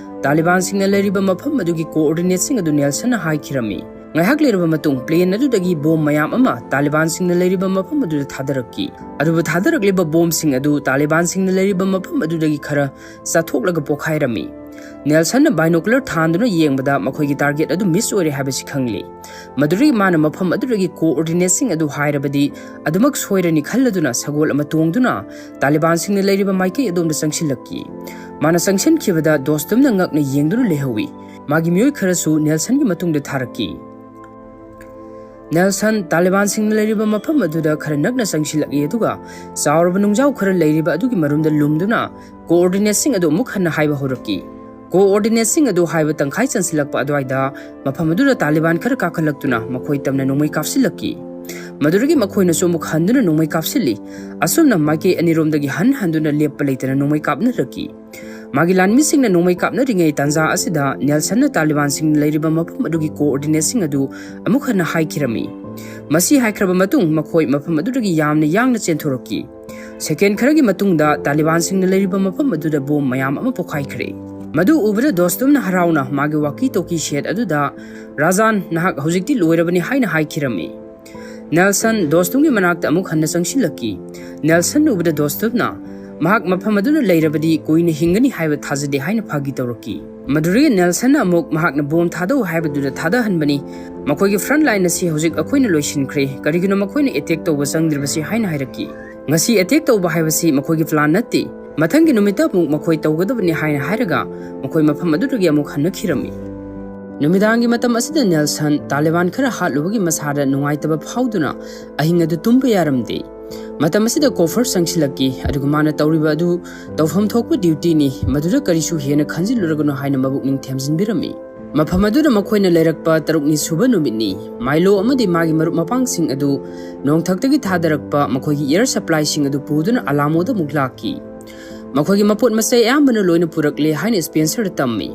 ꯇꯥꯂꯤꯕꯥꯟꯁꯤꯡꯅ ꯂꯩꯔꯤꯕ ꯃꯐꯝ ꯑꯗꯨꯒꯤ ꯀꯣꯑꯣꯔꯗꯤꯅꯦꯠꯁꯤꯡ ꯑꯗꯨ ꯅꯦꯜꯁꯟꯅ ꯍꯥꯏꯈꯤꯔꯝꯃꯤ꯫ ꯉꯥꯏꯍꯥꯛ ꯂꯩꯔꯕ ꯃꯇꯨꯡ ꯄ꯭ꯂꯦꯟ ꯑꯗꯨꯗꯒꯤ ꯕꯣꯝ ꯃꯌꯥꯝ ꯑꯃ ꯇꯥꯂꯤꯕꯥꯟꯁꯤꯡꯅ ꯂꯩꯔꯤꯕ ꯃꯐꯝ ꯑꯗꯨꯗ ꯊꯥꯗꯔꯛꯈꯤ꯫ ꯑꯗꯨꯕꯨ ꯊꯥꯗꯔꯛꯂꯤꯕ ꯕꯣꯝꯁꯤꯡ ꯑꯗꯨ ꯇꯥꯂꯤꯕꯥꯟꯁꯤꯡꯅ ꯂꯩꯔꯤꯕ ꯃꯐꯝ ꯑꯗꯨꯗꯒꯤ ꯈꯔ ꯆꯥꯊꯣꯛꯂꯒ ꯄꯣꯈꯥꯏꯔꯝꯃꯤ꯫ ꯅꯦꯜꯁꯟꯅ ꯕꯥꯏꯅꯣꯀꯨꯂꯔ ꯊꯥꯟꯗꯨꯅ ꯌꯦꯡꯕꯗ ꯃꯈꯣꯏꯒꯤ ꯇꯥꯔꯒꯦꯠ ꯑꯗꯨ ꯃꯤꯁ ꯑꯣꯏꯔꯦ ꯍꯥꯏꯕꯁꯤ ꯈꯪꯂꯤ꯫ ꯃꯗꯨꯗꯒꯤ ꯃꯥꯅ ꯃꯐꯝ ꯑꯗꯨꯗꯒꯤ ꯀꯣꯑꯣꯔꯗꯤꯅꯦꯠꯁꯤꯡ ꯑꯗꯨ ꯍꯥꯏꯔꯕꯗꯤ ꯑꯗꯨꯃꯛ ꯁꯣꯏꯔꯅꯤ ꯈꯜꯂꯗꯨꯅ ꯁꯒꯣꯜ ꯑꯃ ꯇꯣꯡꯗꯨꯅ ꯇꯥꯂꯤꯕꯥꯟꯁꯤꯡꯅ ꯂꯩꯔꯤꯕ ꯃꯥꯏꯀꯩ ꯑꯗꯣꯝꯗ ꯆꯪꯁꯤꯜꯂꯛꯈꯤ꯫ ꯃꯥꯅ ꯆꯪꯁꯤꯟꯈꯤꯕꯗ ꯗꯣꯁꯇꯨꯝꯅ ꯉꯛꯅ ꯌꯦꯡꯗꯨꯅ ꯂꯩꯍꯧꯏ꯫ ꯃꯥꯒꯤ ꯃꯤꯑꯣꯏ ꯈꯔꯁꯨ ꯅꯦꯜꯁꯟꯒꯤ ꯃꯇꯨꯡꯗ ꯊꯥꯔꯛꯈꯤ꯫ ꯅꯦꯜꯁꯟ ꯇꯥꯂꯤꯕꯥꯟꯁꯤꯡꯅ ꯂꯩꯔꯤꯕ ꯃꯐꯝ ꯑꯗꯨꯗ ꯈꯔ ꯅꯛꯅ ꯆꯪꯁꯤꯜꯂꯛꯏ, ꯑꯗꯨꯒ ꯆꯥꯎꯔꯕ ꯅꯨꯡꯖꯥꯎ ꯈꯔ ꯂꯩꯔꯤꯕ ꯑꯗꯨꯒꯤ ꯃꯔꯨꯝꯗ ꯂꯨꯝꯗꯨꯅ ꯀꯣꯑꯣꯔꯗꯤꯅꯦꯠꯁꯤꯡ ꯑꯗꯨ ꯑꯃꯨꯛ ꯍꯟꯅ ꯍꯥꯏꯕ ꯍꯧꯔꯛꯈꯤ꯫ ꯀꯣꯑꯣꯔꯗꯤꯅꯦꯠꯁꯤꯡ ꯑꯗꯨ ꯍꯥꯏꯕ ꯇꯪꯈꯥꯏ ꯆꯟꯁꯤꯜꯂꯛꯄ ꯑꯗꯨꯋꯥꯏꯗ ꯃꯐꯝ ꯑꯗꯨꯗ ꯇꯥꯂꯤꯕꯥꯟ ꯈꯔ ꯀꯥꯈꯠꯂꯛꯇꯨꯅ ꯃꯈꯣꯏ ꯇꯝꯅ ꯅꯣꯡꯃꯩ ꯀꯥꯞꯁꯤꯜꯂꯛꯈꯤ꯫ ꯃꯗꯨꯗꯒꯤ ꯃꯈꯣꯏꯅꯁꯨ ꯑꯃꯨꯛ ꯍꯟꯗꯨꯅ ꯅꯣꯡꯃꯩ ꯀꯥꯞꯁꯤꯜꯂꯤ꯫ ꯑꯁꯨꯝꯅ ꯃꯥꯏꯀꯩ ꯑꯅꯤꯔꯣꯝꯗꯒꯤ ꯍꯟ ꯍꯟꯗꯨꯅ ꯂꯦꯞꯄ ꯂꯩꯇꯅ ꯅꯣꯡꯃꯩ ꯀꯥꯞꯅꯔꯛꯈꯤ꯫ ꯃꯥꯒꯤ ꯂꯥꯟꯃꯤꯁꯤꯡꯅ ꯅꯣꯡꯃꯩ ꯀꯥꯞꯅꯔꯤꯉꯩ ꯇꯥꯟꯖꯥ ꯑꯁꯤꯗ ꯅꯦꯜꯁꯟꯅ ꯇꯥꯂꯤꯕꯥꯟꯁꯤꯡꯅ ꯂꯩꯔꯤꯕ ꯃꯐꯝ ꯑꯗꯨꯒꯤ ꯀꯣꯑꯣꯔꯗꯤꯅꯦꯠꯁꯤꯡ ꯑꯗꯨ ꯑꯃꯨꯛ ꯍꯟꯅ ꯍꯥꯏꯈꯤꯔꯝꯃꯤ꯫ ꯃꯁꯤ ꯍꯥꯏꯈ꯭ꯔꯕ ꯃꯇꯨꯡ ꯃꯈꯣꯏ ꯃꯐꯝ ꯑꯗꯨꯗꯒꯤ ꯌꯥꯝꯅ ꯌꯥꯡꯅ ꯆꯦꯟꯊꯣꯔꯛꯈꯤ꯫ ꯁꯦꯀꯦꯟ ꯈꯔꯒꯤ ꯃꯇꯨꯡꯗ ꯇꯥꯂꯤꯕꯥꯟꯁꯤꯡꯅ ꯂꯩꯔꯤꯕ ꯃꯐꯝ ꯑꯗꯨꯗ ꯕꯣꯝ ꯃꯌꯥꯝ ꯑꯃ ꯄꯣꯈꯥꯏꯈ꯭ꯔꯦ꯫ ꯃꯗꯨ ꯎꯕꯗ ꯗꯣꯁꯇꯨꯝꯅ ꯍꯔꯥꯎꯅ ꯃꯥꯒꯤ ꯋꯥꯀꯤ ꯇꯣꯀꯤ ꯁꯦꯠ ꯑꯗꯨꯗ, "ꯔꯥꯖꯥꯟ, ꯅꯍꯥꯛ ꯍꯧꯖꯤꯛꯇꯤ ꯂꯣꯏꯔꯕꯅꯤ" ꯍꯥꯏꯅ ꯍꯥꯏꯈꯤꯔꯝꯃꯤ꯫ ꯅꯦꯜꯁꯟ ꯗꯣꯁꯇꯨꯝꯒꯤ ꯃꯅꯥꯛꯇ ꯑꯃꯨꯛ ꯍꯟꯅ ꯆꯪꯁꯤꯜꯂꯛꯈꯤ꯫ ꯅꯦꯜꯁꯟ ꯎꯕꯗ ꯗꯣꯁꯇꯨꯝꯅ ꯃꯍꯥꯛ ꯃꯐꯝ ꯑꯗꯨꯗ ꯂꯩꯔꯕꯗꯤ ꯀꯨꯏꯅ ꯍꯤꯡꯒꯅꯤ ꯍꯥꯏꯕ ꯊꯥꯖꯗꯦ ꯍꯥꯏꯅ ꯐꯥꯒꯤ ꯇꯧꯔꯛꯈꯤ꯫ ꯃꯗꯨꯗꯒꯤ ꯅꯦꯜꯁꯟꯅ ꯑꯃꯨꯛ ꯃꯍꯥꯛꯅ ꯕꯣꯝ ꯊꯥꯗꯧ ꯍꯥꯏꯕꯗꯨꯗ ꯊꯥꯗꯍꯟꯕꯅꯤ꯫ "ꯃꯈꯣꯏꯒꯤ ꯐ꯭ꯔꯟꯠ ꯂꯥꯏꯟ ꯑꯁꯤ ꯍꯧꯖꯤꯛ ꯑꯩꯈꯣꯏꯅ ꯂꯣꯏꯁꯤꯟꯈ꯭ꯔꯦ, ꯀꯔꯤꯒꯤꯅꯣ ꯃꯈꯣꯏꯅ ꯑꯦꯇꯦꯛ ꯇꯧꯕ ꯆꯪꯗ꯭ꯔꯤꯕꯁꯤ?" ꯍꯥꯏꯅ ꯍꯥꯏꯔꯛꯈꯤ꯫ "ꯉꯁꯤ ꯑꯦꯇꯦꯛ ꯇꯧꯕ ꯍꯥꯏꯕꯁꯤ ꯃꯈꯣꯏꯒꯤ ꯄ꯭ꯂꯥꯟ ꯅꯠꯇꯦ, ꯃꯊꯪꯒꯤ ꯅꯨꯃꯤꯠꯇ ꯑꯃꯨꯛ ꯃꯈꯣꯏ ꯇꯧꯒꯗꯕꯅꯤ" ꯍꯥꯏꯅ ꯍꯥꯏꯔꯒ ꯃꯈꯣꯏ ꯃꯐꯝ ꯑꯗꯨꯗꯒꯤ ꯑꯃꯨꯛ ꯍꯟꯅꯈꯤꯔꯝꯃꯤ꯫ ꯅꯨꯃꯤꯗꯥꯡꯒꯤ ꯃꯇꯝ ꯑꯁꯤꯗ ꯅꯦꯜꯁꯟ ꯇꯥꯂꯤꯕꯥꯟ ꯈꯔ ꯍꯥꯠꯂꯨꯕꯒꯤ ꯃꯁꯥꯗ ꯅꯨꯡꯉꯥꯏꯇꯕ ꯐꯥꯎꯗꯨꯅ ꯑꯍꯤꯡ ꯑꯗꯨ ꯇꯨꯝꯕ ꯌꯥꯔꯝꯗꯦ꯫ ꯃꯇꯝ ꯑꯁꯤꯗ ꯀꯣꯐꯔ ꯆꯪꯁꯤꯜꯂꯛꯈꯤ, ꯑꯗꯨꯒ ꯃꯥꯅ ꯇꯧꯔꯤꯕ ꯑꯗꯨ ꯇꯧꯐꯝ ꯊꯣꯛꯄ ꯗ꯭ꯌꯨꯇꯤꯅꯤ, ꯃꯗꯨꯗ ꯀꯔꯤꯁꯨ ꯍꯦꯟꯅ ꯈꯟꯖꯤꯜꯂꯨꯔꯒꯅꯨ ꯍꯥꯏꯅ ꯃꯕꯨꯛꯅꯤꯡ ꯊꯦꯝꯖꯤꯟꯕꯤꯔꯝꯃꯤ꯫ ꯃꯐꯝ ꯑꯗꯨꯗ ꯃꯈꯣꯏꯅ ꯂꯩꯔꯛꯄ ꯇꯔꯨꯛꯅꯤ ꯁꯨꯕ ꯅꯨꯃꯤꯠꯅꯤ꯫ ꯃꯥꯏꯂꯣ ꯑꯃꯗꯤ ꯃꯥꯒꯤ ꯃꯔꯨꯞ ꯃꯄꯥꯡꯁꯤꯡ ꯑꯗꯨ ꯅꯣꯡꯊꯛꯇꯒꯤ ꯊꯥꯗꯔꯛꯄ ꯃꯈꯣꯏꯒꯤ air supplyꯁꯤꯡ ꯑꯗꯨ ꯄꯨꯗꯨꯅ ꯑꯂꯥꯃꯣꯗ ꯑꯃꯨꯛ ꯂꯥꯛꯈꯤ꯫ ꯃꯈꯣꯏꯒꯤ ꯃꯄꯣꯠ ꯃꯆꯩ ꯑꯌꯥꯝꯕꯅ ꯂꯣꯏꯅ ꯄꯨꯔꯛꯂꯦ ꯍꯥꯏꯅ ꯁ꯭ꯄꯦꯟꯁꯔꯗ ꯇꯝꯃꯤ꯫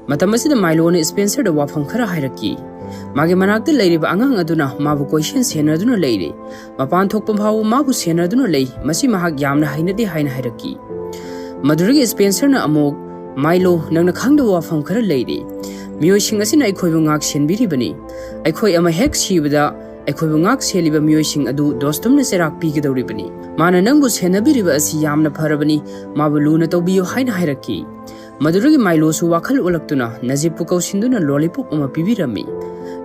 ꯃꯇꯝ ꯑꯁꯤꯗ ꯃꯥꯏꯂꯣꯅ ꯁ꯭ꯄꯦꯟꯁꯔꯗ ꯋꯥꯐꯝ ꯈꯔ ꯍꯥꯏꯔꯛꯈꯤ꯫ ꯃꯥꯒꯤ ꯃꯅꯥꯛꯇ ꯂꯩꯔꯤꯕ ꯑꯉꯥꯡ ꯑꯗꯨꯅ ꯃꯥꯕꯨ ꯀꯣꯏꯁꯦꯟ ꯁꯦꯟꯅꯗꯨꯅ ꯂꯩꯔꯦ꯫ ꯃꯄꯥꯟ ꯊꯣꯛꯄ ꯐꯥꯎꯕ ꯃꯥꯕꯨ ꯁꯦꯟꯅꯗꯨꯅ ꯂꯩ꯫ ꯃꯁꯤ ꯃꯍꯥꯛ ꯌꯥꯝꯅ ꯍꯩꯅꯗꯦ ꯍꯥꯏꯅ ꯍꯥꯏꯔꯛꯈꯤ꯫ ꯃꯗꯨꯗꯒꯤ ꯁ꯭ꯄꯦꯟꯁꯔꯅ ꯑꯃꯨꯛ, "ꯃꯥꯏꯂꯣ, ꯅꯪꯅ ꯈꯪꯗꯕ ꯋꯥꯐꯝ ꯈꯔ ꯂꯩꯔꯤ꯫ ꯃꯤꯑꯣꯏꯁꯤꯡ ꯑꯁꯤꯅ ꯑꯩꯈꯣꯏꯕꯨ ꯉꯥꯛ ꯁꯦꯟꯕꯤꯔꯤꯕꯅꯤ꯫ ꯑꯩꯈꯣꯏ ꯑꯃ ꯍꯦꯛ ꯁꯤꯕꯗ ꯑꯩꯈꯣꯏꯕꯨ ꯉꯥꯛ ꯁꯦꯜꯂꯤꯕ ꯃꯤꯑꯣꯏꯁꯤꯡ ꯑꯗꯨ ꯗꯣꯁꯇꯨꯝꯅ ꯆꯩꯔꯥꯛ ꯄꯤꯒꯗꯧꯔꯤꯕꯅꯤ꯫ ꯃꯥꯅ ꯅꯪꯕꯨ ꯁꯦꯟꯅꯕꯤꯔꯤꯕ ꯑꯁꯤ ꯌꯥꯝꯅ ꯐꯔꯕꯅꯤ꯫ ꯃꯥꯕꯨ ꯂꯨꯅ ꯇꯧꯕꯤꯌꯨ" ꯍꯥꯏꯅ ꯍꯥꯏꯔꯛꯈꯤ꯫ ꯃꯗꯨꯗꯒꯤ ꯃꯥꯏꯂꯣꯁꯨ ꯋꯥꯈꯜ ꯑꯣꯜꯂꯛꯇꯨꯅ ꯅꯖꯤꯞꯄꯨ ꯀꯧꯁꯤꯟꯗꯨꯅ ꯂꯣꯂꯤꯄꯣꯞ ꯑꯃ ꯄꯤꯕꯤꯔꯝꯃꯤ꯫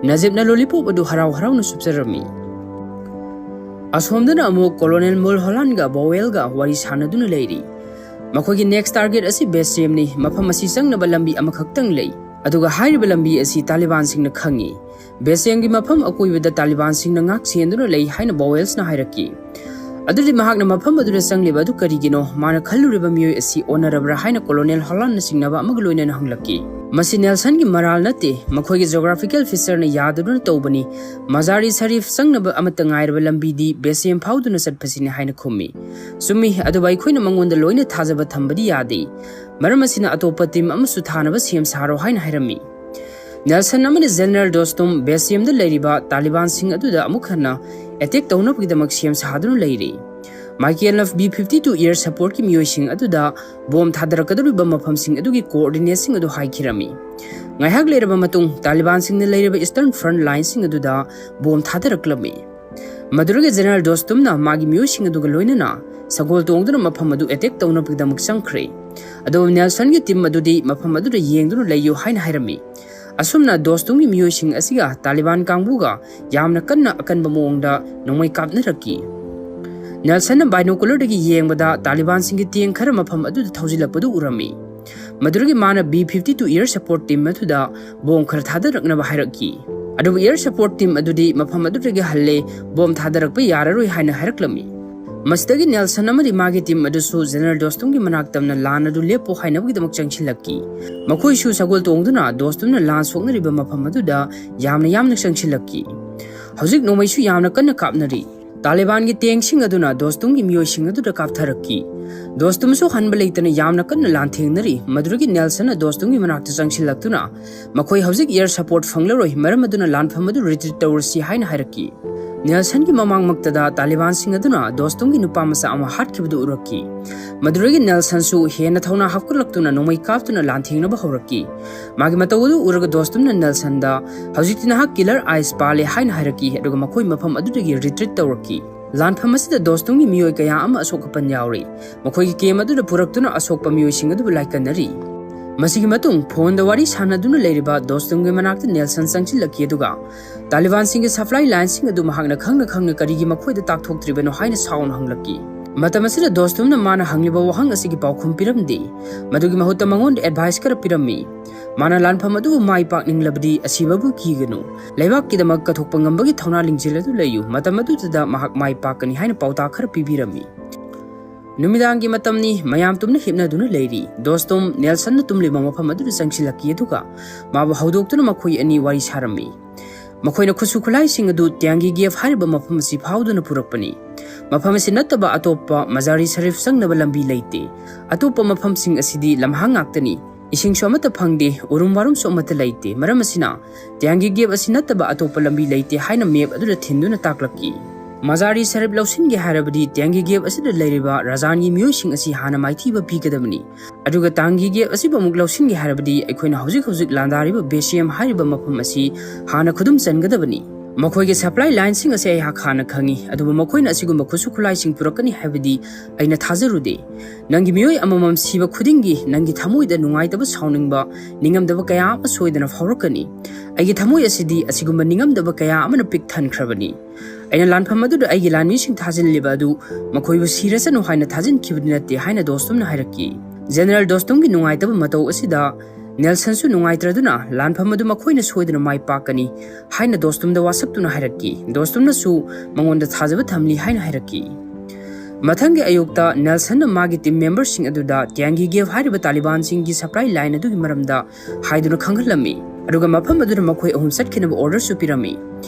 ꯅꯖꯤꯞꯅ ꯂꯣꯂꯤꯄꯣꯞ ꯑꯗꯨ ꯍꯔꯥꯎ ꯍꯔꯥꯎꯅ ꯆꯨꯞꯆꯔꯝꯃꯤ꯫ ꯑꯁꯣꯝꯗꯅ ꯑꯃꯨꯛ ꯀꯣꯂꯣꯅꯦꯜ ꯃꯨꯜꯍꯣꯂꯥꯟꯒ ꯕꯣꯋꯦꯜꯒ ꯋꯥꯔꯤ ꯁꯥꯟꯅꯗꯨꯅ ꯂꯩꯔꯤ꯫ ꯃꯈꯣꯏꯒꯤ next target ꯑꯁꯤ ꯕꯦꯁꯦꯝꯅꯤ꯫ ꯃꯐꯝ ꯑꯁꯤ ꯆꯪꯅꯕ ꯂꯝꯕꯤ ꯑꯃꯈꯛꯇꯪ ꯂꯩ, ꯑꯗꯨꯒ ꯍꯥꯏꯔꯤꯕ ꯂꯝꯕꯤ ꯑꯁꯤ ꯇꯥꯂꯤꯕꯥꯟꯁꯤꯡꯅ ꯈꯪꯉꯤ꯫ ꯕꯦꯁꯦꯝꯒꯤ ꯃꯐꯝ ꯑꯀꯣꯏꯕꯗ ꯇꯥꯂꯤꯕꯥꯟꯁꯤꯡꯅ ꯉꯥꯛ ꯁꯦꯟꯗꯨꯅ ꯂꯩ ꯍꯥꯏꯅ ꯕꯣꯋꯦꯜꯁꯅ ꯍꯥꯏꯔꯛꯈꯤ꯫ ꯑꯗꯨꯗꯤ ꯃꯍꯥꯛꯅ ꯃꯐꯝ ꯑꯗꯨꯗ ꯆꯪꯂꯤꯕ ꯑꯗꯨ ꯀꯔꯤꯒꯤꯅꯣ? ꯃꯥꯅ ꯈꯜꯂꯨꯔꯤꯕ ꯃꯤꯑꯣꯏ ꯑꯁꯤ ꯑꯣꯟꯅꯔꯕ꯭ꯔꯥ ꯍꯥꯏꯅ ꯀꯣꯂꯣꯅꯦꯜ ꯍꯣꯂꯥꯟꯅ ꯆꯤꯡꯅꯕ ꯑꯃꯒ ꯂꯣꯏꯅꯅ ꯍꯪꯂꯛꯈꯤ꯫ "ꯃꯁꯤ ꯅꯦꯜꯁꯟꯒꯤ ꯃꯔꯥꯜ ꯅꯠꯇꯦ, ꯃꯈꯣꯏꯒꯤ geographical featureꯅ ꯌꯥꯗꯗꯨꯅ ꯇꯧꯕꯅꯤ꯫ ꯃꯖꯥꯔꯤ ꯁꯔꯤꯐ ꯆꯪꯅꯕ ꯑꯃꯠꯇ ꯉꯥꯏꯔꯕ ꯂꯝꯕꯤꯗꯤ ꯕꯦꯁꯦꯝ ꯐꯥꯎꯗꯨꯅ ꯆꯠꯄꯁꯤꯅꯤ" ꯍꯥꯏꯅ ꯈꯨꯝꯃꯤ꯫ "ꯆꯨꯝꯃꯤ, ꯑꯗꯨꯕꯨ ꯑꯩꯈꯣꯏꯅ ꯃꯉꯣꯟꯗ ꯂꯣꯏꯅ ꯊꯥꯖꯕ ꯊꯝꯕꯗꯤ ꯌꯥꯗꯦ꯫ ꯃꯔꯝ ꯑꯁꯤꯅ ꯑꯇꯣꯞꯄ ꯇꯤꯝ ꯑꯃꯁꯨ ꯊꯥꯅꯕ ꯁꯦꯝ ꯁꯥꯔꯣ" ꯍꯥꯏꯅ ꯍꯥꯏꯔꯝꯃꯤ꯫ ꯅꯦꯜꯁꯟ ꯑꯃꯗꯤ ꯖꯦꯅꯔꯦꯜ ꯗꯣꯁꯇꯨꯝ ꯕꯦꯁꯦꯝꯗ ꯂꯩꯔꯤꯕ ꯇꯥꯂꯤꯕꯥꯟꯁꯤꯡ ꯑꯗꯨꯗ ꯑꯃꯨꯛ ꯍꯟꯅ attack ꯇꯧꯅꯕꯒꯤꯗꯃꯛ ꯁꯦꯝ ꯁꯥꯗꯨꯅ ꯂꯩꯔꯤ꯫ ꯃꯥꯏꯀꯦꯜꯅ B fifty two air supportꯀꯤ ꯃꯤꯑꯣꯏꯁꯤꯡ ꯑꯗꯨꯗ ꯕꯣꯝ ꯊꯥꯗꯔꯛꯀꯗꯧꯔꯤꯕ ꯃꯐꯝꯁꯤꯡ ꯑꯗꯨꯒꯤ coordinateꯁꯤꯡ ꯑꯗꯨ ꯍꯥꯏꯈꯤꯔꯝꯃꯤ꯫ ꯉꯥꯏꯍꯥꯛ ꯂꯩꯔꯕ ꯃꯇꯨꯡ ꯇꯥꯂꯤꯕꯥꯟꯁꯤꯡꯅ ꯂꯩꯔꯤꯕ eastern front lineꯁꯤꯡ ꯑꯗꯨꯗ ꯕꯣꯝ ꯊꯥꯗꯔꯛꯂꯝꯃꯤ꯫ ꯃꯗꯨꯗꯒꯤ ꯖꯦꯅꯔꯦꯜ ꯗꯣꯁꯇꯨꯝꯅ ꯃꯥꯒꯤ ꯃꯤꯑꯣꯏꯁꯤꯡ ꯑꯗꯨꯒ ꯂꯣꯏꯅꯅ ꯁꯒꯣꯜ ꯇꯣꯡꯗꯨꯅ ꯃꯐꯝ ꯑꯗꯨ attack ꯇꯧꯅꯕꯒꯤꯗꯃꯛ ꯆꯪꯈ꯭ꯔꯦ꯫ ꯑꯗꯨꯕꯨ ꯅꯦꯜꯁꯟꯒꯤ ꯇꯤꯝ ꯑꯗꯨꯗꯤ ꯃꯐꯝ ꯑꯗꯨꯗ ꯌꯦꯡꯗꯨꯅ ꯂꯩꯌꯨ ꯍꯥꯏꯅ ꯍꯥꯏꯔꯝꯃꯤ꯫ ꯑꯁꯨꯝꯅ ꯗꯣꯁꯇꯨꯝꯒꯤ ꯃꯤꯑꯣꯏꯁꯤꯡ ꯑꯁꯤꯒ ꯇꯥꯂꯤꯕꯥꯟ ꯀꯥꯡꯕꯨꯒ ꯌꯥꯝꯅ ꯀꯟꯅ ꯑꯀꯟꯕ ꯃꯑꯣꯡꯗ ꯅꯣꯡꯃꯩ ꯀꯥꯞꯅꯔꯛꯈꯤ꯫ ꯅꯦꯜꯁꯟꯅ binocularꯗꯒꯤ ꯌꯦꯡꯕꯗ ꯇꯥꯂꯤꯕꯥꯟꯁꯤꯡꯒꯤ tank ꯈꯔ ꯃꯐꯝ ꯑꯗꯨꯗ ꯊꯧꯖꯤꯜꯂꯛꯄꯗꯨ ꯎꯔꯝꯃꯤ꯫ ꯃꯗꯨꯗꯒꯤ ꯃꯥꯅ B fifty two air support team ꯑꯗꯨꯗ ꯕꯣꯝ ꯈꯔ ꯊꯥꯗꯔꯛꯅꯕ ꯍꯥꯏꯔꯛꯈꯤ꯫ ꯑꯗꯨꯕꯨ air support team ꯑꯗꯨꯗꯤ ꯃꯐꯝ ꯑꯗꯨꯗꯒꯤ ꯍꯜꯂꯦ, ꯕꯣꯝ ꯊꯥꯗꯔꯛꯄ ꯌꯥꯔꯔꯣꯏ ꯍꯥꯏꯅ ꯍꯥꯏꯔꯛꯂꯝꯃꯤ꯫ ꯃꯁꯤꯗꯒꯤ ꯅꯦꯜꯁꯟ ꯑꯃꯗꯤ ꯃꯥꯒꯤ ꯇꯤꯝ ꯑꯗꯨꯁꯨ ꯖꯦꯅꯔꯦꯜ ꯗꯣꯁꯇꯨꯝꯒꯤ ꯃꯅꯥꯛ ꯇꯝꯅ ꯂꯥꯟ ꯑꯗꯨ ꯂꯦꯞꯄꯣ ꯍꯥꯏꯅꯕꯒꯤꯗꯃꯛ ꯆꯪꯁꯤꯜꯂꯛꯈꯤ꯫ ꯃꯈꯣꯏꯁꯨ ꯁꯒꯣꯜ ꯇꯣꯡꯗꯨꯅ ꯗꯣꯁꯇꯨꯝꯅ ꯂꯥꯟ ꯁꯣꯛꯅꯔꯤꯕ ꯃꯐꯝ ꯑꯗꯨꯗ ꯌꯥꯝꯅ ꯌꯥꯝꯅ ꯆꯪꯁꯤꯜꯂꯛꯈꯤ꯫ ꯍꯧꯖꯤꯛ ꯅꯣꯡꯃꯩꯁꯨ ꯌꯥꯝꯅ ꯀꯟꯅ ꯀꯥꯞꯅꯔꯤ꯫ ꯇꯥꯂꯤꯕꯥꯟꯒꯤ ꯇꯦꯡꯁꯤꯡ ꯑꯗꯨꯅ ꯗꯣꯁꯇꯨꯝꯒꯤ ꯃꯤꯑꯣꯏꯁꯤꯡ ꯑꯗꯨꯗ ꯀꯥꯞꯊꯔꯛꯈꯤ꯫ ꯗꯣꯁꯇꯨꯝꯁꯨ ꯍꯟꯕ ꯂꯩꯇꯅ ꯌꯥꯝꯅ ꯀꯟꯅ ꯂꯥꯟꯊꯦꯡꯅꯔꯤ꯫ ꯃꯗꯨꯗꯒꯤ ꯅꯦꯜꯁꯟꯅ ꯗꯣꯁꯇꯨꯝꯒꯤ ꯃꯅꯥꯛꯇ ꯆꯪꯁꯤꯜꯂꯛꯇꯨꯅ, "ꯃꯈꯣꯏ ꯍꯧꯖꯤꯛ ꯑꯦꯌꯔ ꯁꯄꯣꯔꯠ ꯐꯪꯂꯔꯣꯏ, ꯃꯔꯝ ꯑꯗꯨꯅ ꯂꯥꯟꯐꯝ ꯑꯗꯨ ꯔꯤꯇ꯭ꯔꯤꯠ ꯇꯧꯔꯁꯤ" ꯍꯥꯏꯅ ꯍꯥꯏꯔꯛꯈꯤ꯫ ꯅꯦꯜꯁꯟꯒꯤ ꯃꯃꯥꯡꯃꯛꯇꯗ ꯇꯥꯂꯤꯕꯥꯟꯁꯤꯡ ꯑꯗꯨꯅ ꯗꯣꯁꯇꯨꯝꯒꯤ ꯅꯨꯄꯥ ꯃꯆꯥ ꯑꯃ ꯍꯥꯠꯈꯤꯕꯗꯨ ꯎꯔꯛꯈꯤ꯫ ꯃꯗꯨꯗꯒꯤ ꯅꯦꯜꯁꯟꯁꯨ ꯍꯦꯟꯅ ꯊꯧꯅꯥ ꯍꯥꯞꯀꯠꯂꯛꯇꯨꯅ ꯅꯣꯡꯃꯩ ꯀꯥꯞꯇꯨꯅ ꯂꯥꯟꯊꯦꯡꯅꯕ ꯍꯧꯔꯛꯈꯤ꯫ ꯃꯥꯒꯤ ꯃꯇꯧ ꯑꯗꯨ ꯎꯔꯒ ꯗꯣꯁꯇꯨꯝꯅ ꯅꯦꯜꯁꯟꯗ, "ꯍꯧꯖꯤꯛꯇꯤ ꯅꯍꯥꯛ ꯀꯤꯂꯔ ꯑꯥꯏꯁ ꯄꯥꯜꯂꯦ" ꯍꯥꯏꯅ ꯍꯥꯏꯔꯛꯈꯤ, ꯑꯗꯨꯒ ꯃꯈꯣꯏ ꯃꯐꯝ ꯑꯗꯨꯗꯒꯤ ꯔꯤꯇ꯭ꯔꯤꯠ ꯇꯧꯔꯛꯈꯤ꯫ ꯂꯥꯟꯐꯝ ꯑꯁꯤꯗ ꯗꯣꯁꯇꯨꯝꯒꯤ ꯃꯤꯑꯣꯏ ꯀꯌꯥ ꯑꯃ ꯑꯁꯣꯛ ꯑꯄꯟ ꯌꯥꯎꯔꯤ꯫ ꯃꯈꯣꯏꯒꯤ ꯀꯦꯝ ꯑꯗꯨꯗ ꯄꯨꯔꯛꯇꯨꯅ ꯑꯁꯣꯛꯄ ꯃꯤꯑꯣꯏꯁꯤꯡ ꯑꯗꯨꯕꯨ ꯂꯥꯏꯀꯠꯅꯔꯤ꯫ ꯃꯁꯤꯒꯤ ꯃꯇꯨꯡ ꯐꯣꯟꯗ ꯋꯥꯔꯤ ꯁꯥꯟꯅꯗꯨꯅ ꯂꯩꯔꯤꯕ ꯗꯣꯁꯇꯨꯝꯒꯤ ꯃꯅꯥꯛꯇ ꯅꯦꯜꯁꯟ ꯆꯪꯁꯤꯜꯂꯛꯈꯤ, ꯑꯗꯨꯒ ꯇꯥꯂꯤꯕꯥꯟꯁꯤꯡꯒꯤ ꯁꯄ꯭ꯂꯥꯏ ꯂꯥꯏꯟꯁꯤꯡ ꯑꯗꯨ ꯃꯍꯥꯛꯅ ꯈꯪꯅ ꯈꯪꯅ ꯀꯔꯤꯒꯤ ꯃꯈꯣꯏꯗ ꯇꯥꯛꯊꯣꯛꯇ꯭ꯔꯤꯕꯅꯣ ꯍꯥꯏꯅ ꯁꯥꯎꯅ ꯍꯪꯂꯛꯈꯤ꯫ ꯃꯇꯝ ꯑꯁꯤꯗ ꯗꯣꯁꯇꯨꯝꯅ ꯃꯥꯅ ꯍꯪꯂꯤꯕ ꯋꯥꯍꯪ ꯑꯁꯤꯒꯤ ꯄꯥꯎꯈꯨꯝ ꯄꯤꯔꯝꯗꯦ꯫ ꯃꯗꯨꯒꯤ ꯃꯍꯨꯠꯇ ꯃꯉꯣꯟꯗ ꯑꯦꯗꯚꯥꯏꯁ ꯈꯔ ꯄꯤꯔꯝꯃꯤ꯫ ꯃꯥꯅ ꯂꯥꯟꯐꯝ ꯑꯗꯨꯕꯨ ꯃꯥꯏ ꯄꯥꯛꯅꯤꯡꯂꯕꯗꯤ ꯑꯁꯤꯕꯕꯨ ꯀꯤꯒꯅꯨ꯫ ꯂꯩꯕꯥꯛꯀꯤꯗꯃꯛ ꯀꯠꯊꯣꯛꯄ ꯉꯝꯕꯒꯤ ꯊꯧꯅꯥ ꯂꯤꯡꯖꯦꯜ ꯑꯗꯨ ꯂꯩꯌꯨ꯫ ꯃꯇꯝ ꯑꯗꯨꯗꯨꯗ ꯃꯍꯥꯛ ꯃꯥꯏ ꯄꯥꯛꯀꯅꯤ ꯍꯥꯏꯅ ꯄꯥꯎꯇꯥꯛ ꯈꯔ ꯄꯤꯕꯤꯔꯝꯃꯤ꯫ ꯅꯨꯃꯤꯗꯥꯡꯒꯤ ꯃꯇꯝꯅꯤ, ꯃꯌꯥꯝ ꯇꯨꯝꯅ ꯍꯤꯞꯅꯗꯨꯅ ꯂꯩꯔꯤ꯫ ꯗꯣꯁꯇꯨꯝ ꯅꯦꯜꯁꯟꯅ ꯇꯨꯝꯂꯤꯕ ꯃꯐꯝ ꯑꯗꯨꯗ ꯆꯪꯁꯤꯜꯂꯛꯈꯤ, ꯑꯗꯨꯒ ꯃꯥꯕꯨ ꯍꯧꯗꯣꯛꯇꯨꯅ ꯃꯈꯣꯏ ꯑꯅꯤ ꯋꯥꯔꯤ ꯁꯥꯔꯝꯃꯤ꯫ ꯃꯈꯣꯏꯅ ꯈꯨꯠꯁꯨ ꯈꯨꯠꯂꯥꯏꯁꯤꯡ ꯑꯗꯨ ꯇ꯭ꯌꯥꯡꯒꯤ ꯒꯦꯞ ꯍꯥꯏꯔꯤꯕ ꯃꯐꯝ ꯑꯁꯤ ꯐꯥꯎꯗꯨꯅ ꯄꯨꯔꯛꯄꯅꯤ꯫ ꯃꯐꯝ ꯑꯁꯤ ꯅꯠꯇꯕ ꯑꯇꯣꯞꯄ ꯃꯖꯥꯔꯤ ꯁꯔꯤꯐ ꯆꯪꯅꯕ ꯂꯝꯕꯤ ꯂꯩꯇꯦ꯫ ꯑꯇꯣꯞꯄ ꯃꯐꯝꯁꯤꯡ ꯑꯁꯤꯗꯤ ꯂꯝꯍꯥꯡ ꯉꯥꯛꯇꯅꯤ꯫ ꯏꯁꯤꯡꯁꯨ ꯑꯃꯠꯇ ꯐꯪꯗꯦ, ꯎꯔꯨꯝ ꯋꯥꯔꯨꯝꯁꯨ ꯑꯃꯠꯇ ꯂꯩꯇꯦ꯫ ꯃꯔꯝ ꯑꯁꯤꯅ ꯇ꯭ꯌꯥꯡꯒꯤ ꯒꯦꯞ ꯑꯁꯤ ꯅꯠꯇꯕ ꯑꯇꯣꯞꯄ ꯂꯝꯕꯤ ꯂꯩꯇꯦ ꯍꯥꯏꯅ ꯃꯦꯞ ꯑꯗꯨꯗ ꯊꯤꯟꯗꯨꯅ ꯇꯥꯛꯂꯛꯈꯤ꯫ ꯃꯖꯥꯔꯤ ꯁꯔꯤꯐ ꯂꯧꯁꯤꯟꯒꯦ ꯍꯥꯏꯔꯕꯗꯤ ꯇ꯭ꯌꯥꯡꯒꯤ ꯒꯦꯞ ꯑꯁꯤꯗ ꯂꯩꯔꯤꯕ ꯔꯥꯖꯥꯟꯒꯤ ꯃꯤꯑꯣꯏꯁꯤꯡ ꯑꯁꯤ ꯍꯥꯟꯅ ꯃꯥꯏꯊꯤꯕ ꯄꯤꯒꯗꯕꯅꯤ꯫ ꯑꯗꯨꯒ ꯇ꯭ꯌꯥꯡꯒꯤ ꯒꯦꯞ ꯑꯁꯤꯕꯨ ꯑꯃꯨꯛ ꯂꯧꯁꯤꯟꯒꯦ ꯍꯥꯏꯔꯕꯗꯤ ꯑꯩꯈꯣꯏꯅ ꯍꯧꯖꯤꯛ ꯍꯧꯖꯤꯛ ꯂꯥꯟꯗꯥꯔꯤꯕ ꯕꯦꯁꯤꯌꯝ ꯍꯥꯏꯔꯤꯕ ꯃꯐꯝ ꯑꯁꯤ ꯍꯥꯟꯅ ꯈꯨꯗꯨꯝ ꯆꯟꯒꯗꯕꯅꯤ꯫ ꯃꯈꯣꯏꯒꯤ ꯁꯄ꯭ꯂꯥꯏ ꯂꯥꯏꯟꯁꯤꯡ ꯑꯁꯤ ꯑꯩꯍꯥꯛ ꯍꯥꯟꯅ ꯈꯪꯏ, ꯑꯗꯨꯕꯨ ꯃꯈꯣꯏꯅ ꯑꯁꯤꯒꯨꯝꯕ ꯈꯨꯠꯁꯨ ꯈꯨꯠꯂꯥꯏꯁꯤꯡ ꯄꯨꯔꯛꯀꯅꯤ ꯍꯥꯏꯕꯗꯤ ꯑꯩꯅ ꯊꯥꯖꯔꯨꯗꯦ꯫ ꯅꯪꯒꯤ ꯃꯤꯑꯣꯏ ꯑꯃꯃꯝ ꯁꯤꯕ ꯈꯨꯗꯤꯡꯒꯤ ꯅꯪꯒꯤ ꯊꯃꯣꯏꯗ ꯅꯨꯡꯉꯥꯏꯇꯕ, ꯁꯥꯎꯅꯤꯡꯕ, ꯅꯤꯡꯉꯝꯗꯕ ꯀꯌꯥ ꯑꯃ ꯁꯣꯏꯗꯅ ꯐꯥꯎꯔꯛꯀꯅꯤ꯫ ꯑꯩꯒꯤ ꯊꯃꯣꯏ ꯑꯁꯤꯗꯤ ꯑꯁꯤꯒꯨꯝꯕ ꯅꯤꯡꯉꯝꯗꯕ ꯀꯌꯥ ꯑꯃꯅ ꯄꯤꯛ ꯊꯟꯈ꯭ꯔꯕꯅꯤ꯫ ꯑꯩꯅ ꯂꯥꯟꯐꯝ ꯑꯗꯨꯗ ꯑꯩꯒꯤ ꯂꯥꯟꯃꯤꯁꯤꯡ ꯊꯥꯖꯤꯜꯂꯤꯕ ꯑꯗꯨ ꯃꯈꯣꯏꯕꯨ ꯁꯤꯔꯁꯅꯨ ꯍꯥꯏꯅ ꯊꯥꯖꯤꯟꯈꯤꯕꯗꯤ ꯅꯠꯇꯦ" ꯍꯥꯏꯅ ꯗꯣꯁꯇꯨꯝꯅ ꯍꯥꯏꯔꯛꯈꯤ꯫ ꯖꯦꯅꯔꯦꯜ ꯗꯣꯁꯇꯨꯝꯒꯤ ꯅꯨꯡꯉꯥꯏꯇꯕ ꯃꯇꯧ ꯑꯁꯤꯗ ꯅꯦꯜꯁꯟꯁꯨ ꯅꯨꯡꯉꯥꯏꯇ꯭ꯔꯗꯨꯅ, "ꯂꯥꯟꯐꯝ ꯑꯗꯨ ꯃꯈꯣꯏꯅ ꯁꯣꯏꯗꯅ ꯃꯥꯏ ꯄꯥꯛꯀꯅꯤ" ꯍꯥꯏꯅ ꯗꯣꯁꯇꯨꯝꯗ ꯋꯥꯁꯛꯇꯨꯅ ꯍꯥꯏꯔꯛꯈꯤ꯫ ꯗꯣꯁꯇꯨꯝꯅꯁꯨ ꯃꯉꯣꯟꯗ ꯊꯥꯖꯕ ꯊꯝꯂꯤ ꯍꯥꯏꯅ ꯍꯥꯏꯔꯛꯈꯤ꯫ ꯃꯊꯪꯒꯤ ꯑꯌꯨꯛꯇ ꯅꯦꯜꯁꯟꯅ ꯃꯥꯒꯤ ꯇꯤꯝ ꯃꯦꯝꯕꯔꯁꯤꯡ ꯑꯗꯨꯗ ꯇ꯭ꯌꯥꯡꯒꯤ ꯒꯦꯞ ꯍꯥꯏꯔꯤꯕ ꯇꯥꯂꯤꯕꯥꯟꯁꯤꯡꯒꯤ ꯁꯄ꯭ꯂꯥꯏ ꯂꯥꯏꯟ ꯑꯗꯨꯒꯤ ꯃꯔꯝꯗ ꯍꯥꯏꯗꯨꯅ ꯈꯪꯍꯜꯂꯝꯃꯤ, ꯑꯗꯨꯒ ꯃꯐꯝ ꯑꯗꯨꯗ ꯃꯈꯣꯏ ꯑꯍꯨꯝ ꯆꯠꯈꯤꯅꯕ ꯑꯣꯔꯗꯔꯁꯨ ꯄꯤꯔꯝꯃꯤ꯫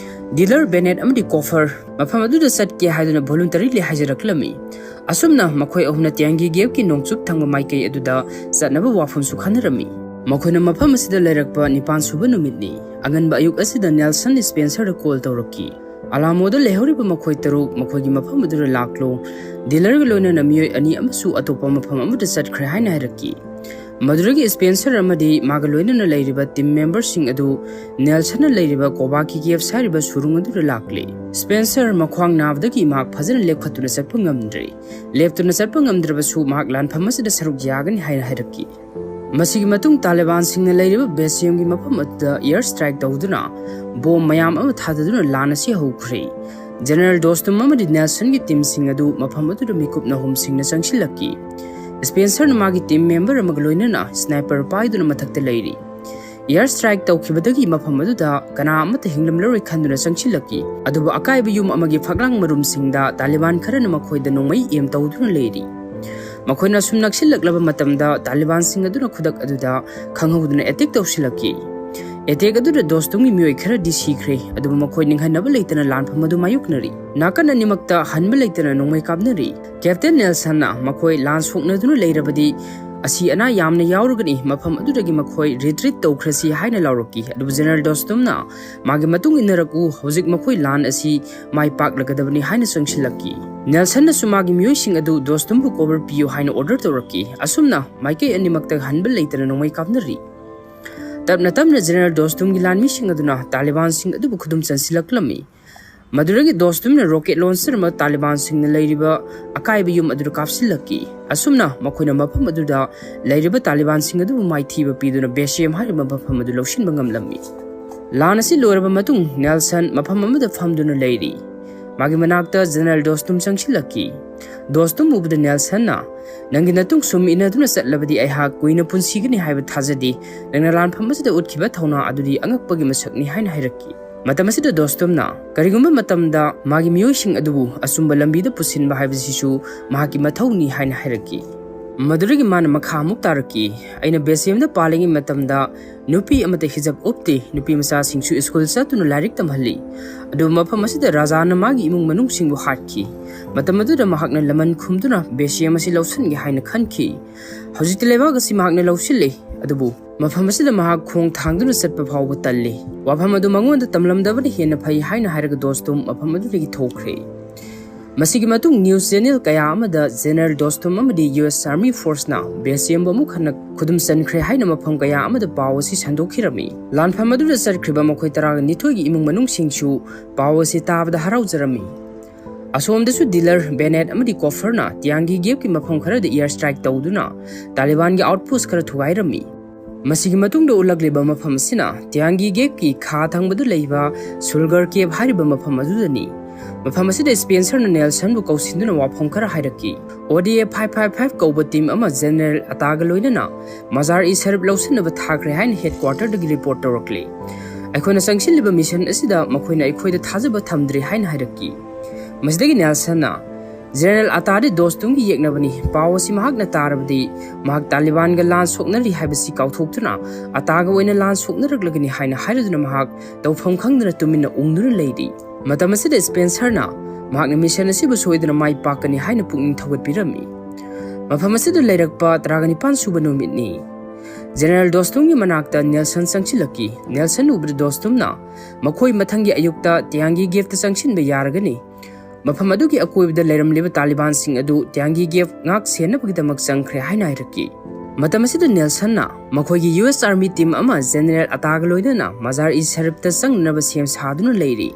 ꯗꯤꯂꯔ ꯕꯦꯅꯦꯠ ꯑꯃꯗꯤ ꯀꯣꯐꯔ ꯃꯐꯝ ꯑꯗꯨꯗ ꯆꯠꯀꯦ ꯍꯥꯏꯗꯨꯅ ꯚꯣꯂꯨꯟꯇꯔꯤꯂꯤ ꯍꯥꯏꯖꯔꯛꯂꯝꯃꯤ꯫ ꯑꯁꯨꯝꯅ ꯃꯈꯣꯏ ꯑꯍꯨꯝꯅ ꯇ꯭ꯌꯥꯡꯒꯤ ꯒꯦꯞꯀꯤ ꯅꯣꯡꯆꯨꯞ ꯊꯪꯕ ꯃꯥꯏꯀꯩ ꯑꯗꯨꯗ ꯆꯠꯅꯕ ꯋꯥꯐꯝꯁꯨ ꯈꯟꯅꯔꯝꯃꯤ꯫ ꯃꯈꯣꯏꯅ ꯃꯐꯝ ꯑꯁꯤꯗ ꯂꯩꯔꯛꯄ ꯅꯤꯄꯥꯟ ꯁꯨꯕ ꯅꯨꯃꯤꯠꯅꯤ꯫ ꯑꯉꯟꯕ ꯑꯌꯨꯛ ꯑꯁꯤꯗ ꯅꯦꯜꯁꯟ ꯁ꯭ꯄꯦꯟꯁꯔꯗ ꯀꯣꯜ ꯇꯧꯔꯛꯈꯤ꯫ ꯑꯂꯥꯃꯣꯗ ꯂꯩꯍꯧꯔꯤꯕ ꯃꯈꯣꯏ ꯇꯔꯨꯛ ꯃꯈꯣꯏꯒꯤ ꯃꯐꯝ ꯑꯗꯨꯗ ꯂꯥꯛꯂꯣ꯫ ꯗꯤꯂꯔꯒ ꯂꯣꯏꯅꯅ ꯃꯤꯑꯣꯏ ꯑꯅꯤ ꯑꯃꯁꯨ ꯑꯇꯣꯞꯄ ꯃꯐꯝ ꯑꯃꯗ ꯆꯠꯈ꯭ꯔꯦ ꯍꯥꯏꯅ ꯍꯥꯏꯔꯛꯈꯤ꯫ ꯃꯗꯨꯗꯒꯤ ꯁ꯭ꯄꯦꯟꯁꯔ ꯑꯃꯗꯤ ꯃꯥꯒ ꯂꯣꯏꯅꯅ ꯂꯩꯔꯤꯕ ꯇꯤꯝ ꯃꯦꯝꯕꯔꯁꯤꯡ ꯑꯗꯨ ꯅꯦꯜꯁꯟꯅ ꯂꯩꯔꯤꯕ ꯀꯣꯕꯥꯀꯤ ꯀꯦꯞꯁ ꯍꯥꯏꯔꯤꯕ ꯁꯨꯔꯨꯡ ꯑꯗꯨꯗ ꯂꯥꯛꯂꯦ꯫ ꯁ꯭ꯄꯦꯟꯁꯔ ꯃꯈ꯭ꯋꯥꯡ ꯅꯥꯕꯗꯒꯤ ꯃꯍꯥꯛ ꯐꯖꯅ ꯂꯦꯞꯈꯠꯇꯨꯅ ꯆꯠꯄ ꯉꯝꯗ꯭ꯔꯦ꯫ ꯂꯦꯞꯇꯨꯅ ꯆꯠꯄ ꯉꯝꯗ꯭ꯔꯕꯁꯨ ꯃꯍꯥꯛ ꯂꯥꯟꯐꯝ ꯑꯁꯤꯗ ꯁꯔꯨꯛ ꯌꯥꯒꯅꯤ ꯍꯥꯏꯅ ꯍꯥꯏꯔꯛꯈꯤ꯫ ꯃꯁꯤꯒꯤ ꯃꯇꯨꯡ ꯇꯥꯂꯤꯕꯥꯟꯁꯤꯡꯅ ꯂꯩꯔꯤꯕ ꯕꯦꯁꯤꯌꯝꯒꯤ ꯃꯐꯝ ꯑꯗꯨꯗ ꯑꯦꯌꯔ ꯁ꯭ꯇ꯭ꯔꯥꯏꯛ ꯇꯧꯗꯨꯅ ꯕꯣꯝ ꯃꯌꯥꯝ ꯑꯃ ꯊꯥꯗꯗꯨꯅ ꯂꯥꯟ ꯑꯁꯤ ꯍꯧꯈ꯭ꯔꯦ꯫ ꯖꯦꯅꯔꯦꯜ ꯗꯣꯁꯇꯨꯝ ꯑꯃꯗꯤ ꯅꯦꯜꯁꯟꯒꯤ ꯇꯤꯝꯁꯤꯡ ꯑꯗꯨ ꯃꯐꯝ ꯑꯗꯨꯗ ꯃꯤꯀꯨꯞ ꯅꯍꯨꯝꯁꯤꯡꯅ ꯆꯪꯁꯤꯜꯂꯛꯈꯤ꯫ ꯁ꯭ꯄꯦꯟꯁꯔꯅ ꯃꯥꯒꯤ ꯇꯤꯝ ꯃꯦꯝꯕꯔ ꯑꯃꯒ ꯂꯣꯏꯅꯅ ꯁ꯭ꯅꯥꯏꯄꯔ ꯄꯥꯏꯗꯨꯅ ꯃꯊꯛꯇ ꯂꯩꯔꯤ꯫ ꯑꯦꯌꯔ ꯁ꯭ꯇ꯭ꯔꯥꯏꯛ ꯇꯧꯈꯤꯕꯗꯒꯤ ꯃꯐꯝ ꯑꯗꯨꯗ ꯀꯅꯥ ꯑꯃꯠꯇ ꯍꯤꯡꯂꯝꯂꯔꯣꯏ ꯈꯟꯗꯨꯅ ꯆꯪꯁꯤꯜꯂꯛꯈꯤ꯫ ꯑꯗꯨꯕꯨ ꯑꯀꯥꯏꯕ ꯌꯨꯝ ꯑꯃꯒꯤ ꯐꯛꯂꯥꯡ ꯃꯔꯨꯝꯁꯤꯡꯗ ꯇꯥꯂꯤꯕꯥꯟ ꯈꯔꯅ ꯃꯈꯣꯏꯗ ꯅꯣꯡꯃꯩ ꯑꯦꯝ ꯇꯧꯗꯨꯅ ꯂꯩꯔꯤ꯫ ꯃꯈꯣꯏꯅ ꯁꯨꯝ ꯅꯛꯁꯤꯜꯂꯛꯂꯕ ꯃꯇꯝꯗ ꯇꯥꯂꯤꯕꯥꯟꯁꯤꯡ ꯑꯗꯨꯅ ꯈꯨꯗꯛ ꯑꯗꯨꯗ ꯈꯪꯍꯧꯗꯅ ꯑꯦꯇꯦꯛ ꯇꯧꯁꯤꯜꯂꯛꯈꯤ꯫ ꯑꯦꯇꯦꯛ ꯑꯗꯨꯗ ꯗꯣꯁꯇꯨꯝꯒꯤ ꯃꯤꯑꯣꯏ ꯈꯔꯗꯤ ꯁꯤꯈ꯭ꯔꯦ, ꯑꯗꯨꯕꯨ ꯃꯈꯣꯏ ꯅꯤꯡꯍꯟꯅꯕ ꯂꯩꯇꯅ ꯂꯥꯟꯐꯝ ꯑꯗꯨ ꯃꯥꯌꯣꯛꯅꯔꯤ꯫ ꯅꯥꯀꯟ ꯑꯅꯤꯃꯛꯇ ꯍꯟꯕ ꯂꯩꯇꯅ ꯅꯣꯡꯃꯩ ꯀꯥꯞꯅꯔꯤ꯫ ꯀꯦꯞꯇꯦꯟ ꯅꯦꯜꯁꯟꯅ ꯃꯈꯣꯏ ꯂꯥꯟ ꯁꯣꯛꯅꯗꯨꯅ ꯂꯩꯔꯕꯗꯤ ꯑꯁꯤ ꯑꯅꯥ ꯌꯥꯝꯅ ꯌꯥꯎꯔꯒꯅꯤ, ꯃꯐꯝ ꯑꯗꯨꯗꯒꯤ ꯃꯈꯣꯏ ꯔꯤꯇ꯭ꯔꯤꯠ ꯇꯧꯈ꯭ꯔꯁꯤ ꯍꯥꯏꯅ ꯂꯥꯎꯔꯛꯈꯤ꯫ ꯑꯗꯨꯕꯨ ꯖꯦꯅꯔꯦꯜ ꯗꯣꯁꯇꯨꯝꯅ ꯃꯥꯒꯤ ꯃꯇꯨꯡ ꯏꯟꯅꯔꯛꯎ, ꯍꯧꯖꯤꯛ ꯃꯈꯣꯏ ꯂꯥꯟ ꯑꯁꯤ ꯃꯥꯏ ꯄꯥꯛꯂꯒꯗꯕꯅꯤ ꯍꯥꯏꯅ ꯆꯪꯁꯤꯜꯂꯛꯈꯤ꯫ ꯅꯦꯜꯁꯟꯅꯁꯨ ꯃꯥꯒꯤ ꯃꯤꯑꯣꯏꯁꯤꯡ ꯑꯗꯨ ꯗꯣꯁꯇꯨꯝꯕꯨ ꯀꯣꯕꯔ ꯄꯤꯌꯨ ꯍꯥꯏꯅ ꯑꯣꯔꯗꯔ ꯇꯧꯔꯛꯈꯤ꯫ ꯑꯁꯨꯝꯅ ꯃꯥꯏꯀꯩ ꯑꯅꯤꯃꯛꯇ ꯍꯟꯕ ꯂꯩꯇꯅ ꯅꯣꯡꯃꯩ ꯀꯥꯞꯅꯔꯤ꯫ ꯇꯞꯅ ꯇꯞꯅ ꯖꯦꯅꯔꯦꯜ ꯗꯣꯁꯇꯨꯝꯒꯤ ꯂꯥꯟꯃꯤꯁꯤꯡ ꯑꯗꯨꯅ ꯇꯥꯂꯤꯕꯥꯟꯁꯤꯡ ꯑꯗꯨꯕꯨ ꯈꯨꯗꯨꯝ ꯆꯟꯁꯤꯜꯂꯛꯂꯝꯃꯤ꯫ ꯃꯗꯨꯗꯒꯤ ꯗꯣꯁꯇꯨꯝꯅ ꯔꯣꯀꯦꯠ ꯂꯣꯟꯆꯔ ꯑꯃ ꯇꯥꯂꯤꯕꯥꯟꯁꯤꯡꯅ ꯂꯩꯔꯤꯕ ꯑꯀꯥꯏꯕ ꯌꯨꯝ ꯑꯗꯨꯗ ꯀꯥꯞꯁꯤꯜꯂꯛꯈꯤ꯫ ꯑꯁꯨꯝꯅ ꯃꯈꯣꯏꯅ ꯃꯐꯝ ꯑꯗꯨꯗ ꯂꯩꯔꯤꯕ ꯇꯥꯂꯤꯕꯥꯟꯁꯤꯡ ꯑꯗꯨꯕꯨ ꯃꯥꯏꯊꯤꯕ ꯄꯤꯗꯨꯅ ꯕꯦꯁꯤꯌꯝ ꯍꯥꯏꯔꯤꯕ ꯃꯐꯝ ꯑꯗꯨ ꯂꯧꯁꯤꯟꯕ ꯉꯝꯂꯝꯃꯤ꯫ ꯂꯥꯟ ꯑꯁꯤ ꯂꯣꯏꯔꯕ ꯃꯇꯨꯡ ꯅꯦꯜꯁꯟ ꯃꯐꯝ ꯑꯃꯗ ꯐꯝꯗꯨꯅ ꯂꯩꯔꯤ꯫ ꯃꯥꯒꯤ ꯃꯅꯥꯛꯇ ꯖꯦꯅꯔꯦꯜ ꯗꯣꯁꯇꯨꯝ ꯆꯪꯁꯤꯜꯂꯛꯈꯤ꯫ ꯗꯣꯁꯇꯨꯝ ꯎꯕꯗ ꯅꯦꯜꯁꯟꯅ, "ꯅꯪꯒꯤ ꯅꯇꯨꯡ ꯁꯨꯝ ꯏꯟꯅꯗꯨꯅ ꯆꯠꯂꯕꯗꯤ ꯑꯩꯍꯥꯛ ꯀꯨꯏꯅ ꯄꯨꯟꯁꯤꯒꯅꯤ ꯍꯥꯏꯕ ꯊꯥꯖꯗꯦ꯫ ꯅꯪꯅ ꯂꯥꯟꯐꯝ ꯑꯁꯤꯗ ꯎꯠꯈꯤꯕ ꯊꯧꯅꯥ ꯑꯗꯨꯗꯤ ꯑꯉꯛꯄꯒꯤ ꯃꯁꯛꯅꯤ" ꯍꯥꯏꯅ ꯍꯥꯏꯔꯛꯈꯤ꯫ ꯃꯇꯝ ꯑꯁꯤꯗ ꯗꯣꯁꯇꯨꯝꯅ ꯀꯔꯤꯒꯨꯝꯕ ꯃꯇꯝꯗ ꯃꯥꯒꯤ ꯃꯤꯑꯣꯏꯁꯤꯡ ꯑꯗꯨꯕꯨ ꯑꯆꯨꯝꯕ ꯂꯝꯕꯤꯗ ꯄꯨꯁꯤꯟꯕ ꯍꯥꯏꯕꯁꯤꯁꯨ ꯃꯍꯥꯛꯀꯤ ꯃꯊꯧꯅꯤ ꯍꯥꯏꯅ ꯍꯥꯏꯔꯛꯈꯤ꯫ ꯃꯗꯨꯗꯒꯤ ꯃꯥꯅ ꯃꯈꯥ ꯑꯃꯨꯛ ꯇꯥꯔꯛꯈꯤ, "ꯑꯩꯅ ꯕꯦꯁꯤꯌꯝꯗ ꯄꯥꯜꯂꯤꯉꯩ ꯃꯇꯝꯗ ꯅꯨꯄꯤ ꯑꯃꯠꯇ ꯍꯤꯖꯕ ꯎꯞꯇꯦ, ꯅꯨꯄꯤ ꯃꯆꯥꯁꯤꯡꯁꯨ ꯁ꯭ꯀꯨꯜ ꯆꯠꯇꯨꯅ ꯂꯥꯏꯔꯤꯛ ꯇꯝꯍꯜꯂꯤ꯫ ꯑꯗꯨꯕꯨ ꯃꯐꯝ ꯑꯁꯤꯗ ꯔꯥꯖꯥꯅ ꯃꯥꯒꯤ ꯏꯃꯨꯡ ꯃꯅꯨꯡꯁꯤꯡꯕꯨ ꯍꯥꯠꯈꯤ꯫ ꯃꯇꯝ ꯑꯗꯨꯗ ꯃꯍꯥꯛꯅ ꯂꯃꯟ ꯈꯨꯝꯗꯨꯅ ꯕꯦꯁꯤꯌꯝ ꯑꯁꯤ ꯂꯧꯁꯤꯟꯒꯦ ꯍꯥꯏꯅ ꯈꯟꯈꯤ꯫ ꯍꯧꯖꯤꯛꯇꯤ ꯂꯩꯕꯥꯛ ꯑꯁꯤ ꯃꯍꯥꯛꯅ ꯂꯧꯁꯤꯜꯂꯤ, ꯑꯗꯨꯕꯨ ꯃꯐꯝ ꯑꯁꯤꯗ ꯃꯍꯥꯛ ꯈꯣꯡ ꯊꯥꯡꯗꯨꯅ ꯆꯠꯄ ꯐꯥꯎꯕ ꯇꯜꯂꯤ꯫ ꯋꯥꯐꯝ ꯑꯗꯨ ꯃꯉꯣꯟꯗ ꯇꯝꯂꯝꯗꯕꯅ ꯍꯦꯟꯅ ꯐꯩ" ꯍꯥꯏꯅ ꯍꯥꯏꯔꯒ ꯗꯣꯁꯇꯨꯝ ꯃꯐꯝ ꯑꯗꯨꯗꯒꯤ ꯊꯣꯛꯈ꯭ꯔꯦ꯫ ꯃꯁꯤꯒꯤ ꯃꯇꯨꯡ ꯅ꯭ꯌꯨꯁ ꯆꯦꯅꯦꯜ ꯀꯌꯥ ꯑꯃꯗ ꯖꯦꯅꯔꯦꯜ ꯗꯣꯁꯇꯨꯝ ꯑꯃꯗꯤ ꯌꯨ ꯑꯦꯁ ꯑꯥꯔꯃꯤ ꯐꯣꯔꯁꯅ ꯕꯦꯁꯤꯌꯝꯕꯨ ꯑꯃꯨꯛ ꯍꯟꯅ ꯈꯨꯗꯨꯝ ꯆꯟꯈ꯭ꯔꯦ ꯍꯥꯏꯅ ꯃꯐꯝ ꯀꯌꯥ ꯑꯃꯗ ꯄꯥꯎ ꯑꯁꯤ ꯁꯟꯗꯣꯛꯈꯤꯔꯝꯃꯤ꯫ ꯂꯥꯟꯐꯝ ꯑꯗꯨꯗ ꯆꯠꯈ꯭ꯔꯤꯕ ꯃꯈꯣꯏ ꯇꯔꯥꯒ ꯅꯤꯊꯣꯏꯒꯤ ꯏꯃꯨꯡ ꯃꯅꯨꯡꯁꯤꯡꯁꯨ ꯄꯥꯎ ꯑꯁꯤ ꯇꯥꯕꯗ ꯍꯔꯥꯎꯖꯔꯝꯃꯤ꯫ ꯑꯁꯣꯝꯗꯁꯨ ꯗꯤꯂꯔ ꯕꯦꯅꯦꯠ ꯑꯃꯗꯤ ꯀꯣꯐꯔꯅ ꯇꯤꯌꯥꯡꯒꯤ ꯒꯦꯞꯀꯤ ꯃꯐꯝ ꯈꯔꯗ ꯏꯌꯔ ꯁ꯭ꯇ꯭ꯔꯥꯏꯛ ꯇꯧꯗꯨꯅ ꯇꯥꯂꯤꯕꯥꯟꯒꯤ ꯑꯥꯎꯠꯄꯣꯁ꯭ꯠ ꯈꯔ ꯊꯨꯒꯥꯏꯔꯝꯃꯤ꯫ ꯃꯁꯤꯒꯤ ꯃꯇꯨꯡꯗ ꯎꯠꯂꯛꯂꯤꯕ ꯃꯐꯝ ꯑꯁꯤꯅ ꯇꯤꯌꯥꯡꯒꯤ ꯒꯦꯞꯀꯤ ꯈꯥ ꯊꯪꯕꯗ ꯂꯩꯕ ꯁꯨꯜꯒꯔ ꯀꯦꯞ ꯍꯥꯏꯔꯤꯕ ꯃꯐꯝ ꯑꯗꯨꯗꯅꯤ꯫ ꯃꯐꯝ ꯑꯁꯤꯗ ꯁ꯭ꯄꯦꯟꯁꯔꯅ ꯅꯦꯜꯁꯟꯕꯨ ꯀꯧꯁꯤꯟꯗꯨꯅ ꯋꯥꯐꯝ ꯈꯔ ꯍꯥꯏꯔꯛꯈꯤ꯫ ꯑꯣ ꯗꯤ ꯑꯦ ꯐꯥꯏꯚ ꯐꯥꯏꯚ ꯐꯥꯏꯚ ꯀꯧꯕ ꯇꯤꯝ ꯑꯃ ꯖꯦꯅꯔꯦꯜ ꯑꯇꯥꯒ ꯂꯣꯏꯅꯅ ꯃꯖꯥꯔ ꯏ ꯁꯔꯤꯐ ꯂꯧꯁꯤꯟꯅꯕ ꯊꯥꯈ꯭ꯔꯦ ꯍꯥꯏꯅ ꯍꯦꯗꯀ꯭ꯋꯥꯇꯔꯗꯒꯤ ꯔꯤꯄꯣꯔꯠ ꯇꯧꯔꯛꯂꯤ꯫ ꯑꯩꯈꯣꯏꯅ ꯆꯪꯁꯤꯜꯂꯤꯕ ꯃꯤꯁꯟ ꯑꯁꯤꯗ ꯃꯈꯣꯏꯅ ꯑꯩꯈꯣꯏꯗ ꯊꯥꯖꯕ ꯊꯝꯗ꯭ꯔꯤ ꯍꯥꯏꯅ ꯍꯥꯏꯔꯛꯈꯤ꯫ ꯃꯁꯤꯗꯒꯤ ꯅꯦꯜꯁꯟꯅ, "ꯖꯦꯅꯔꯦꯜ ꯑꯇꯥꯗꯤ ꯗꯣꯁꯇꯨꯝꯒꯤ ꯌꯦꯛꯅꯕꯅꯤ꯫ ꯄꯥꯎ ꯑꯁꯤ ꯃꯍꯥꯛꯅ ꯇꯥꯔꯕꯗꯤ ꯃꯍꯥꯛ ꯇꯥꯂꯤꯕꯥꯟꯒ ꯂꯥꯟ ꯁꯣꯛꯅꯔꯤ ꯍꯥꯏꯕꯁꯤ ꯀꯥꯎꯊꯣꯛꯇꯨꯅ ꯑꯇꯥꯒ ꯑꯣꯏꯅ ꯂꯥꯟ ꯁꯣꯛꯅꯔꯛꯂꯒꯅꯤ" ꯍꯥꯏꯅ ꯍꯥꯏꯔꯗꯨꯅ ꯃꯍꯥꯛ ꯇꯧꯐꯝ ꯈꯪꯗꯅ ꯇꯨꯃꯤꯟꯅ ꯎꯪꯗꯨꯅ ꯂꯩꯔꯤ꯫ ꯃꯇꯝ ꯑꯁꯤꯗ ꯁ꯭ꯄꯦꯟꯁꯔꯅ ꯃꯍꯥꯛꯅ ꯃꯤꯁꯟ ꯑꯁꯤꯕꯨ ꯁꯣꯏꯗꯅ ꯃꯥꯏ ꯄꯥꯛꯀꯅꯤ ꯍꯥꯏꯅ ꯄꯨꯛꯅꯤꯡ ꯊꯧꯒꯠꯄꯤꯔꯝꯃꯤ꯫ ꯃꯐꯝ ꯑꯁꯤꯗ ꯂꯩꯔꯛꯄ ꯇꯔꯥꯒ ꯅꯤꯄꯥꯟ ꯁꯨꯕ ꯅꯨꯃꯤꯠꯅꯤ꯫ ꯖꯦꯅꯔꯦꯜ ꯗꯣꯁꯇꯨꯝꯒꯤ ꯃꯅꯥꯛꯇ ꯅꯦꯜꯁꯟ ꯆꯪꯁꯤꯜꯂꯛꯈꯤ꯫ ꯅꯦꯜꯁꯟ ꯎꯕꯗ ꯗꯣꯁꯇꯨꯝꯅ ꯃꯈꯣꯏ ꯃꯊꯪꯒꯤ ꯑꯌꯨꯛꯇ ꯇꯤꯌꯥꯡꯒꯤ ꯒꯦꯞꯇ ꯆꯪꯁꯤꯟꯕ ꯌꯥꯔꯒꯅꯤ꯫ ꯃꯐꯝ ꯑꯗꯨꯒꯤ ꯑꯀꯣꯏꯕꯗ ꯂꯩꯔꯝꯂꯤꯕ ꯇꯥꯂꯤꯕꯥꯟꯁꯤꯡ ꯑꯗꯨ ꯇꯤꯌꯥꯡꯒꯤ ꯒꯦꯞ ꯉꯥꯛ ꯁꯦꯟꯅꯕꯒꯤꯗꯃꯛ ꯆꯪꯈ꯭ꯔꯦ ꯍꯥꯏꯅ ꯍꯥꯏꯔꯛꯈꯤ꯫ ꯃꯇꯝ ꯑꯁꯤꯗ ꯅꯦꯜꯁꯟꯅ ꯃꯈꯣꯏꯒꯤ ꯌꯨ ꯑꯦꯁ ꯑꯥꯔꯃꯤ ꯇꯤꯝ ꯑꯃ ꯖꯦꯅꯔꯦꯜ ꯑꯇꯥꯒ ꯂꯣꯏꯅꯅ ꯃꯖꯥꯔ ꯏ ꯁꯔꯤꯐꯇ ꯆꯪꯅꯅꯕ ꯁꯦꯝ ꯁꯥꯗꯨꯅ ꯂꯩꯔꯤ꯫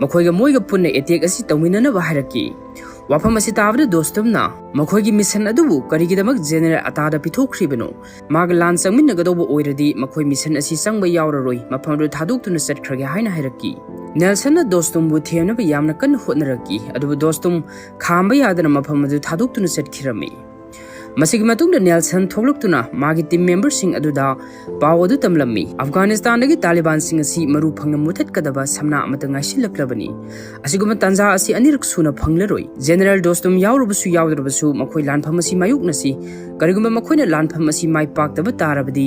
ꯃꯈꯣꯏꯒ ꯃꯣꯏꯒ ꯄꯨꯟꯅ ꯑꯦꯇꯦꯛ ꯑꯁꯤ ꯇꯧꯃꯤꯟꯅꯅꯕ ꯍꯥꯏꯔꯛꯈꯤ꯫ ꯋꯥꯐꯝ ꯑꯁꯤ ꯇꯥꯕꯗ ꯗꯣꯁꯇꯨꯝꯅ ꯃꯈꯣꯏꯒꯤ ꯃꯤꯁꯟ ꯑꯗꯨꯕꯨ ꯀꯔꯤꯒꯤꯗꯃꯛ ꯖꯦꯅꯔꯦꯜ ꯑꯇꯥꯗ ꯄꯤꯊꯣꯛꯈ꯭ꯔꯤꯕꯅꯣ? ꯃꯥꯒ ꯂꯥꯟ ꯆꯪꯃꯤꯟꯅꯒꯗꯧꯕ ꯑꯣꯏꯔꯗꯤ ꯃꯈꯣꯏ ꯃꯤꯁꯟ ꯑꯁꯤ ꯆꯪꯕ ꯌꯥꯎꯔꯔꯣꯏ, ꯃꯐꯝ ꯑꯗꯨ ꯊꯥꯗꯣꯛꯇꯨꯅ ꯆꯠꯈ꯭ꯔꯒꯦ ꯍꯥꯏꯅ ꯍꯥꯏꯔꯛꯈꯤ꯫ ꯅꯦꯜꯁꯟꯅ ꯗꯣꯁꯇꯨꯝꯕꯨ ꯊꯦꯝꯅꯕ ꯌꯥꯝꯅ ꯀꯟꯅ ꯍꯣꯠꯅꯔꯛꯈꯤ, ꯑꯗꯨꯕꯨ ꯗꯣꯁꯇꯨꯝ ꯈꯥꯝꯕ ꯌꯥꯗꯅ ꯃꯐꯝ ꯑꯗꯨ ꯊꯥꯗꯣꯛꯇꯨꯅ ꯆꯠꯈꯤꯔꯝꯃꯤ꯫ ꯃꯁꯤꯒꯤ ꯃꯇꯨꯡꯗ ꯅꯦꯜꯁꯟ ꯊꯣꯛꯂꯛꯇꯨꯅ ꯃꯥꯒꯤ ꯇꯤꯝ ꯃꯦꯝꯕꯔꯁꯤꯡ ꯑꯗꯨꯗ ꯄꯥꯎ ꯑꯗꯨ ꯇꯝꯂꯝꯃꯤ꯫ ꯑꯐꯒꯥꯅꯤꯁꯇꯥꯟꯗꯒꯤ ꯇꯥꯂꯤꯕꯥꯟꯁꯤꯡ ꯑꯁꯤ ꯃꯔꯨ ꯐꯪꯅ ꯃꯨꯊꯠꯀꯗꯕ ꯁꯝꯅꯥ ꯑꯃꯠꯇ ꯉꯥꯏꯁꯤꯜꯂꯛꯂꯕꯅꯤ꯫ ꯑꯁꯤꯒꯨꯝꯕ ꯇꯥꯟꯖꯥ ꯑꯁꯤ ꯑꯅꯤꯔꯛ ꯁꯨꯅ ꯐꯪꯂꯔꯣꯏ꯫ ꯖꯦꯅꯔꯦꯜ ꯗꯣꯁꯇꯨꯝ ꯌꯥꯎꯔꯕꯁꯨ ꯌꯥꯎꯗ꯭ꯔꯕꯁꯨ ꯃꯈꯣꯏ ꯂꯥꯟꯐꯝ ꯑꯁꯤ ꯃꯥꯌꯣꯛꯅꯁꯤ꯫ ꯀꯔꯤꯒꯨꯝꯕ ꯃꯈꯣꯏꯅ ꯂꯥꯟꯐꯝ ꯑꯁꯤ ꯃꯥꯏ ꯄꯥꯛꯇꯕ ꯇꯥꯔꯕꯗꯤ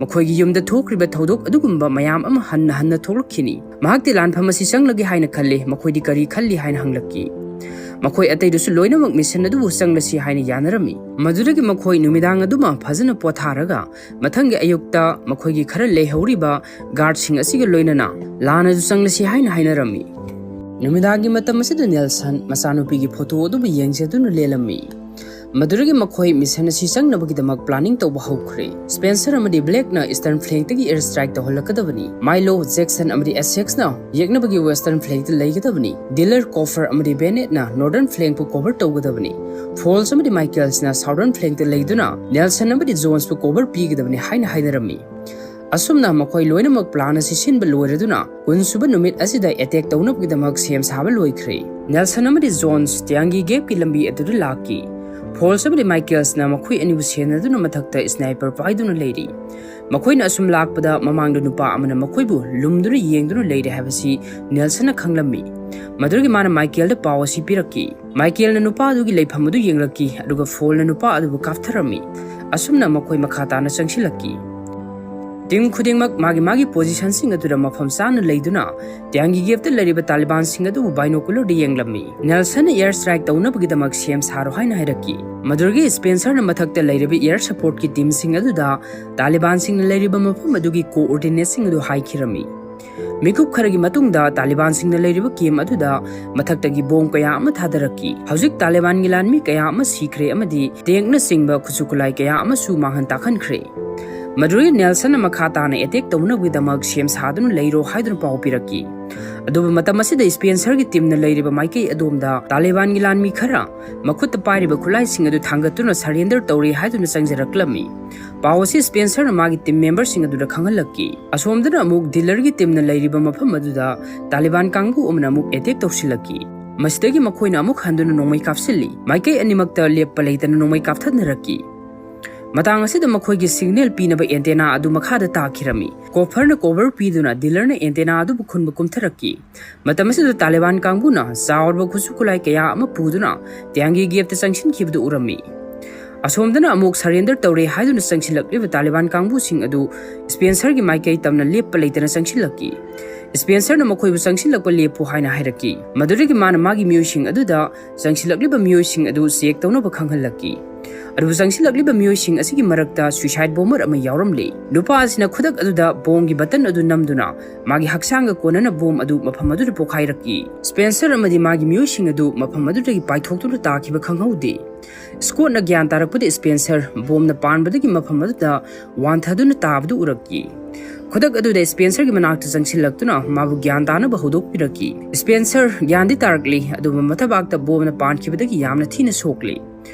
ꯃꯈꯣꯏꯒꯤ ꯌꯨꯝꯗ ꯊꯣꯛꯈ꯭ꯔꯤꯕ ꯊꯧꯗꯣꯛ ꯑꯗꯨꯒꯨꯝꯕ ꯃꯌꯥꯝ ꯑꯃ ꯍꯟꯅ ꯍꯟꯅ ꯊꯣꯛꯂꯛꯈꯤꯅꯤ꯫ ꯃꯍꯥꯛꯇꯤ ꯂꯥꯟꯐꯝ ꯑꯁꯤ ꯆꯪꯂꯒꯦ ꯍꯥꯏꯅ ꯈꯜꯂꯤ, ꯃꯈꯣꯏꯗꯤ ꯀꯔꯤ ꯈꯜꯂꯤ ꯍꯥꯏꯅ ꯍꯪꯂꯛꯈꯤ꯫ ꯃꯈꯣꯏ ꯑꯇꯩꯗꯨꯁꯨ ꯂꯣꯏꯅꯃꯛ ꯃꯤꯁꯟ ꯑꯗꯨꯕꯨ ꯆꯪꯂꯁꯤ ꯍꯥꯏꯅ ꯌꯥꯅꯔꯝꯃꯤ꯫ ꯃꯗꯨꯗꯒꯤ ꯃꯈꯣꯏ ꯅꯨꯃꯤꯗꯥꯡ ꯑꯗꯨꯃ ꯐꯖꯅ ꯄꯣꯊꯥꯔꯒ ꯃꯊꯪꯒꯤ ꯑꯌꯨꯛꯇ ꯃꯈꯣꯏꯒꯤ ꯈꯔ ꯂꯩꯍꯧꯔꯤꯕ ꯒꯥꯔꯗꯁꯤꯡ ꯑꯁꯤꯒ ꯂꯣꯏꯅꯅ ꯂꯥꯟ ꯑꯗꯨ ꯆꯪꯂꯁꯤ ꯍꯥꯏꯅ ꯍꯥꯏꯅꯔꯝꯃꯤ꯫ ꯅꯨꯃꯤꯗꯥꯡꯒꯤ ꯃꯇꯝ ꯑꯁꯤꯗ ꯅꯦꯜꯁꯟ ꯃꯆꯥꯅꯨꯄꯤꯒꯤ ꯐꯣꯇꯣ ꯑꯗꯨꯕꯨ ꯌꯦꯡꯖꯗꯨꯅ ꯂꯦꯜꯂꯝꯃꯤ꯫ ꯃꯗꯨꯗꯒꯤ ꯃꯈꯣꯏ ꯃꯤꯁꯟ ꯑꯁꯤ ꯆꯪꯅꯕꯒꯤꯗꯃꯛ ꯄ꯭ꯂꯥꯅꯤꯡ ꯇꯧꯕ ꯍꯧꯈ꯭ꯔꯦ꯫ ꯁ꯭ꯄꯦꯟꯁꯔ ꯑꯃꯗꯤ ꯕ꯭ꯂꯦꯛꯅ ꯏꯁꯇꯔꯟ ꯐ꯭ꯂꯦꯡꯇꯒꯤ ꯑꯦꯌꯔ ꯁ꯭ꯇ꯭ꯔꯥꯏꯛ ꯇꯧꯍꯜꯂꯛꯀꯗꯕꯅꯤ꯫ ꯃꯥꯏꯂꯣ, ꯖꯦꯛꯁꯟ ꯑꯃꯗꯤ ꯑꯦꯁꯦꯛꯁꯅ ꯌꯦꯛꯅꯕꯒꯤ ꯋꯦꯁꯇꯔꯟ ꯐ꯭ꯂꯦꯡꯇ ꯂꯩꯒꯗꯕꯅꯤ꯫ ꯗꯤꯂꯔ, ꯀꯣꯐꯔ ꯑꯃꯗꯤ ꯕꯦꯅꯦꯠꯅ ꯅꯣꯔꯗꯔꯟ ꯐ꯭ꯂꯦꯡꯄꯨ ꯀꯣꯚꯔ ꯇꯧꯒꯗꯕꯅꯤ꯫ ꯐꯣꯜꯁ ꯑꯃꯗꯤ ꯃꯥꯏꯀꯦꯜꯁꯅ ꯁꯥꯎꯗꯔꯟ ꯐ꯭ꯂꯦꯡꯇ ꯂꯩꯗꯨꯅ ꯅꯦꯜꯁꯟ ꯑꯃꯗꯤ ꯖꯣꯟꯁꯄꯨ ꯀꯣꯚꯔ ꯄꯤꯒꯗꯕꯅꯤ ꯍꯥꯏꯅ ꯍꯥꯏꯅꯔꯝꯃꯤ꯫ ꯑꯁꯨꯝꯅ ꯃꯈꯣꯏ ꯂꯣꯏꯅꯃꯛ ꯄ꯭ꯂꯥꯟ ꯑꯁꯤ ꯁꯤꯟꯕ ꯂꯣꯏꯔꯗꯨꯅ ꯀꯨꯟꯁꯨꯕ ꯅꯨꯃꯤꯠ ꯑꯁꯤꯗ ꯑꯦꯇꯦꯛ ꯇꯧꯅꯕꯒꯤꯗꯃꯛ ꯁꯦꯝ ꯁꯥꯕ ꯂꯣꯏꯈ꯭ꯔꯦ꯫ ꯅꯦꯜꯁꯟ ꯑꯃꯗꯤ ꯖꯣꯟꯁ ꯇ꯭ꯌꯥꯡꯒꯤ ꯒꯦꯞꯀꯤ ꯂꯝꯕꯤ ꯑꯗꯨꯗ ꯂꯥꯛꯈꯤ꯫ ꯐꯣꯜꯁ ꯑꯃꯗꯤ ꯃꯥꯏꯀꯦꯜꯁꯅ ꯃꯈꯣꯏ ꯑꯅꯤꯕꯨ ꯁꯦꯟꯅꯗꯨꯅ ꯃꯊꯛꯇ ꯁ꯭ꯅꯥꯏꯄꯔ ꯄꯥꯏꯗꯨꯅ ꯂꯩꯔꯤ꯫ ꯃꯈꯣꯏꯅ ꯑꯁꯨꯝ ꯂꯥꯛꯄꯗ ꯃꯃꯥꯡꯗ ꯅꯨꯄꯥ ꯑꯃꯅ ꯃꯈꯣꯏꯕꯨ ꯂꯨꯝꯗꯨꯅ ꯌꯦꯡꯗꯨꯅ ꯂꯩꯔꯦ ꯍꯥꯏꯕꯁꯤ ꯅꯦꯜꯁꯟꯅ ꯈꯪꯂꯝꯃꯤ꯫ ꯃꯗꯨꯗꯒꯤ ꯃꯥꯅ ꯃꯥꯏꯀꯦꯜꯗ ꯄꯥꯎ ꯑꯁꯤ ꯄꯤꯔꯛꯈꯤ꯫ ꯃꯥꯏꯀꯦꯜꯅ ꯅꯨꯄꯥ ꯑꯗꯨꯒꯤ ꯂꯩꯐꯝ ꯑꯗꯨ ꯌꯦꯡꯂꯛꯈꯤ, ꯑꯗꯨꯒ ꯐꯣꯜꯅ ꯅꯨꯄꯥ ꯑꯗꯨꯕꯨ ꯀꯥꯞꯊꯔꯝꯃꯤ꯫ ꯑꯁꯨꯝꯅ ꯃꯈꯣꯏ ꯃꯈꯥ ꯇꯥꯅ ꯆꯪꯁꯤꯜꯂꯛꯈꯤ꯫ ꯇꯤꯝ ꯈꯨꯗꯤꯡꯃꯛ ꯃꯥꯒꯤ ꯃꯥꯒꯤ ꯄꯣꯖꯤꯁꯟꯁꯤꯡ ꯑꯗꯨꯗ ꯃꯐꯝ ꯆꯥꯅ ꯂꯩꯗꯨꯅ ꯇ꯭ꯌꯥꯡꯒꯤ ꯒꯦꯞꯇ ꯂꯩꯔꯤꯕ ꯇꯥꯂꯤꯕꯥꯟꯁꯤꯡ ꯑꯗꯨꯕꯨ ꯕꯥꯏꯅꯣꯀꯨꯂꯔꯗ ꯌꯦꯡꯂꯝꯃꯤ꯫ ꯅꯦꯜꯁꯟꯅ ꯑꯦꯌꯔ ꯁ꯭ꯇ꯭ꯔꯥꯏꯛ ꯇꯧꯅꯕꯒꯤꯗꯃꯛ ꯁꯦꯝ ꯁꯥꯔꯣ ꯍꯥꯏꯅ ꯍꯥꯏꯔꯛꯈꯤ꯫ ꯃꯗꯨꯗꯒꯤ ꯁ꯭ꯄꯦꯟꯁꯔꯅ ꯃꯊꯛꯇ ꯂꯩꯔꯤꯕ ꯑꯦꯌꯔ ꯁꯄꯣꯔꯠꯀꯤ ꯇꯤꯝꯁꯤꯡ ꯑꯗꯨꯗ ꯇꯥꯂꯤꯕꯥꯟꯁꯤꯡꯅ ꯂꯩꯔꯤꯕ ꯃꯐꯝ ꯑꯗꯨꯒꯤ ꯀꯣꯑꯣꯔꯗꯤꯅꯦꯠꯁꯤꯡ ꯑꯗꯨ ꯍꯥꯏꯈꯤꯔꯝꯃꯤ꯫ ꯃꯤꯀꯨꯞ ꯈꯔꯒꯤ ꯃꯇꯨꯡꯗ ꯇꯥꯂꯤꯕꯥꯟꯁꯤꯡꯅ ꯂꯩꯔꯤꯕ ꯀꯦꯝ ꯑꯗꯨꯗ ꯃꯊꯛꯇꯒꯤ ꯕꯣꯝ ꯀꯌꯥ ꯑꯃ ꯊꯥꯗꯔꯛꯈꯤ꯫ ꯍꯧꯖꯤꯛ ꯇꯥꯂꯤꯕꯥꯟꯒꯤ ꯂꯥꯟꯃꯤ ꯀꯌꯥ ꯑꯃ ꯁꯤꯈ꯭ꯔꯦ ꯑꯃꯗꯤ ꯇꯦꯡꯅꯆꯤꯡꯕ ꯈꯨꯠꯁꯨ ꯈꯨꯠꯂꯥꯏ ꯀꯌꯥ ꯑꯃꯁꯨ ꯃꯥꯡꯍꯟ ꯇꯥꯛꯍꯟꯈ꯭ꯔꯦ꯫ ꯃꯗꯨꯗꯒꯤ ꯅꯦꯜꯁꯟꯅ ꯃꯈꯥ ꯇꯥꯅ ꯑꯦꯇꯦꯛ ꯇꯧꯅꯕꯒꯤꯗꯃꯛ ꯁꯦꯝ ꯁꯥꯗꯨꯅ ꯂꯩꯔꯣ ꯍꯥꯏꯗꯨꯅ ꯄꯥꯎ ꯄꯤꯔꯛꯈꯤ꯫ ꯑꯗꯨꯕꯨ ꯃꯇꯝ ꯑꯁꯤꯗ ꯁ꯭ꯄꯦꯟꯁꯔꯒꯤ ꯇꯤꯝꯅ ꯂꯩꯔꯤꯕ ꯃꯥꯏꯀꯩ ꯑꯗꯣꯝꯗ ꯇꯥꯂꯤꯕꯥꯟꯒꯤ ꯂꯥꯟꯃꯤ ꯈꯔ ꯃꯈꯨꯠꯇ ꯄꯥꯏꯔꯤꯕ ꯈꯨꯠꯂꯥꯏꯁꯤꯡ ꯑꯗꯨ ꯊꯥꯡꯒꯠꯇꯨꯅ ꯁꯔꯦꯟꯗꯔ ꯇꯧꯔꯦ ꯍꯥꯏꯗꯨꯅ ꯆꯪꯖꯔꯛꯂꯝꯃꯤ꯫ ꯄꯥꯎ ꯑꯁꯤ ꯁ꯭ꯄꯦꯟꯁꯔꯅ ꯃꯥꯒꯤ ꯇꯤꯝ ꯃꯦꯝꯕꯔꯁꯤꯡ ꯑꯗꯨꯗ ꯈꯪꯍꯜꯂꯛꯈꯤ꯫ ꯑꯁꯣꯝꯗꯅ ꯑꯃꯨꯛ ꯗꯤꯂꯔꯒꯤ ꯇꯤꯝꯅ ꯂꯩꯔꯤꯕ ꯃꯐꯝ ꯑꯗꯨꯗ ꯇꯥꯂꯤꯕꯥꯟ ꯀꯥꯡꯕꯨ ꯑꯃꯅ ꯑꯃꯨꯛ ꯑꯦꯇꯦꯛ ꯇꯧꯁꯤꯜꯂꯛꯈꯤ꯫ ꯃꯁꯤꯗꯒꯤ ꯃꯈꯣꯏꯅ ꯑꯃꯨꯛ ꯍꯟꯗꯨꯅ ꯅꯣꯡꯃꯩ ꯀꯥꯞꯁꯤꯜꯂꯤ꯫ ꯃꯥꯏꯀꯩ ꯑꯅꯤꯃꯛꯇ ꯂꯦꯞꯄ ꯂꯩꯇꯅ ꯅꯣꯡꯃꯩ ꯀꯥꯞꯊꯠꯅꯔꯛꯈꯤ꯫ ꯃꯇꯥꯡ ꯑꯁꯤꯗ ꯃꯈꯣꯏꯒꯤ ꯁꯤꯒꯅꯦꯜ ꯄꯤꯅꯕ ꯑꯦꯟꯇꯦꯅꯥ ꯑꯗꯨ ꯃꯈꯥꯗ ꯇꯥꯈꯤꯔꯝꯃꯤ꯫ ꯀꯣꯐꯔꯅ ꯀꯣꯚꯔ ꯄꯤꯗꯨꯅ ꯗꯤꯂꯔꯅ ꯑꯦꯟꯇꯦꯅꯥ ꯑꯗꯨꯕꯨ ꯈꯨꯟꯕ ꯀꯨꯝꯊꯔꯛꯈꯤ꯫ ꯃꯇꯝ ꯑꯁꯤꯗ ꯇꯥꯂꯤꯕꯥꯟ ꯀꯥꯡꯕꯨꯅ ꯆꯥꯎꯔꯕ ꯈꯨꯠꯁꯨ ꯈꯨꯠꯂꯥꯏ ꯀꯌꯥ ꯑꯃ ꯄꯨꯗꯨꯅ ꯇ꯭ꯌꯥꯡꯒꯤ ꯒꯦꯞꯇ ꯆꯪꯁꯤꯟꯈꯤꯕꯗꯨ ꯎꯔꯝꯃꯤ꯫ ꯑꯁꯣꯝꯗꯅ ꯑꯃꯨꯛ ꯁꯔꯦꯟꯗꯔ ꯇꯧꯔꯦ ꯍꯥꯏꯗꯨꯅ ꯆꯪꯁꯤꯜꯂꯛꯂꯤꯕ ꯇꯥꯂꯤꯕꯥꯟ ꯀꯥꯡꯕꯨꯁꯤꯡ ꯑꯗꯨ ꯁ꯭ꯄꯦꯟꯁꯔꯒꯤ ꯃꯥꯏꯀꯩ ꯇꯝꯅ ꯂꯦꯞꯄ ꯂꯩꯇꯅ ꯆꯪꯁꯤꯜꯂꯛꯈꯤ꯫ ꯁ꯭ꯄꯦꯟꯁꯔꯅ ꯃꯈꯣꯏꯕꯨ ꯆꯪꯁꯤꯜꯂꯛꯄ ꯂꯦꯞꯄꯨ ꯍꯥꯏꯅ ꯍꯥꯏꯔꯛꯈꯤ꯫ ꯃꯗꯨꯗꯒꯤ ꯃꯥꯅ ꯃꯥꯒꯤ ꯃꯤꯑꯣꯏꯁꯤꯡ ꯑꯗꯨꯗ ꯆꯪꯁꯤꯜꯂꯛꯂꯤꯕ ꯃꯤꯑꯣꯏꯁꯤꯡ ꯑꯗꯨ ꯆꯦꯛ ꯇꯧꯅꯕ ꯈꯪꯍꯜꯂꯛꯈꯤ꯫ ꯑꯗꯨꯕꯨ ꯆꯪꯁꯤꯜꯂꯛꯂꯤꯕ ꯃꯤꯑꯣꯏꯁꯤꯡ ꯑꯁꯤꯒꯤ ꯃꯔꯛꯇ ꯁ꯭ꯋꯤꯁꯥꯏꯗ ꯕꯣꯝꯕꯔ ꯑꯃ ꯌꯥꯎꯔꯝꯂꯦ꯫ ꯅꯨꯄꯥ ꯑꯁꯤꯅ ꯈꯨꯗꯛ ꯑꯗꯨꯗ ꯕꯣꯝꯒꯤ ꯕꯇꯟ ꯑꯗꯨ ꯅꯝꯗꯨꯅ ꯃꯥꯒꯤ ꯍꯛꯆꯥꯡꯒ ꯀꯣꯟꯅꯅ ꯕꯣꯝ ꯑꯗꯨ ꯃꯐꯝ ꯑꯗꯨꯗ ꯄꯣꯈꯥꯏꯔꯛꯈꯤ꯫ ꯁ꯭ꯄꯦꯟꯁꯔ ꯑꯃꯗꯤ ꯃꯥꯒꯤ ꯃꯤꯑꯣꯏꯁꯤꯡ ꯑꯗꯨ ꯃꯐꯝ ꯑꯗꯨꯗꯒꯤ ꯄꯥꯏꯊꯣꯛꯇꯨꯅ ꯇꯥꯈꯤꯕ ꯈꯪꯍꯧꯗꯦ꯫ ꯁ꯭ꯀꯣꯠꯅ ꯒ꯭ꯌꯥꯟ ꯇꯥꯔꯛꯄꯗ ꯁ꯭ꯄꯦꯟꯁꯔ ꯕꯣꯝꯅ ꯄꯥꯟꯕꯗꯒꯤ ꯃꯐꯝ ꯑꯗꯨꯗ ꯋꯥꯟꯊꯗꯨꯅ ꯇꯥꯕꯗꯨ ꯎꯔꯛꯈꯤ꯫ ꯈꯨꯗꯛ ꯑꯗꯨꯗ ꯁ꯭ꯄꯦꯟꯁꯔꯒꯤ ꯃꯅꯥꯛꯇ ꯆꯪꯁꯤꯜꯂꯛꯇꯨꯅ ꯃꯥꯕꯨ ꯒ꯭ꯌꯥꯟ ꯇꯥꯅꯕ ꯍꯧꯗꯣꯛꯄꯤꯔꯛꯈꯤ꯫ ꯁ꯭ꯄꯦꯟꯁꯔ ꯒ꯭ꯌꯥꯟꯗꯤ ꯇꯥꯔꯛꯂꯤ, ꯑꯗꯨꯕꯨ ꯃꯊꯕꯥꯛꯇ ꯕꯣꯝꯅ ꯄꯥꯟꯈꯤꯕꯗꯒꯤ ꯌꯥꯝꯅ ꯊꯤꯅ ꯁꯣꯛꯂꯤ꯫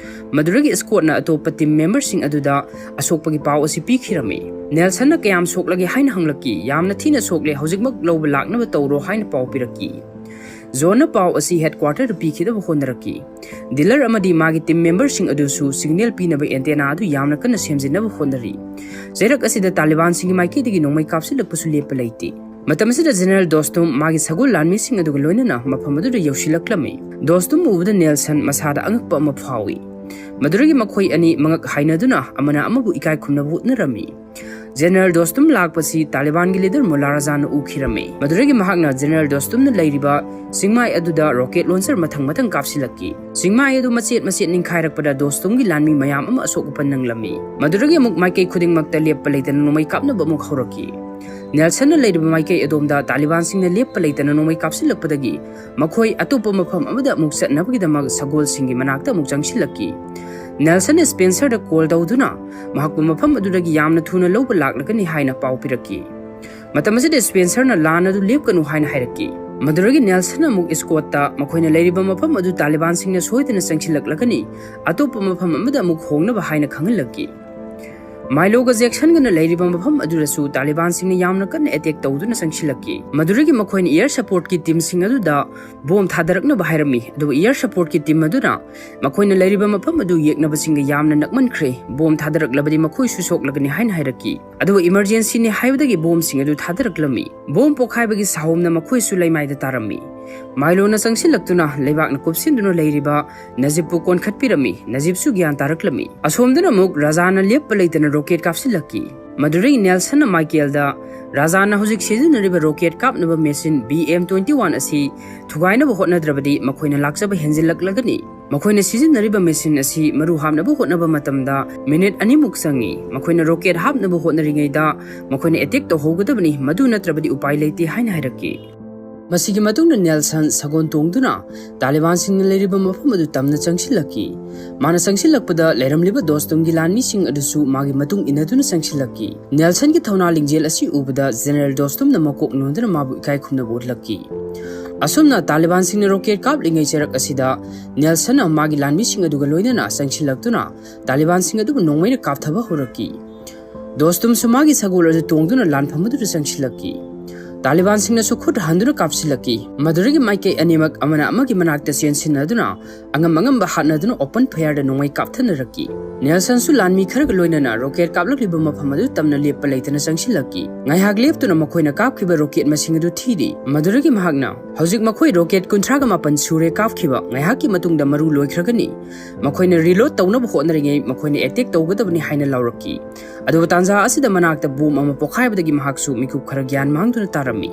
ꯃꯗꯨꯗꯒꯤ ꯁ꯭ꯀꯣꯠꯅ ꯑꯇꯣꯞꯄ ꯇꯤꯝ ꯃꯦꯝꯕꯔꯁꯤꯡ ꯑꯗꯨꯗ ꯑꯁꯣꯛꯄꯒꯤ ꯄꯥꯎ ꯑꯁꯤ ꯄꯤꯈꯤꯔꯝꯃꯤ꯫ ꯅꯦꯜꯁꯟꯅ ꯀꯌꯥꯝ ꯁꯣꯛꯂꯒꯦ ꯍꯥꯏꯅ ꯍꯪꯂꯛꯈꯤ꯫ ꯌꯥꯝꯅ ꯊꯤꯅ ꯁꯣꯛꯂꯦ, ꯍꯧꯖꯤꯛꯃꯛ ꯂꯧꯕ ꯂꯥꯛꯅꯕ ꯇꯧꯔꯣ ꯍꯥꯏꯅ ꯄꯥꯎ ꯄꯤꯔꯛꯈꯤ꯫ ꯖꯣꯟꯅ ꯄꯥꯎ ꯑꯁꯤ ꯍꯦꯗꯀ꯭ꯋꯥꯇꯔꯗ ꯄꯤꯈꯤꯅꯕ ꯍꯣꯠꯅꯔꯛꯈꯤ꯫ ꯗꯤꯂꯔ ꯑꯃꯗꯤ ꯃꯥꯒꯤ ꯇꯤꯝ ꯃꯦꯝꯕꯔꯁꯤꯡ ꯑꯗꯨꯁꯨ ꯁꯤꯒꯅꯦꯜ ꯄꯤꯅꯕ ꯑꯦꯟꯇꯦꯅꯥ ꯑꯗꯨ ꯌꯥꯝꯅ ꯀꯟꯅ ꯁꯦꯝꯖꯤꯟꯅꯕ ꯍꯣꯠꯅꯔꯤ꯫ ꯆꯩꯔꯛ ꯑꯁꯤꯗ ꯇꯥꯂꯤꯕꯥꯟꯁꯤꯡꯒꯤ ꯃꯥꯏꯀꯩꯗꯒꯤ ꯅꯣꯡꯃꯩ ꯀꯥꯞꯁꯤꯜꯂꯛꯄꯁꯨ ꯂꯦꯞꯄ ꯂꯩꯇꯦ꯫ ꯃꯇꯝ ꯑꯁꯤꯗ ꯖꯦꯅꯔꯦꯜ ꯗꯣꯁꯇꯨꯝ ꯃꯥꯒꯤ ꯁꯒꯣꯜ ꯂꯥꯟꯃꯤꯁꯤꯡ ꯑꯗꯨꯒ ꯂꯣꯏꯅꯅ ꯃꯐꯝ ꯑꯗꯨꯗ ꯌꯧꯁꯤꯜꯂꯛꯂꯝꯃꯤ꯫ ꯗꯣꯁꯇꯨꯝ ꯎꯕꯗ ꯅꯦꯜꯁꯟ ꯃꯁꯥꯗ ꯑꯉꯛꯄ ꯑꯃ ꯐꯥꯎꯏ꯫ ꯃꯗꯨꯗꯒꯤ ꯃꯈꯣꯏ ꯑꯅꯤ ꯃꯉꯛ ꯍꯥꯏꯅꯗꯨꯅ ꯑꯃꯅ ꯑꯃꯕꯨ ꯏꯀꯥꯏ ꯈꯨꯝꯅꯕ ꯎꯠꯅꯔꯝꯃꯤ꯫ ꯖꯦꯅꯔꯦꯜ ꯗꯣꯁꯇꯨꯝ ꯂꯥꯛꯄꯁꯤ ꯇꯥꯂꯤꯕꯥꯟꯒꯤ ꯂꯤꯗꯔ ꯃꯨꯂꯥ ꯔꯖꯥꯅ ꯎꯈꯤꯔꯝꯃꯤ꯫ ꯃꯗꯨꯗꯒꯤ ꯃꯍꯥꯛꯅ ꯖꯦꯅꯔꯦꯜ ꯗꯣꯁꯇꯨꯝꯅ ꯂꯩꯔꯤꯕ ꯆꯤꯡꯃꯥꯏ ꯑꯗꯨꯗ ꯔꯣꯀꯦꯠ ꯂꯣꯟꯆꯔ ꯃꯊꯪ ꯃꯊꯪ ꯀꯥꯞꯁꯤꯜꯂꯛꯈꯤ꯫ ꯆꯤꯡꯃꯥꯏ ꯑꯗꯨ ꯃꯆꯦꯠ ꯃꯆꯦꯠ ꯅꯤꯡꯈꯥꯏꯔꯛꯄꯗ ꯗꯣꯁꯇꯨꯝꯒꯤ ꯂꯥꯟꯃꯤ ꯃꯌꯥꯝ ꯑꯃ ꯑꯁꯣꯛ ꯑꯄꯟ ꯅꯪꯂꯝꯃꯤ꯫ ꯃꯗꯨꯗꯒꯤ ꯑꯃꯨꯛ ꯃꯥꯏꯀꯩ ꯈꯨꯗꯤꯡꯃꯛꯇ ꯂꯦꯞꯄ ꯂꯩꯇꯅ ꯅꯣꯡꯃꯩ ꯀꯥꯞꯅꯕ ꯑꯃꯨꯛ ꯍꯧꯔꯛꯈꯤ꯫ ꯅꯦꯜꯁꯟꯅ ꯂꯩꯔꯤꯕ ꯃꯥꯏꯀꯩ ꯑꯗꯣꯝꯗ ꯇꯥꯂꯤꯕꯥꯟꯁꯤꯡꯅ ꯂꯦꯞꯄ ꯂꯩꯇꯅ ꯅꯣꯡꯃꯩ ꯀꯥꯞꯁꯤꯜꯂꯛꯄꯗꯒꯤ ꯃꯈꯣꯏ ꯑꯇꯣꯞꯄ ꯃꯐꯝ ꯑꯃꯗ ꯑꯃꯨꯛ ꯆꯠꯅꯕꯒꯤꯗꯃꯛ ꯁꯒꯣꯜꯁꯤꯡꯒꯤ ꯃꯅꯥꯛꯇ ꯑꯃꯨꯛ ꯆꯪꯁꯤꯜꯂꯛꯈꯤ꯫ ꯅꯦꯜꯁꯟꯅ ꯁ꯭ꯄꯦꯟꯁꯔꯗ ꯀꯣꯜ ꯇꯧꯗꯨꯅ ꯃꯍꯥꯛꯄꯨ ꯃꯐꯝ ꯑꯗꯨꯗꯒꯤ ꯌꯥꯝꯅ ꯊꯨꯅ ꯂꯧꯕ ꯂꯥꯛꯂꯒꯅꯤ ꯍꯥꯏꯅ ꯄꯥꯎ ꯄꯤꯔꯛꯈꯤ꯫ ꯃꯇꯝ ꯑꯁꯤꯗ ꯁ꯭ꯄꯦꯟꯁꯔꯅ ꯂꯥꯟ ꯑꯗꯨ ꯂꯦꯞꯀꯅꯨ ꯍꯥꯏꯅ ꯍꯥꯏꯔꯛꯈꯤ꯫ ꯃꯗꯨꯗꯒꯤ ꯅꯦꯜꯁꯟꯅ ꯑꯃꯨꯛ ꯁ꯭ꯀꯣꯠꯇ ꯃꯈꯣꯏꯅ ꯂꯩꯔꯤꯕ ꯃꯐꯝ ꯑꯗꯨ ꯇꯥꯂꯤꯕꯥꯟꯁꯤꯡꯅ ꯁꯣꯏꯗꯅ ꯆꯪꯁꯤꯜꯂꯛꯂꯒꯅꯤ, ꯑꯇꯣꯞꯄ ꯃꯐꯝ ꯑꯃꯗ ꯑꯃꯨꯛ ꯍꯣꯡꯅꯕ ꯍꯥꯏꯅ ꯈꯪꯍꯜꯂꯛꯈꯤ꯫ ꯃꯥꯏꯂꯣꯒ ꯖꯦꯛꯁꯟꯒꯅ ꯂꯩꯔꯤꯕ ꯃꯐꯝ ꯑꯗꯨꯗꯁꯨ ꯇꯥꯂꯤꯕꯥꯟꯁꯤꯡꯅ ꯌꯥꯝꯅ ꯀꯟꯅ ꯑꯦꯇꯦꯛ ꯇꯧꯗꯨꯅ ꯆꯪꯁꯤꯜꯂꯛꯈꯤ꯫ ꯃꯗꯨꯗꯒꯤ ꯃꯈꯣꯏꯅ ꯏꯌꯔ ꯁꯄꯣꯔꯠꯀꯤ ꯇꯤꯝꯁꯤꯡ ꯑꯗꯨꯗ ꯕꯣꯝ ꯊꯥꯗꯔꯛꯅꯕ ꯍꯥꯏꯔꯝꯃꯤ, ꯑꯗꯨꯕꯨ ꯏꯌꯔ ꯁꯄꯣꯔꯠꯀꯤ ꯇꯤꯝ ꯑꯗꯨꯅ ꯃꯈꯣꯏꯅ ꯂꯩꯔꯤꯕ ꯃꯐꯝ ꯑꯗꯨ ꯌꯦꯛꯅꯕꯁꯤꯡꯒ ꯌꯥꯝꯅ ꯅꯛꯃꯟꯈ꯭ꯔꯦ, ꯕꯣꯝ ꯊꯥꯗꯔꯛꯂꯕꯗꯤ ꯃꯈꯣꯏꯁꯨ ꯁꯣꯛꯂꯒꯅꯤ ꯍꯥꯏꯅ ꯍꯥꯏꯔꯛꯈꯤ꯫ ꯑꯗꯨꯕꯨ ꯏꯃꯔꯖꯦꯟꯁꯤꯅꯤ ꯍꯥꯏꯕꯗꯒꯤ ꯕꯣꯝꯁꯤꯡ ꯑꯗꯨ ꯊꯥꯗꯔꯛꯂꯝꯃꯤ꯫ ꯕꯣꯝ ꯄꯣꯈꯥꯏꯕꯒꯤ ꯁꯥꯍꯣꯝꯅ ꯃꯈꯣꯏꯁꯨ ꯂꯩꯃꯥꯏꯗ ꯇꯥꯔꯝꯃꯤ꯫ ꯃꯥꯏꯂꯣꯅ ꯆꯪꯁꯤꯜꯂꯛꯇꯨꯅ ꯂꯩꯕꯥꯛꯅ ꯀꯨꯞꯁꯤꯟꯗꯨꯅ ꯂꯩꯔꯤꯕ ꯅꯖꯤꯞꯄꯨ ꯀꯣꯟꯈꯠꯄꯤꯔꯝꯃꯤ꯫ ꯅꯖꯤꯞꯁꯨ ꯒ꯭ꯌꯥꯟ ꯇꯥꯔꯛꯂꯝꯃꯤ꯫ ꯑꯁꯣꯝꯗꯅ ꯑꯃꯨꯛ ꯔꯥꯖꯥꯅ ꯂꯦꯞꯄ ꯂꯩꯇꯅ ꯔꯣꯀꯦꯠ ꯀꯥꯞꯁꯤꯜꯂꯛꯈꯤ꯫ ꯃꯗꯨꯗꯒꯤ ꯅꯦꯜꯁꯟꯅ ꯃꯥꯏꯀꯦꯜꯗ, "ꯔꯥꯖꯥꯅ ꯍꯧꯖꯤꯛ ꯁꯤꯖꯤꯟꯅꯔꯤꯕ ꯔꯣꯀꯦꯠ ꯀꯥꯞꯅꯕ machine B M twenty one ꯑꯁꯤ ꯊꯨꯒꯥꯏꯅꯕ ꯍꯣꯠꯅꯗ꯭ꯔꯕꯗꯤ ꯃꯈꯣꯏꯅ ꯂꯥꯛꯆꯕ ꯍꯦꯟꯖꯤꯜꯂꯛꯂꯒꯅꯤ꯫ ꯃꯈꯣꯏꯅ ꯁꯤꯖꯤꯟꯅꯔꯤꯕ ꯃꯦꯁꯤꯟ ꯑꯁꯤ ꯃꯔꯨ ꯍꯥꯞꯅꯕ ꯍꯣꯠꯅꯕ ꯃꯇꯝꯗ ꯃꯤꯅꯤꯠ ꯑꯅꯤꯃꯨꯛ ꯆꯪꯏ꯫ ꯃꯈꯣꯏꯅ ꯔꯣꯀꯦꯠ ꯍꯥꯞꯅꯕ ꯍꯣꯠꯅꯔꯤꯉꯩꯗ ꯃꯈꯣꯏꯅ ꯑꯦꯇꯦꯛ ꯇꯧꯍꯧꯒꯗꯕꯅꯤ, ꯃꯗꯨ ꯅꯠꯇ꯭ꯔꯕꯗꯤ ꯎꯄꯥꯏ ꯂꯩꯇꯦ" ꯍꯥꯏꯅ ꯍꯥꯏꯔꯛꯈꯤ꯫ ꯃꯁꯤꯒꯤ ꯃꯇꯨꯡꯗ ꯅꯦꯜꯁꯟ ꯁꯒꯣꯜ ꯇꯣꯡꯗꯨꯅ ꯇꯥꯂꯤꯕꯥꯟꯁꯤꯡꯅ ꯂꯩꯔꯤꯕ ꯃꯐꯝ ꯑꯗꯨ ꯇꯝꯅ ꯆꯪꯁꯤꯜꯂꯛꯈꯤ꯫ ꯃꯥꯅ ꯆꯪꯁꯤꯜꯂꯛꯄꯗ ꯂꯩꯔꯝꯂꯤꯕ ꯗꯣꯁꯇꯨꯝꯒꯤ ꯂꯥꯟꯃꯤꯁꯤꯡ ꯑꯗꯨꯁꯨ ꯃꯥꯒꯤ ꯃꯇꯨꯡ ꯏꯟꯅꯗꯨꯅ ꯆꯪꯁꯤꯜꯂꯛꯈꯤ꯫ ꯅꯦꯜꯁꯟꯒꯤ ꯊꯧꯅꯥ ꯂꯤꯡꯖꯦꯜ ꯑꯁꯤ ꯎꯕꯗ ꯖꯦꯅꯔꯦꯜ ꯗꯣꯁꯇꯨꯝꯅ ꯃꯀꯣꯛ ꯅꯣꯟꯗꯨꯅ ꯃꯥꯕꯨ ꯏꯀꯥꯏ ꯈꯨꯝꯅꯕ ꯎꯠꯂꯛꯈꯤ꯫ ꯑꯁꯨꯝꯅ ꯇꯥꯂꯤꯕꯥꯟꯁꯤꯡꯅ ꯔꯣꯀꯦꯠ ꯀꯥꯞꯂꯤꯉꯩ ꯆꯔꯛ ꯑꯁꯤꯗ ꯅꯦꯜꯁꯟꯅ ꯃꯥꯒꯤ ꯂꯥꯟꯃꯤꯁꯤꯡ ꯑꯗꯨꯒ ꯂꯣꯏꯅꯅ ꯆꯪꯁꯤꯜꯂꯛꯇꯨꯅ ꯇꯥꯂꯤꯕꯥꯟꯁꯤꯡ ꯑꯗꯨꯕꯨ ꯅꯣꯡꯃꯩꯅ ꯀꯥꯞꯊꯕ ꯍꯧꯔꯛꯈꯤ꯫ ꯗꯣꯁꯇꯨꯝꯁꯨ ꯃꯥꯒꯤ ꯁꯒꯣꯜ ꯑꯗꯨ ꯇꯣꯡꯗꯨꯅ ꯂꯥꯟꯐꯝ ꯑꯗꯨꯗ ꯆꯪꯁꯤꯜꯂꯛꯈꯤ꯫ ꯇꯥꯂꯤꯕꯥꯟꯁꯤꯡꯅꯁꯨ ꯈꯨꯠ ꯍꯟꯗꯨꯅ ꯀꯥꯞꯁꯤꯜꯂꯛꯈꯤ꯫ ꯃꯗꯨꯗꯒꯤ ꯃꯥꯏꯀꯩ ꯑꯅꯤꯃꯛ ꯑꯃꯅ ꯑꯃꯒꯤ ꯃꯅꯥꯛꯇ ꯆꯦꯟꯁꯤꯟꯅꯗꯨꯅ ꯑꯉꯝ ꯑꯉꯝꯕ ꯍꯥꯠꯅꯗꯨꯅ ꯑꯣꯄꯟ ꯐꯌꯔꯗ ꯅꯣꯡꯃꯩ ꯀꯥꯞꯊꯅꯔꯛꯈꯤ꯫ ꯅꯦꯜꯁꯟꯁꯨ ꯂꯥꯟꯃꯤ ꯈꯔꯒ ꯂꯣꯏꯅꯅ ꯔꯣꯀꯦꯠ ꯀꯥꯞꯂꯛꯂꯤꯕ ꯃꯐꯝ ꯑꯗꯨ ꯇꯝꯅ ꯂꯦꯞꯄ ꯂꯩꯇꯅ ꯆꯪꯁꯤꯜꯂꯛꯈꯤ꯫ ꯉꯥꯏꯍꯥꯛ ꯂꯦꯞꯇꯨꯅ ꯃꯈꯣꯏꯅ ꯀꯥꯞꯈꯤꯕ ꯔꯣꯀꯦꯠ ꯃꯁꯤꯡ ꯑꯗꯨ ꯊꯤꯔꯤ꯫ ꯃꯗꯨꯗꯒꯤ ꯃꯍꯥꯛꯅ, "ꯍꯧꯖꯤꯛ ꯃꯈꯣꯏ ꯔꯣꯀꯦꯠ ꯀꯨꯟꯊ꯭ꯔꯥꯒ ꯃꯥꯄꯟ ꯁꯨꯔꯦ ꯀꯥꯞꯈꯤꯕ, ꯉꯥꯏꯍꯥꯛꯀꯤ ꯃꯇꯨꯡꯗ ꯃꯔꯨ ꯂꯣꯏꯈ꯭ꯔꯒꯅꯤ꯫ ꯃꯈꯣꯏꯅ ꯔꯤꯂꯣꯗ ꯇꯧꯅꯕ ꯍꯣꯠꯅꯔꯤꯉꯩ ꯃꯈꯣꯏꯅ ꯑꯦꯇꯦꯛ ꯇꯧꯒꯗꯕꯅꯤ" ꯍꯥꯏꯅ ꯂꯥꯎꯔꯛꯈꯤ꯫ ꯑꯗꯨꯕꯨ ꯇꯥꯟꯖꯥ ꯑꯁꯤꯗ ꯃꯅꯥꯛꯇ ꯕꯣꯝ ꯑꯃ ꯄꯣꯈꯥꯏꯕꯗꯒꯤ ꯃꯍꯥꯛꯁꯨ ꯃꯤꯀꯨꯞ ꯈꯔ ꯒ꯭ꯌꯥꯟ ꯃꯥꯡꯗꯨꯅ ꯇꯥꯔꯝꯃꯤ꯫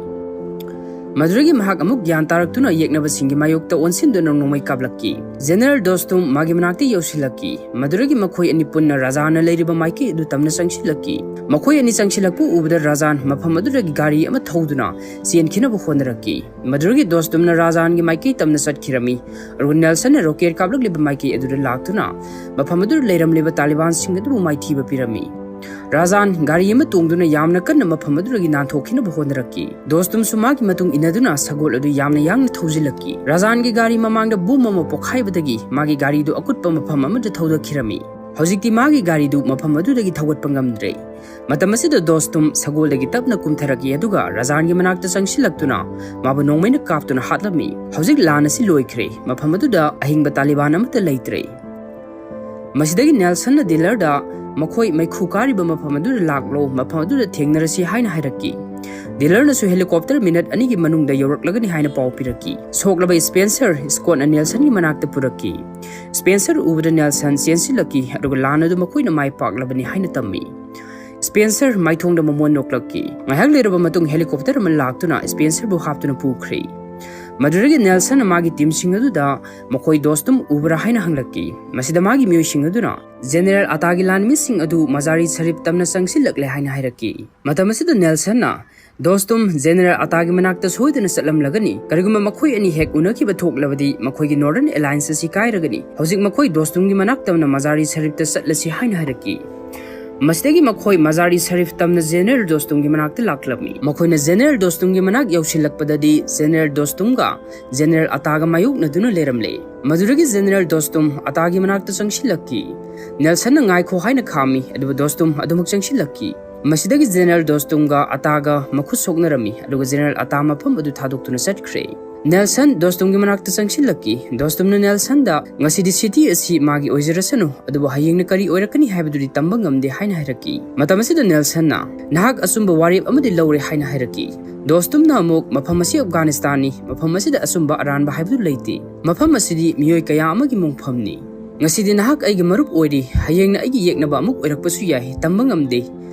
ꯃꯗꯨꯗꯒꯤ ꯃꯍꯥꯛ ꯑꯃꯨꯛ ꯒ꯭ꯌꯥꯟ ꯇꯥꯔꯛꯇꯨꯅ ꯌꯦꯛꯅꯕꯁꯤꯡꯒꯤ ꯃꯥꯌꯣꯛꯇ ꯑꯣꯟꯁꯤꯟꯗꯨꯅ ꯅꯣꯡꯃꯩ ꯀꯥꯞꯂꯛꯈꯤ꯫ ꯖꯦꯅꯔꯦꯜ ꯗꯣꯁꯇꯨꯝ ꯃꯥꯒꯤ ꯃꯅꯥꯛꯇ ꯌꯧꯁꯤꯜꯂꯛꯈꯤ꯫ ꯃꯗꯨꯗꯒꯤ ꯃꯈꯣꯏ ꯑꯅꯤ ꯄꯨꯟꯅ ꯔꯥꯖꯥꯅ ꯂꯩꯔꯤꯕ ꯃꯥꯏꯀꯩ ꯑꯗꯨ ꯇꯝꯅ ꯆꯪꯁꯤꯜꯂꯛꯈꯤ꯫ ꯃꯈꯣꯏ ꯑꯅꯤ ꯆꯪꯁꯤꯜꯂꯛꯄ ꯎꯕꯗ ꯔꯥꯖꯥꯟ ꯃꯐꯝ ꯑꯗꯨꯗꯒꯤ ꯒꯥꯔꯤ ꯑꯃ ꯊꯧꯗꯨꯅ ꯆꯦꯟꯈꯤꯅꯕ ꯍꯣꯠꯅꯔꯛꯈꯤ꯫ ꯃꯗꯨꯗꯒꯤ ꯗꯣꯁꯇꯨꯝꯅ ꯔꯥꯖꯥꯟꯒꯤ ꯃꯥꯏꯀꯩ ꯇꯝꯅ ꯆꯠꯈꯤꯔꯝꯃꯤ꯫ ꯑꯗꯨꯒ ꯅꯦꯜꯁꯟꯅ ꯔꯣꯀꯦꯠ ꯀꯥꯞꯂꯛꯂꯤꯕ ꯃꯥꯏꯀꯩ ꯑꯗꯨꯗ ꯂꯥꯛꯇꯨꯅ ꯃꯐꯝ ꯑꯗꯨꯗ ꯂꯩꯔꯝꯂꯤꯕ ꯇꯥꯂꯤꯕꯥꯟꯁꯤꯡ ꯑꯗꯨꯕꯨ ꯃꯥꯏꯊꯤꯕ ꯄꯤꯔꯝꯃꯤ꯫ ꯔꯥꯖꯥꯟ ꯒꯥꯔꯤ ꯑꯃ ꯇꯣꯡꯗꯨꯅ ꯌꯥꯝꯅ ꯀꯟꯅ ꯃꯐꯝ ꯑꯗꯨꯗꯒꯤ ꯅꯥꯟꯊꯣꯛꯈꯤꯅꯕ ꯍꯣꯠꯅꯔꯛꯈꯤ꯫ ꯗꯣꯁꯇꯨꯝꯁꯨ ꯃꯥꯒꯤ ꯃꯇꯨꯡ ꯏꯟꯅꯗꯨꯅ ꯁꯒꯣꯜ ꯑꯗꯨ ꯌꯥꯝꯅ ꯌꯥꯡꯅ ꯊꯧꯖꯤꯜꯂꯛꯈꯤ꯫ ꯔꯥꯖꯥꯟꯒꯤ ꯒꯥꯔꯤ ꯃꯃꯥꯡꯗ ꯕꯣꯝ ꯑꯃ ꯄꯣꯈꯥꯏꯕꯗꯒꯤ ꯃꯥꯒꯤ ꯒꯥꯔꯤꯗꯨ ꯑꯀꯨꯠꯄ ꯃꯐꯝ ꯑꯃꯗ ꯊꯧꯗꯈꯤꯔꯝꯃꯤ꯫ ꯍꯧꯖꯤꯛꯇꯤ ꯃꯥꯒꯤ ꯒꯥꯔꯤꯗꯨ ꯃꯐꯝ ꯑꯗꯨꯗꯒꯤ ꯊꯧꯒꯠꯄ ꯉꯝꯗ꯭ꯔꯦ꯫ ꯃꯇꯝ ꯑꯁꯤꯗ ꯗꯣꯁꯇꯨꯝ ꯁꯒꯣꯜꯗꯒꯤ ꯇꯞꯅ ꯀꯨꯝꯊꯔꯛꯏ, ꯑꯗꯨꯒ ꯔꯖꯥꯟꯒꯤ ꯃꯅꯥꯛꯇ ꯆꯪꯁꯤꯜꯂꯛꯇꯨꯅ ꯃꯥꯕꯨ ꯅꯣꯡꯃꯩꯅ ꯀꯥꯞꯇꯨꯅ ꯍꯥꯠꯂꯝꯃꯤ꯫ ꯍꯧꯖꯤꯛ ꯂꯥꯟ ꯑꯁꯤ ꯂꯣꯏꯈ꯭ꯔꯦ꯫ ꯃꯐꯝ ꯑꯗꯨꯗ ꯑꯍꯤꯡꯕ ꯇꯥꯂꯤꯕꯥꯟ ꯑꯃꯠꯇ ꯂꯩꯇ꯭ꯔꯦ꯫ ꯃꯁꯤꯗꯒꯤ ꯅꯦꯜꯁꯟꯅ ꯗꯤꯂꯔꯗ ꯃꯈꯣꯏ ꯃꯩꯈꯨ ꯀꯥꯔꯤꯕ ꯃꯐꯝ ꯑꯗꯨꯗ ꯂꯥꯛꯂꯣ, ꯃꯐꯝ ꯑꯗꯨꯗ ꯊꯦꯡꯅꯔꯁꯤ ꯍꯥꯏꯅ ꯍꯥꯏꯔꯛꯈꯤ꯫ ꯗꯤꯂꯔꯅꯁꯨ ꯍꯦꯂꯤꯀꯣꯞꯇꯔ ꯃꯤꯅꯠ ꯑꯅꯤꯒꯤ ꯃꯅꯨꯡꯗ ꯌꯧꯔꯛꯂꯒꯅꯤ ꯍꯥꯏꯅ ꯄꯥꯎ ꯄꯤꯔꯛꯈꯤ꯫ ꯁꯣꯛꯂꯕ ꯁ꯭ꯄꯦꯟꯁꯔ ꯁ꯭ꯀꯣꯠꯅ ꯅꯦꯜꯁꯟꯒꯤ ꯃꯅꯥꯛꯇ ꯄꯨꯔꯛꯈꯤ꯫ ꯁ꯭ꯄꯦꯟꯁꯔ ꯎꯕꯗ ꯅꯦꯜꯁꯟ ꯆꯦꯟꯁꯤꯜꯂꯛꯈꯤ, ꯑꯗꯨꯒ ꯂꯥꯟ ꯑꯗꯨ ꯃꯈꯣꯏꯅ ꯃꯥꯏ ꯄꯥꯛꯂꯕꯅꯤ ꯍꯥꯏꯅ ꯇꯝꯃꯤ꯫ ꯁ꯭ꯄꯦꯟꯁꯔ ꯃꯥꯏꯊꯣꯡꯗ ꯃꯃꯣꯟ ꯅꯣꯛꯂꯛꯈꯤ꯫ ꯉꯥꯏꯍꯥꯛ ꯂꯩꯔꯕ ꯃꯇꯨꯡ ꯍꯦꯂꯤꯀꯣꯞꯇꯔ ꯑꯃ ꯂꯥꯛꯇꯨꯅ ꯁ꯭ꯄꯦꯟꯁꯔꯕꯨ ꯍꯥꯞꯇꯨꯅ ꯄꯨꯈ꯭ꯔꯦ꯫ ꯃꯗꯨꯗꯒꯤ ꯅꯦꯜꯁꯟꯅ ꯃꯥꯒꯤ ꯇꯤꯝꯁꯤꯡ ꯑꯗꯨꯗ ꯃꯈꯣꯏ ꯗꯣꯁꯇꯨꯝ ꯎꯕ꯭ꯔꯥ ꯍꯥꯏꯅ ꯍꯪꯂꯛꯈꯤ꯫ ꯃꯁꯤꯗ ꯃꯥꯒꯤ ꯃꯤꯑꯣꯏꯁꯤꯡ ꯑꯗꯨꯅ ꯖꯦꯅꯦꯔꯦꯜ ꯑꯇꯥꯒꯤ ꯂꯥꯟꯃꯤꯁꯤꯡ ꯑꯗꯨ ꯃꯖꯥꯔꯤ ꯁꯔꯤꯐ ꯇꯝꯅ ꯆꯪꯁꯤꯜꯂꯛꯂꯦ ꯍꯥꯏꯅ ꯍꯥꯏꯔꯛꯈꯤ꯫ ꯃꯇꯝ ꯑꯁꯤꯗ ꯅꯦꯜꯁꯟꯅ, "ꯗꯣꯁꯇꯨꯝ ꯖꯦꯅꯦꯔꯦꯜ ꯑꯇꯥꯒꯤ ꯃꯅꯥꯛꯇ ꯁꯣꯏꯗꯅ ꯆꯠꯂꯝꯂꯒꯅꯤ꯫ ꯀꯔꯤꯒꯨꯝꯕ ꯃꯈꯣꯏ ꯑꯅꯤ ꯍꯦꯛ ꯎꯅꯈꯤꯕ ꯊꯣꯛꯂꯕꯗꯤ ꯃꯈꯣꯏꯒꯤ ꯅꯣꯔꯗꯔꯟ ꯑꯦꯂꯥꯌꯟꯁ ꯑꯁꯤ ꯀꯥꯏꯔꯒꯅꯤ꯫ ꯍꯧꯖꯤꯛ ꯃꯈꯣꯏ ꯗꯣꯁꯇꯨꯝꯒꯤ ꯃꯅꯥꯛ ꯇꯝꯅ ꯃꯖꯥꯔꯤ ꯁꯔꯤꯐꯇ ꯆꯠꯂꯁꯤ" ꯍꯥꯏꯅ ꯍꯥꯏꯔꯛꯈꯤ꯫ ꯃꯁꯤꯗꯒꯤ ꯃꯈꯣꯏ ꯃꯖꯥꯔꯤ ꯁꯔꯤꯐ ꯇꯝꯅ ꯖꯦꯅꯦꯔꯦꯜ ꯗꯣꯁꯇꯨꯝꯒꯤ ꯃꯅꯥꯛꯇ ꯂꯥꯛꯂꯝꯃꯤ꯫ ꯃꯈꯣꯏꯅ ꯖꯦꯅꯦꯔꯦꯜ ꯗꯣꯁꯇꯨꯝꯒꯤ ꯃꯅꯥꯛ ꯌꯧꯁꯤꯜꯂꯛꯄꯗꯗꯤ ꯖꯦꯅꯦꯔꯦꯜ ꯗꯣꯁꯇꯨꯝꯒ ꯖꯦꯅꯦꯔꯦꯜ ꯑꯇꯥꯒ ꯃꯥꯌꯣꯛꯅꯗꯨꯅ ꯂꯩꯔꯝꯂꯦ꯫ ꯃꯗꯨꯗꯒꯤ ꯖꯦꯅꯦꯔꯦꯜ ꯗꯣꯁꯇꯨꯝ ꯑꯇꯥꯒꯤ ꯃꯅꯥꯛꯇ ꯆꯪꯁꯤꯜꯂꯛꯈꯤ꯫ ꯅꯦꯜꯁꯟꯅ "ꯉꯥꯏꯈꯣ" ꯍꯥꯏꯅ ꯈꯥꯝꯃꯤ, ꯑꯗꯨꯕꯨ ꯗꯣꯁꯇꯨꯝ ꯑꯗꯨꯃꯛ ꯆꯪꯁꯤꯜꯂꯛꯈꯤ꯫ ꯃꯁꯤꯗꯒꯤ ꯖꯦꯅꯦꯔꯦꯜ ꯗꯣꯁꯇꯨꯝꯒ ꯑꯇꯥꯒ ꯃꯈꯨꯠ ꯁꯣꯛꯅꯔꯝꯃꯤ, ꯑꯗꯨꯒ ꯖꯦꯅꯦꯔꯦꯜ ꯑꯇꯥ ꯃꯐꯝ ꯑꯗꯨ ꯊꯥꯗꯣꯛꯇꯨꯅ ꯆꯠꯈ꯭ꯔꯦ꯫ ꯅꯦꯜꯁꯟ ꯗꯣꯁꯇꯨꯝꯒꯤ ꯃꯅꯥꯛꯇ ꯆꯪꯁꯤꯜꯂꯛꯈꯤ꯫ ꯗꯣꯁꯇꯨꯝꯅ ꯅꯦꯜꯁꯟꯗ, "ꯉꯁꯤꯗꯤ ꯁꯤꯇꯤ ꯑꯁꯤ ꯃꯥꯒꯤ ꯑꯣꯏꯖꯔꯁꯅꯨ, ꯑꯗꯨꯕꯨ ꯍꯌꯦꯡꯅ ꯀꯔꯤ ꯑꯣꯏꯔꯛꯀꯅꯤ ꯍꯥꯏꯕꯗꯨꯗꯤ ꯇꯝꯕ ꯉꯝꯗꯦ" ꯍꯥꯏꯅ ꯍꯥꯏꯔꯛꯈꯤ꯫ ꯃꯇꯝ ꯑꯁꯤꯗ ꯅꯦꯜꯁꯟꯅ, "ꯅꯍꯥꯛ ꯑꯆꯨꯝꯕ ꯋꯥꯔꯦꯞ ꯑꯃꯗꯤ ꯂꯧꯔꯦ" ꯍꯥꯏꯅ ꯍꯥꯏꯔꯛꯈꯤ꯫ ꯗꯣꯁꯇꯨꯝꯅ ꯑꯃꯨꯛ, "ꯃꯐꯝ ꯑꯁꯤ ꯑꯐꯒꯥꯅꯤꯁꯇꯥꯟꯅꯤ, ꯃꯐꯝ ꯑꯁꯤꯗ ꯑꯆꯨꯝꯕ ꯑꯔꯥꯟꯕ ꯍꯥꯏꯕꯗꯨ ꯂꯩꯇꯦ꯫ ꯃꯐꯝ ꯑꯁꯤꯗꯤ ꯃꯤꯑꯣꯏ ꯀꯌꯥ ꯑꯃꯒꯤ ꯃꯣꯡꯐꯝꯅꯤ꯫ ꯉꯁꯤꯗꯤ ꯅꯍꯥꯛ ꯑꯩꯒꯤ ꯃꯔꯨꯞ ꯑꯣꯏꯔꯤ, ꯍꯌꯦꯡꯅ ꯑꯩꯒꯤ ꯌꯦꯛꯅꯕ ꯑꯃꯨꯛ ꯑꯣꯏꯔꯛꯄꯁꯨ ꯌꯥꯏ, ꯇꯝꯕ ꯉꯝꯗꯦ꯫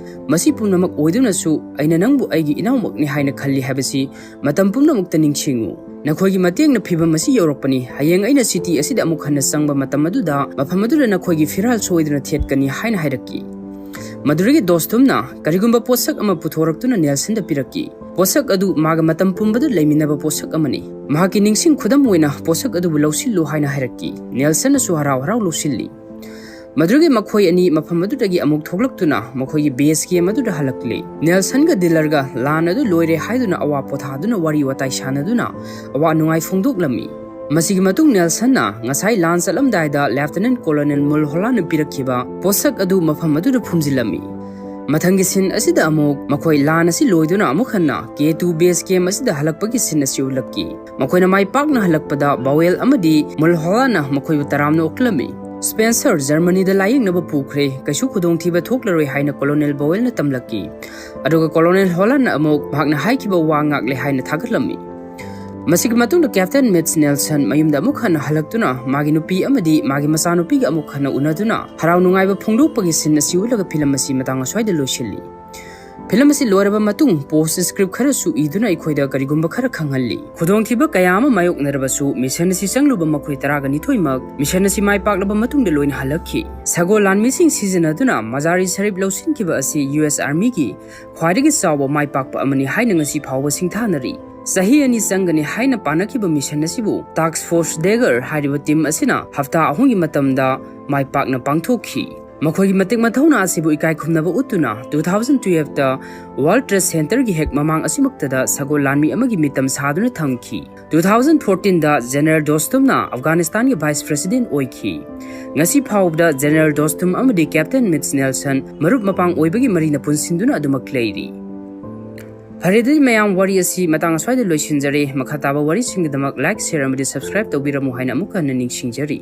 ꯃꯁꯤ ꯄꯨꯝꯅꯃꯛ ꯑꯣꯏꯗꯨꯅꯁꯨ ꯑꯩꯅ ꯅꯪꯕꯨ ꯑꯩꯒꯤ ꯏꯅꯥꯎꯃꯛꯅꯤ ꯍꯥꯏꯅ ꯈꯜꯂꯤ ꯍꯥꯏꯕꯁꯤ ꯃꯇꯝ ꯄꯨꯝꯅꯃꯛꯇ ꯅꯤꯡꯁꯤꯡꯉꯨ꯫ ꯅꯈꯣꯏꯒꯤ ꯃꯇꯦꯡꯅ ꯐꯤꯚꯝ ꯑꯁꯤ ꯌꯧꯔꯛꯄꯅꯤ꯫ ꯍꯌꯦꯡ ꯑꯩꯅ ꯁꯤꯇꯤ ꯑꯁꯤꯗ ꯑꯃꯨꯛ ꯍꯟꯅ ꯆꯪꯕ ꯃꯇꯝ ꯑꯗꯨꯗ ꯃꯐꯝ ꯑꯗꯨꯗ ꯅꯈꯣꯏꯒꯤ ꯐꯤꯔꯥꯜ ꯁꯣꯏꯗꯅ ꯊꯦꯠꯀꯅꯤ" ꯍꯥꯏꯅ ꯍꯥꯏꯔꯛꯈꯤ꯫ ꯃꯗꯨꯗꯒꯤ ꯗꯣꯁꯇꯨꯝꯅ ꯀꯔꯤꯒꯨꯝꯕ ꯄꯣꯠꯁꯛ ꯑꯃ ꯄꯨꯊꯣꯔꯛꯇꯨꯅ ꯅꯦꯜꯁꯟꯗ ꯄꯤꯔꯛꯈꯤ꯫ ꯄꯣꯠꯁꯛ ꯑꯗꯨ ꯃꯥꯒ ꯃꯇꯝ ꯄꯨꯝꯕꯗ ꯂꯩꯃꯤꯟꯅꯕ ꯄꯣꯠꯁꯛ ꯑꯃꯅꯤ꯫ ꯃꯍꯥꯛꯀꯤ ꯅꯤꯡꯁꯤꯡ ꯈꯨꯗꯝ ꯑꯣꯏꯅ ꯄꯣꯠꯁꯛ ꯑꯗꯨꯕꯨ ꯂꯧꯁꯤꯜꯂꯨ ꯍꯥꯏꯅ ꯍꯥꯏꯔꯛꯈꯤ꯫ ꯅꯦꯜꯁꯟꯅꯁꯨ ꯍꯔꯥꯎ ꯍꯔꯥꯎ ꯂꯧꯁꯤꯜꯂꯤ꯫ ꯃꯗꯨꯗꯒꯤ ꯃꯈꯣꯏ ꯑꯅꯤ ꯃꯐꯝ ꯑꯗꯨꯗꯒꯤ ꯑꯃꯨꯛ ꯊꯣꯛꯂꯛꯇꯨꯅ ꯃꯈꯣꯏꯒꯤ ꯕꯦꯁ ꯀꯦꯝ ꯑꯗꯨꯗ ꯍꯜꯂꯛꯂꯦ꯫ ꯅꯦꯜꯁꯟꯒ ꯗꯤꯂꯔꯒ ꯂꯥꯟ ꯑꯗꯨ ꯂꯣꯏꯔꯦ ꯍꯥꯏꯗꯨꯅ ꯑꯋꯥ ꯄꯣꯊꯥꯗꯨꯅ ꯋꯥꯔꯤ ꯋꯥꯇꯥꯏ ꯁꯥꯟꯅꯗꯨꯅ ꯑꯋꯥ ꯅꯨꯡꯉꯥꯏ ꯐꯣꯡꯗꯣꯛꯂꯝꯃꯤ꯫ ꯃꯁꯤꯒꯤ ꯃꯇꯨꯡ ꯅꯦꯜꯁꯟꯅ ꯉꯁꯥꯏ ꯂꯥꯟ ꯆꯠꯂꯝꯗꯥꯏꯗ ꯂꯦꯐꯇꯤꯅꯦꯟꯠ ꯀꯣꯂꯣꯅꯦꯜ ꯃꯨꯜꯍꯣꯂꯥꯟꯅ ꯄꯤꯔꯛꯈꯤꯕ ꯄꯣꯠꯁꯛ ꯑꯗꯨ ꯃꯐꯝ ꯑꯗꯨꯗ ꯐꯨꯝꯖꯤꯜꯂꯝꯃꯤ꯫ ꯃꯊꯪꯒꯤ ꯁꯤꯟ ꯑꯁꯤꯗ ꯑꯃꯨꯛ ꯃꯈꯣꯏ ꯂꯥꯟ ꯑꯁꯤ ꯂꯣꯏꯗꯨꯅ ꯑꯃꯨꯛ ꯍꯟꯅ ꯀꯦ ꯇꯨ ꯕꯦꯁ ꯀꯦꯝ ꯑꯁꯤꯗ ꯍꯜꯂꯛꯄꯒꯤ ꯁꯤꯟ ꯑꯁꯤ ꯎꯠꯂꯛꯈꯤ꯫ ꯃꯈꯣꯏꯅ ꯃꯥꯏ ꯄꯥꯛꯅ ꯍꯜꯂꯛꯄꯗ ꯕꯥꯎꯋꯦꯜ ꯑꯃꯗꯤ ꯃꯨꯜꯍꯣꯂꯥꯟꯅ ꯃꯈꯣꯏꯕꯨ ꯇꯔꯥꯝꯅ ꯑꯣꯛꯂꯝꯃꯤ꯫ ꯁ꯭ꯄꯦꯟꯁꯔ ꯖꯔꯃꯅꯤꯗ ꯂꯥꯌꯦꯡꯅꯕ ꯄꯨꯈ꯭ꯔꯦ, ꯀꯩꯁꯨ ꯈꯨꯗꯣꯡꯊꯤꯕ ꯊꯣꯛꯂꯔꯣꯏ ꯍꯥꯏꯅ ꯀꯣꯂꯣꯅꯦꯜ ꯕꯥꯎꯋꯦꯜꯅ ꯇꯝꯂꯛꯈꯤ꯫ ꯑꯗꯨꯒ ꯀꯣꯂꯣꯅꯦꯜ ꯍꯣꯂꯥꯟꯅ ꯑꯃꯨꯛ ꯃꯍꯥꯛꯅ ꯍꯥꯏꯈꯤꯕ ꯋꯥ ꯉꯥꯛꯂꯦ ꯍꯥꯏꯅ ꯊꯥꯒꯠꯂꯝꯃꯤ꯫ ꯃꯁꯤꯒꯤ ꯃꯇꯨꯡꯗ ꯀꯦꯞꯇꯦꯟ ꯃꯤꯠꯁ ꯅꯦꯜꯁꯟ ꯃꯌꯨꯝꯗ ꯑꯃꯨꯛ ꯍꯟꯅ ꯍꯜꯂꯛꯇꯨꯅ ꯃꯥꯒꯤ ꯅꯨꯄꯤ ꯑꯃꯗꯤ ꯃꯥꯒꯤ ꯃꯆꯥꯅꯨꯄꯤꯒ ꯑꯃꯨꯛ ꯍꯟꯅ ꯎꯅꯗꯨꯅ ꯍꯔꯥꯎ ꯅꯨꯡꯉꯥꯏꯕ ꯐꯣꯡꯗꯣꯛꯄꯒꯤ ꯁꯤꯟ ꯑꯁꯤ ꯎꯠꯂꯒ ꯐꯤꯂꯝ ꯑꯁꯤ ꯃꯇꯥꯡ ꯑꯁ꯭ꯋꯥꯏꯗ ꯂꯣꯏꯁꯤꯜꯂꯤ꯫ ꯐꯤꯂꯝ ꯑꯁꯤ ꯂꯣꯏꯔꯕ ꯃꯇꯨꯡ ꯄꯣꯁ ꯁ꯭ꯀ꯭ꯔꯤꯞ ꯈꯔꯁꯨ ꯏꯗꯨꯅ ꯑꯩꯈꯣꯏꯗ ꯀꯔꯤꯒꯨꯝꯕ ꯈꯔ ꯈꯪꯍꯜꯂꯤ꯫ ꯈꯨꯗꯣꯡꯊꯤꯕ ꯀꯌꯥ ꯑꯃ ꯃꯥꯌꯣꯛꯅꯔꯕꯁꯨ ꯃꯤꯁꯟ ꯑꯁꯤ ꯆꯪꯂꯨꯕ ꯃꯈꯣꯏ ꯇꯔꯥꯒ ꯅꯤꯊꯣꯏꯃꯛ ꯃꯤꯁꯟ ꯑꯁꯤ ꯃꯥꯏ ꯄꯥꯛꯂꯕ ꯃꯇꯨꯡꯗ ꯂꯣꯏꯅ ꯍꯜꯂꯛꯈꯤ꯫ ꯁꯒꯣꯜ ꯂꯥꯟꯃꯤꯁꯤꯡ ꯁꯤꯖꯤꯟꯅꯗꯨꯅ ꯃꯖꯥꯔꯤ ꯁꯔꯤꯞ ꯂꯧꯁꯤꯟꯈꯤꯕ ꯑꯁꯤ ꯌꯨ ꯑꯦꯁ ꯑꯥꯔꯃꯤꯒꯤ ꯈ꯭ꯋꯥꯏꯗꯒꯤ ꯆꯥꯎꯕ ꯃꯥꯏ ꯄꯥꯛꯄ ꯑꯃꯅꯤ ꯍꯥꯏꯅ ꯉꯁꯤ ꯐꯥꯎꯕ ꯁꯤꯡꯊꯥꯅꯔꯤ꯫ ꯆꯍꯤ ꯑꯅꯤ ꯆꯪꯒꯅꯤ ꯍꯥꯏꯅ ꯄꯥꯅꯈꯤꯕ ꯃꯤꯁꯟ ꯑꯁꯤꯕꯨ ꯇꯥꯛꯁ ꯐꯣꯔꯁ ꯗꯦꯒꯔ ꯍꯥꯏꯔꯤꯕ ꯇꯤꯝ ꯑꯁꯤꯅ ꯍꯞꯇꯥ ꯑꯍꯨꯝꯒꯤ ꯃꯇꯝꯗ ꯃꯥꯏ ꯄꯥꯛꯅ ꯄꯥꯡꯊꯣꯛꯈꯤ꯫ ꯃꯈꯣꯏꯒꯤ ꯃꯇꯤꯛ ꯃꯊꯧꯅꯥ ꯑꯁꯤꯕꯨ ꯏꯀꯥꯏ ꯈꯨꯝꯅꯕ ꯎꯠꯇꯨꯅ two thousand twelveꯇ World Trade Centerꯒꯤ ꯍꯦꯛ ꯃꯃꯥꯡ ꯑꯁꯤꯃꯛꯇꯗ ꯁꯒꯣꯜ ꯂꯥꯟꯃꯤ ꯑꯃꯒꯤ ꯃꯤꯇꯝ ꯁꯥꯗꯨꯅ ꯊꯝꯈꯤ꯫ Two thousand fourteenꯗ ꯖꯦꯅꯔꯦꯜ ꯗꯣꯁꯇꯨꯝꯅ ꯑꯐꯒꯥꯅꯤꯁꯇꯥꯟꯒꯤ ꯚꯥꯏꯁ ꯄ꯭ꯔꯦꯁꯤꯗꯦꯟꯠ ꯑꯣꯏꯈꯤ꯫ ꯉꯁꯤ ꯐꯥꯎꯕꯗ ꯖꯦꯅꯔꯦꯜ ꯗꯣꯁꯇꯨꯝ ꯑꯃꯗꯤ ꯀꯦꯞꯇꯦꯟ ꯃꯤꯠꯁ ꯅꯦꯜꯁꯟ ꯃꯔꯨꯞ ꯃꯄꯥꯡ ꯑꯣꯏꯕꯒꯤ ꯃꯔꯤꯅ ꯄꯨꯟꯁꯤꯟꯗꯨꯅ ꯑꯗꯨꯃꯛ ꯂꯩꯔꯤ꯫ ꯐꯔꯦ, ꯑꯗꯨꯗꯤ ꯃꯌꯥꯝ, ꯋꯥꯔꯤ ꯑꯁꯤ ꯃꯇꯥꯡ ꯑꯁ꯭ꯋꯥꯏꯗ ꯂꯣꯏꯁꯤꯟꯖꯔꯦ꯫ ꯃꯈꯥ ꯇꯥꯕ ꯋꯥꯔꯤꯁꯤꯡꯒꯤꯗꯃꯛ like, share ꯑꯃꯗꯤ subscribe ꯇꯧꯕꯤꯔꯝꯃꯨ ꯍꯥꯏꯅ ꯑꯃꯨꯛ ꯍꯟꯅ ꯅꯤꯡꯁꯤꯡꯖꯔꯤ꯫